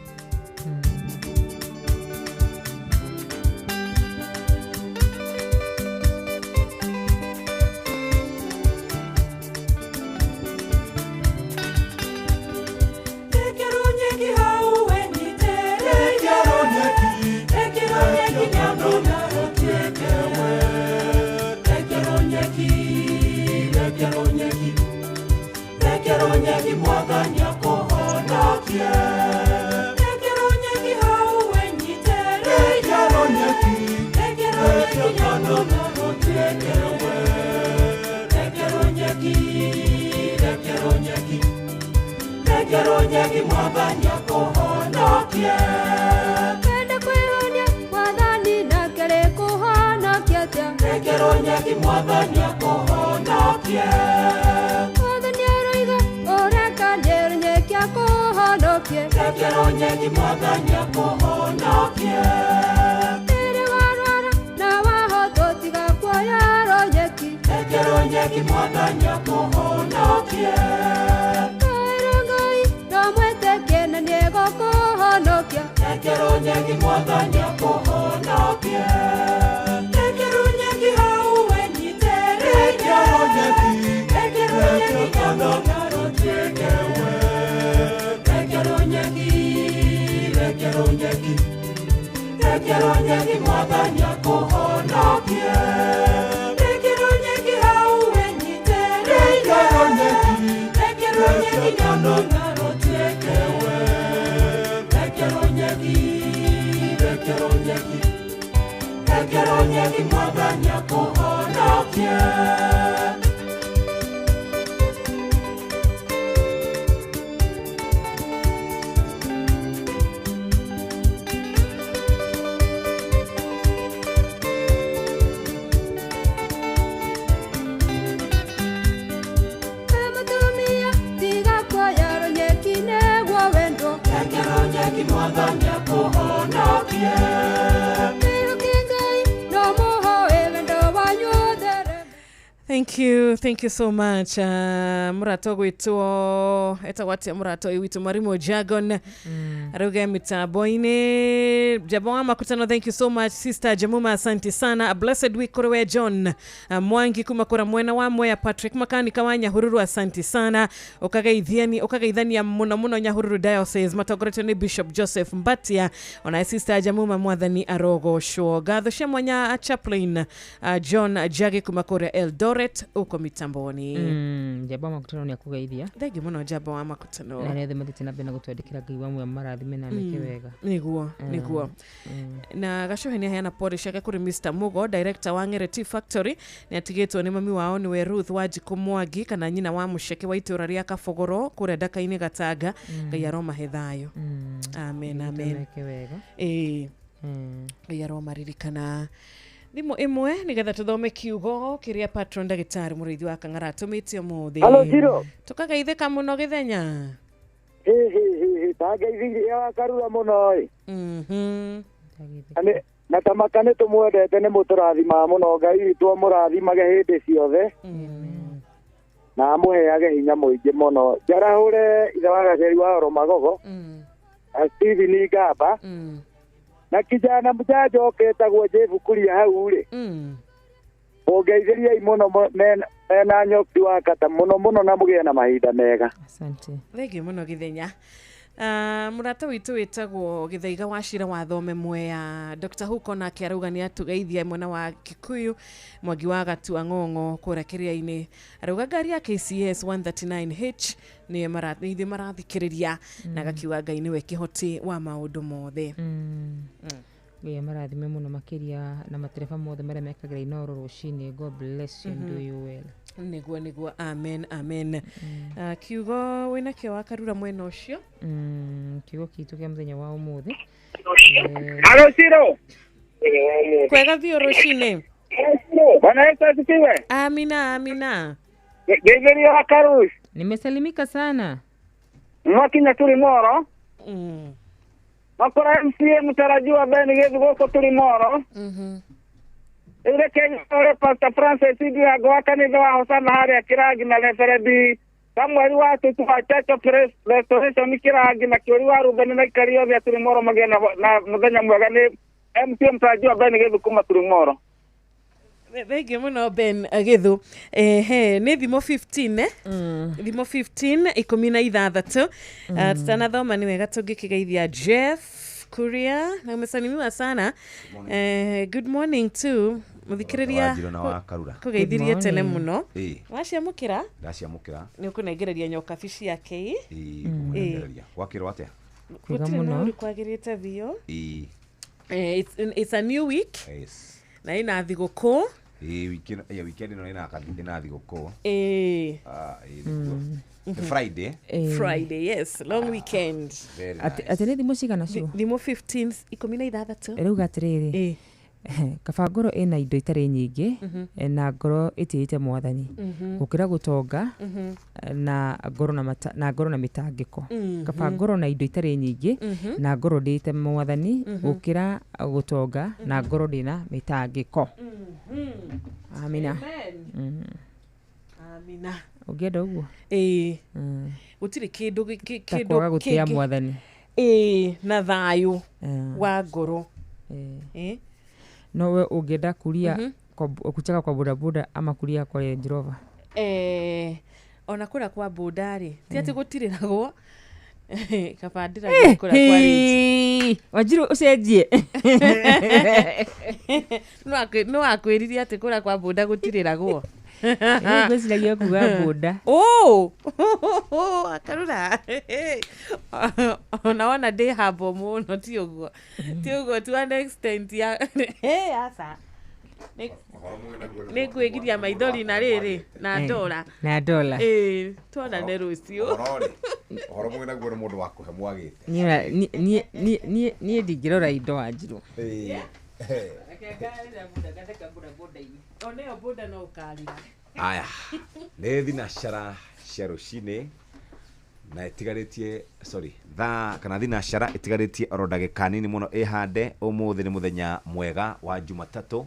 Thank you, thank you so much. Mũrata ũgwĩtwo etagwo atĩa mũrata ũyũ witũ Marimo Jagon arauga mitambo-inĩ. Jaba wa makutano, thank you so much. Sister Jamuma, asante sana. A blessed week kũrĩ we John Mwangi kuma kũra mwena wa Mwea. Patrick Makanika wa Nyahururu, asante sana. Ũkageithania mũno mũno Nyahururu Diocese matongoretio nĩ Bishop Joseph Mbatia. Ona Sister Jamuma, mwathani arogocwo. Ngatho cia mwanya Chaplain John Jage kuma kũrĩa Eldoret uko mitamboni. Jaba wa makutano nĩ akũgeithia. Thengiũ mũno Jaba wa makutano. Na arĩa othe mathiĩte na mbere na gũtwandĩkĩra Ngai wa muoyo marathime na meke wega. Nĩguo, nĩguo. Na Gacohe nĩ aheana pole ciake kũrĩ Mr. Mugo, director wa Ng'ere Tea Factory. Nĩ atigĩtwo nĩ mami wao nĩwe Ruth Wanjikũ Mwangi kana nyina wa mũceke wa itũũra rĩa Kabogoro kũrĩa Ndaka-inĩ Gatanga. Ngai aromahe thayũ. Amen, amen. Meke wega. Ĩĩ. Ngai aromaririkana. Thimũ ĩmwe nĩgetha tũthome kiugo kĩrĩa patron ndagĩtarĩ mũrĩithi wa Kang'ara atũmĩte ũmũthĩ. Hello, Ciro. Tũkageithĩka mũno gĩthenya. Hĩ tangeithirie wa Karura mũno ĩ. Na tamaka nĩ tũmwendete nĩ mũtũrathimaga mũno. Ngai witũ amũrathimage hĩndĩ ciothe na amũheage hinya mũingĩ mũno. Njarahũre ithe wa Gaceri wa Oro Magogo na Stephen Ngamba na kijana mjanja oketagwo Jeff Kuria hau rĩ. Mũngeithĩriei mũno mena nyoki wa kata mũno mũno na mũgĩe na mahinda mega. Asante. Thengiũ mũno gĩthenya. Mũrata witũ wĩtagwo Gĩthaiga wa Cira wa Thome Mwea. Dr. Huko nake arauga nĩ atũgeithia mwena wa Kikuyu Mwangi wa Gatua Ng'ong'o kũrĩa kĩrĩa-inĩ. Arauga ngari ya KCS 139H nĩ ithuĩ marathikĩrĩria na gakiuga Ngai nĩwe kĩhoti wa maũndũ mothe. Ngai amarathime mũno makĩria na matereba mothe marĩa mekagĩra Inooro rũcinĩ. God bless you and do you well. Nĩguo nĩguo, amen amen. Kiugo wĩnakĩo wa Karura mwena ũcio? Kiugo kitũ kĩa mũthenya wa ũmũthĩ. Halo Ciro. Kwega biũ rũcinĩ. Bwana Yesu asifiwe. Amina amina. Geithĩrio wa Karush. Nimesalimika sana. Mwakinya tũrĩ moro. Makora MCA mtarajiwa Ben Githu gũkũ tũrĩ moro. Ire Kenya ore Pastor Francis Ndirango wa kanitha wa Hosana harĩa Kĩrangi na Reverend Samuel wa Tutu wa Church of Restoration Kĩrangi na Kĩũri wa Ruben na ikari othe a tũrĩ moro magĩe na mũthenya mwega. Nĩ MCA mtarajiwa Ben Githu kuma tũrĩ moro. Thengiũ mũno Ben Githu. Nĩ thimũ 15 thimũ 15 16. Tutanathoma nĩ wega tũngĩkĩgeithia Jeff Kuria na umesalimiwa sana. Good morning too. Mũthikĩrĩria kũgeithirie tene mũno. Waciamũkĩra? Ndaciamũkĩra. Nĩ ũkũnengereria nyokabi ciake. Ĩĩ, gwakĩrwo atĩa? Kwega mũno. Kwagĩrĩte biũ. It's a new week. Yes. Na ina thigũkũ. Ĩĩ, weekend ĩno ĩna thigũkũ. Ĩĩ. Nĩ Friday. Friday, yes, long weekend. Atĩ nĩ thimũ cigana cio? Thimũ 15 16. Rĩu atĩrĩrĩ, kaba ngoro ĩna indo itarĩ nyingĩ na ngoro ĩtĩĩte mwathani gũkĩra gũtonga na ngoro na mĩtangĩko. Kaba ngoro na indo itarĩ nyingĩ na ngoro ndĩĩte mwathani gũkĩra gũtonga na ngoro ndĩna mĩtangĩko. Amina. Amina. Ũngĩenda ũguo? Ĩĩ. Gũtirĩ kĩndũ ta kwaga gũtĩĩa mwathani. Ĩĩ, na thayũ wa ngoro. Ĩĩ. No we ũngĩenda kuria kucheka kwa bodaboda ama kuria kwa Range Rover? Ona kũrĩa kwa boda rĩ, ti atĩ gũtirĩragwo. Kaba ndĩragia kũrĩa kwa Range. Wanjiru ũcenjie. No akwĩrire atĩ kũrĩa kwa boda gũtirĩragwo. Ngwĩciragia kuga boda. Akarura. Ona wona ndĩ humble mũno, ti ũguo. Ti ũguo to an extent ya aca. Nĩ ngwĩgiria maithori na rĩrĩ na ndora. Na ndora. Ĩĩ, tuonane rũciũ. Ũhoro mũgĩ naguo nĩ mũndũ wa kũhe mwagĩte. Niĩ ndingĩrora indo Wanjiru. Oneo boda no ũkarira. Aya, nĩ thinacara cia rũcinĩ na ĩtigarĩtie sorry thaa kana thinacara ĩtigarĩtie oro ndagĩka nini mũno ĩhande. Ũmũthĩ nĩ mũthenya mwega wa Jumatatũ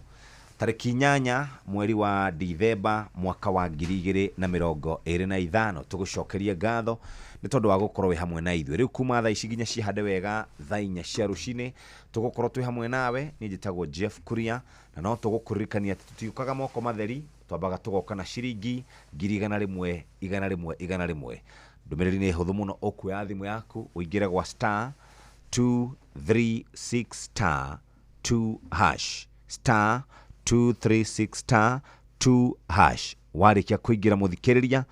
Tarĩki 8 mweri wa Dithemba mwaka wa 2025. Tũgũcokerie ngatho nĩ tondũ wa gũkorwo wĩ hamwe na ithuĩ. Rĩu kuma thaa ici nginya cihande wega thaa 4 cia rũcinĩ tũgũkorwo twĩ hamwe nawe. Niĩ njĩtagwo Jeff Kuria, na no tũgũkũririkania atĩ tũtiũkaga moko matheri, twambaga tũgoka na ciringi 100,000 100 100. Ndũmĩrĩri nĩ hũthũ mũno, ũkuoya thimũ yaku ũingĩre gwa star 236 star 2 hash, star 236 star 2 hash. Warĩkia kũingĩra mũthikĩrĩria,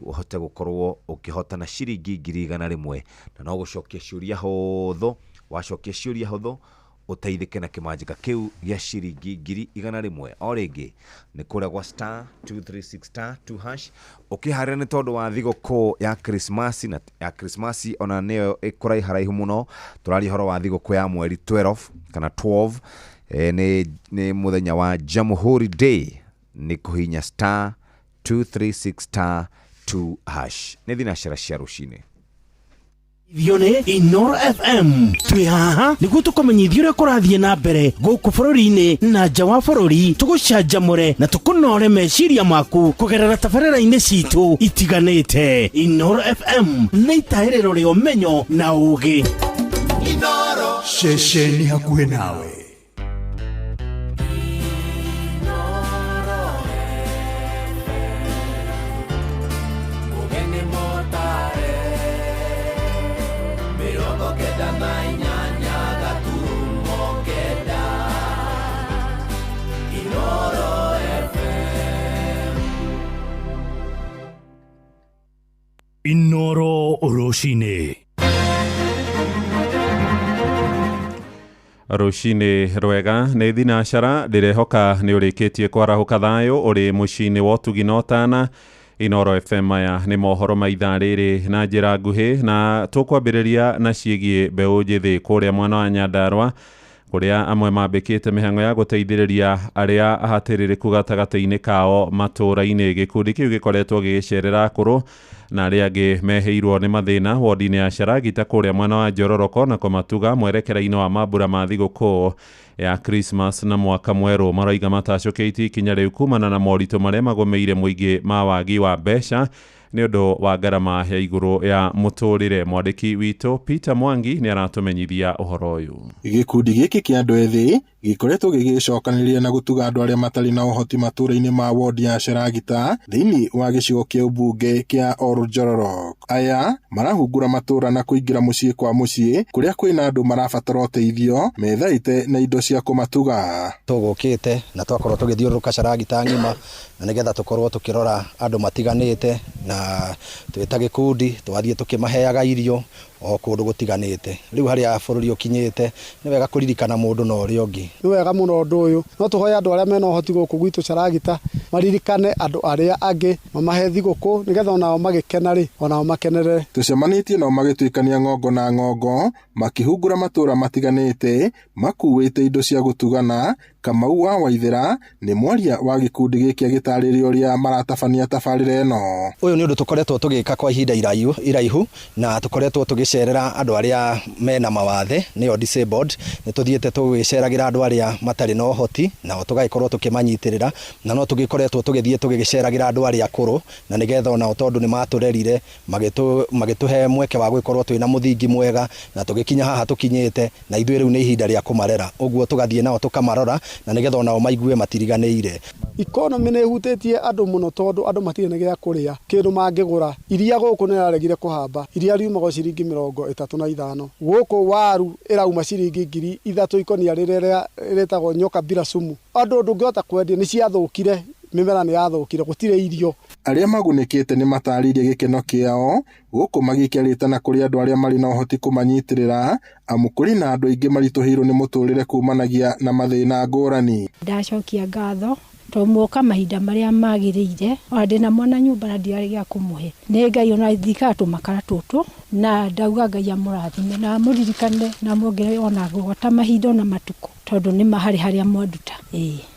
ũhote gũkorwo ũkĩhotana ciringi 100,000, na no gũcokia ciũria hũthũ. Wacokia ciũria hũthũ ũteithĩke na kĩmanjĩka kĩu gĩa ciringi 100,000. O rĩngĩ nĩ kũrĩa gwa star 236 star 2 hash. Ũkĩharĩra nĩ tondũ wa thigũkũ ya Krismasi, na ya Krismasi ona nĩyo ĩkũraiharaihu mũno. Tũraria ũhoro wa thigũkũ ya mweri 12 kana 12, nĩ mũthenya wa Jamhuri Day. Nĩ kũhinya star 236 star 2 hash. Nĩ thinacara cia rũcinĩ. Ithio nĩ Inoro FM. Twĩ haha nĩguo tũkũmenyithie ũrĩa kũrathiĩ na mbere gũkũ bũrũri-inĩ na nja wa bũrũri, tũgũcanjamũre na tũkũnore meciria maku kũgerera tabarĩra-inĩ citũ itiganĩte. Inoro FM nĩ itahĩrĩro rĩa ũmenyo na ũũgĩ. Inoro ceceni hakuhĩ nawe. Inoro rũcinĩ. Rũcinĩ rwega, nĩ thinacara. Ndĩrehoka nĩ ũrĩkĩtie kwarahũka thayũ ũrĩ mũciĩ-inĩ wa ũtugi na ũtana. Inoro FM, maya nĩ mohoro ma ithaa rĩrĩ na njĩra nguhĩ, na tũkwambĩrĩria na ciĩgiĩ mbeũ njĩthĩ kũrĩa mwena wa Nyandarua, kũrĩa amwe mambĩkĩte mĩhang'o ya gũteithĩrĩria arĩa ahatĩrĩrĩku gatagatĩ-inĩ kao matũũra-inĩ. Gĩkundi kĩu gĩkoretwo gĩgĩcerera akũrũ na arĩa angĩ mehĩirwo nĩ mathĩna wodi-inĩ ya Caragita kũrĩa mwena wa Njororoko, na kũmatuga mwerekera-inĩ wa mambura ma thigũkũ ya Christmas na mwaka mwerũ. Maroiga matacũkĩtie ikinya rĩu kumana na moritũ marĩa magũmĩire mũingĩ ma wagi wa mbeca nĩ ũndũ wa ngarama ya igũrũ ya mũtũrĩre. Mwandĩki witũ Peter Mwangi nĩ aratũmenyithia ũhoro ũyũ. Gĩkundi gĩkĩ kĩa andũ ethĩ gĩkoretwo gĩgĩcokanĩrĩria na gũtuga andũ arĩa matarĩ na ũhoti matũũra-inĩ ma wodi ya Caragita thĩinĩ wa gĩcigo kĩa ũmbunge kĩa Oljororok. Aya marahungura matũũra na kũingĩra mũciĩ kwa mũciĩ kũrĩa kwĩna andũ marabatara ũteithio methaite na indo cia kũmatuga. Tũgũkĩte na twakorwo tũgĩthiũrũrũka Caragita ng'ima na nĩgetha tũkorwo tũkĩrora andũ matiganĩte, na twĩta gĩkundi twathiĩ tũkĩmaheaga irio o kũndũ gũtiganĩte. Rĩu harĩa bũrũri ũkinyĩte nĩ wega kũririkana mũndũ na ũrĩa ũngĩ. Nĩ wega mũno ũndũ ũyũ, no tũhoe andũ arĩa mena ũhoti gũkũ gwitũ Caragita maririkane andũ arĩa angĩ, mamahe thigũkũ nĩgetha onao magĩkena rĩ, onao makenerere. Tũcemanĩtie nao magĩtuĩkania ng'ongo na ng'ongo makĩhungura matũũra matiganĩte makuĩte indo cia gũtugana. Kamau wa Waithera nĩ mwaria wa gĩkundi gĩkĩ agĩtarĩria ũrĩa maratabania tabarĩra ĩno. Ũyũ nĩ ũndũ tũkoretwo tũgĩka kwa ihinda iraihu, na tũkoretwo tũgĩcerera andũ arĩa mena mawathe nĩo disabled. Nĩ tũthiĩte tũgĩceragĩra andũ arĩa matarĩ na ũhoti, nao tũgagĩkorwo tũkĩmanyitĩrĩra, na no tũgĩkoretwo tũgĩthiĩ tũgĩceragĩra andũ arĩa akũrũ, na nĩgetha onao tondũ nĩ matũrerire magĩtũhe mweke wa gũgĩkorwo twĩna mũthingi mwega, na tũgĩkinya haha tũkinyĩte, na ithuĩ rĩu nĩ ihinda rĩa kũmarera. Ũguo tũgathiĩ nao tũkamarora na nĩgetha onao maigue matiriganĩire. Economy nĩ ĩhutĩtie andũ mũno tondũ andũ matirĩ na gĩa kũrĩa, kĩndũ mangĩgũra. Iria gũkũ nĩ raregire kũhamba, iria riumaga ciringi 35, gũkũ waru ĩrauma ciringi 3,000 ikonia rĩrĩa rĩtagwo nyoka bila sumu. Andũ ndũngĩhota kwendia, nĩ ciathũkire, mĩmera nĩ yathũkire, gũtirĩ irio. Arĩa magunĩkĩte nĩ matarĩirie gĩkeno kĩao gũkũ magĩikia rĩtana kũrĩ andũ arĩa marĩ na ũhoti kũmanyitĩrĩra, amu kũrĩ na andũ aingĩ maritũhĩirwo nĩ mũtũrĩre kumanagia na mathĩna ngũrani. Ndacokia ngatho tondũ muoka mahinda marĩa magĩrĩire, ona ndĩna mwana nyũmba na ndirarĩ gĩa kũmũhe. Nĩ Ngai ona thikaga tũmakara tũtũ, na ndauga Ngai amũrathime na amũririkane na amuongerere ona gwata mahinda ona matukũ, tondũ nĩ ma harĩ harĩa mwanduta.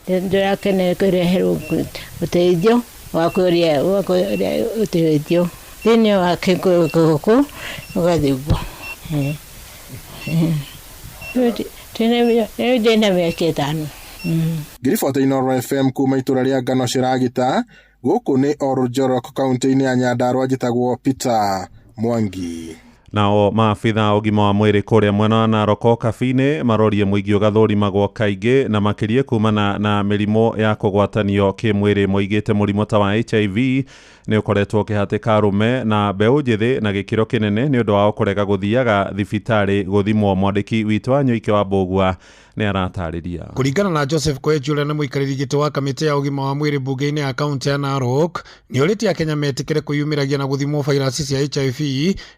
Ndĩrakenera kũreherwo ũteithio wa kũrĩa ũteithio thĩinĩ wa gũkũ ũgathiĩ ũguo. Rĩu ndĩna mĩaka 5. Ngĩribota Inooro FM kuma itũra rĩa Ngano Shiragita, gũkũ nĩ Oljororok kaunti-inĩ ya Nyandarua, njĩtagwo Peter Mwangi. Nao maabitha ũgima wa mwĩrĩ kũrĩa mwena wa Narok Kabinĩ marorie mũingĩ ũgathũrimagwo kaingĩ na makĩria kumana na mĩrimũ ya kũgwatanio kĩmwĩrĩ. Moigĩte mũrimũ ta wa HIV nĩ ũkoretwo ũkĩhatĩka arũme na mbeũ njĩthĩ na gĩkĩro kĩnene nĩ ũndũ wao kũrega gũthiaga thibitarĩ gũthimwo. Mwandĩki witũ wa Nyoike wa Mbũgua nĩ aratarĩria. Kũringana na Joseph Koech ũrĩa nĩ mũikarĩri gĩtĩ wa kamĩtĩ ya ũgima wa mwĩrĩ mbunge-inĩ ya kaunti ya Narok, nĩ orĩtie Akenya metĩkĩre kwĩyumĩragia na gũthimwo vairasi cia HIV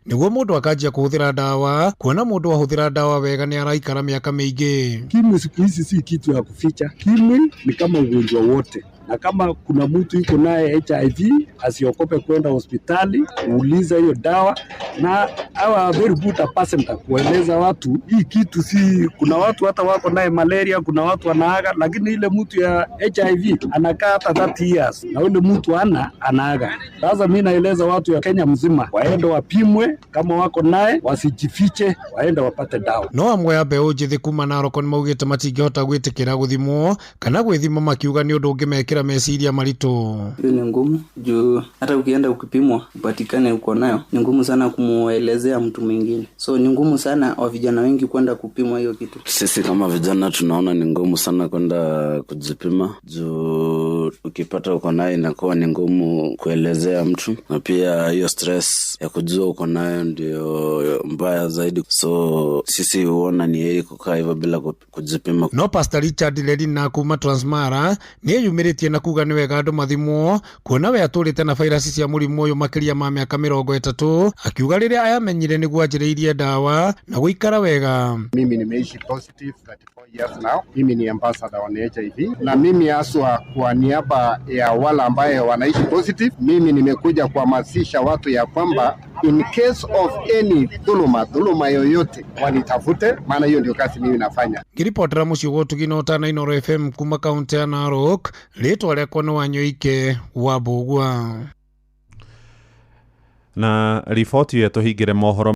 nĩguo mũndũ akanjia kũhũthĩra ndawa, kuona mũndũ ahũthĩra ndawa wega nĩ araikara mĩaka mĩingĩ. Ukimwi siku hizi si kitu ya kuficha. Ukimwi ni kama ugonjwa wote, na kama kuna mtu yuko naye HIV asiokope kwenda hospitali uuliza hiyo dawa, na hawa very good person kueleza watu hii kitu si. Kuna watu hata wako naye malaria, kuna watu wanaaga, lakini ile mtu ya HIV anakaa hata 30 years na ule mtu ana anaaga. Sasa mimi naeleza watu ya Kenya mzima waende wapimwe, kama wako naye wasijifiche, waende wapate dawa. No amwe a mbeũ njĩthĩ kuma Narok nĩ maugĩte matingĩhota gwĩtĩkĩra gũthimwo kana gwĩthima, makiuga nĩ ũndũ ũngĩmekĩra meciria maritũ. Hiyo ni ngumu juu hata ukienda ukipimwa upatikane uko nayo, ni ngumu sana kumuelezea mtu mwingine, so ni ngumu sana wa vijana wengi kwenda kupimwa hiyo kitu. Sisi kama vijana tunaona ni ngumu sana kwenda kujipima juu ukipata uko nayo inakuwa ni ngumu kuelezea mtu, na pia hiyo stress ya kujua uko nayo ndio mbaya zaidi, so sisi huona ni heri kukaa hivyo bila kujipima. No Pastor Richard Lerina kuma Transmara nĩ eyumĩrĩtie na kuga nĩ wega andũ mathimwo kuona we atũrĩte na vairasi cia mũrimũ ũyũ makĩria ma mĩaka 30, akiuga rĩrĩa ayamenyire nĩguo anjĩrĩirie ndawa na gũikara wega. Mimi nimeishi positive 34 years now. Mimi ni ambassador on HIV, na mimi haswa kwa niaba ya wale ambaye wanaishi positive, mimi nimekuja kuhamasisha watu ya kwamba in case of any dhuluma yoyote wanitafute, maana hiyo ndio kazi mimi nafanya. Ngĩribotera mũciĩ wa Ũtugi na Ũtana Inooro FM kuma kaunti ya Narok, rĩtwa rĩakwa nĩ Wanyoike wa Mbũgua. Na riboti ĩyo tũhingĩre mohoro.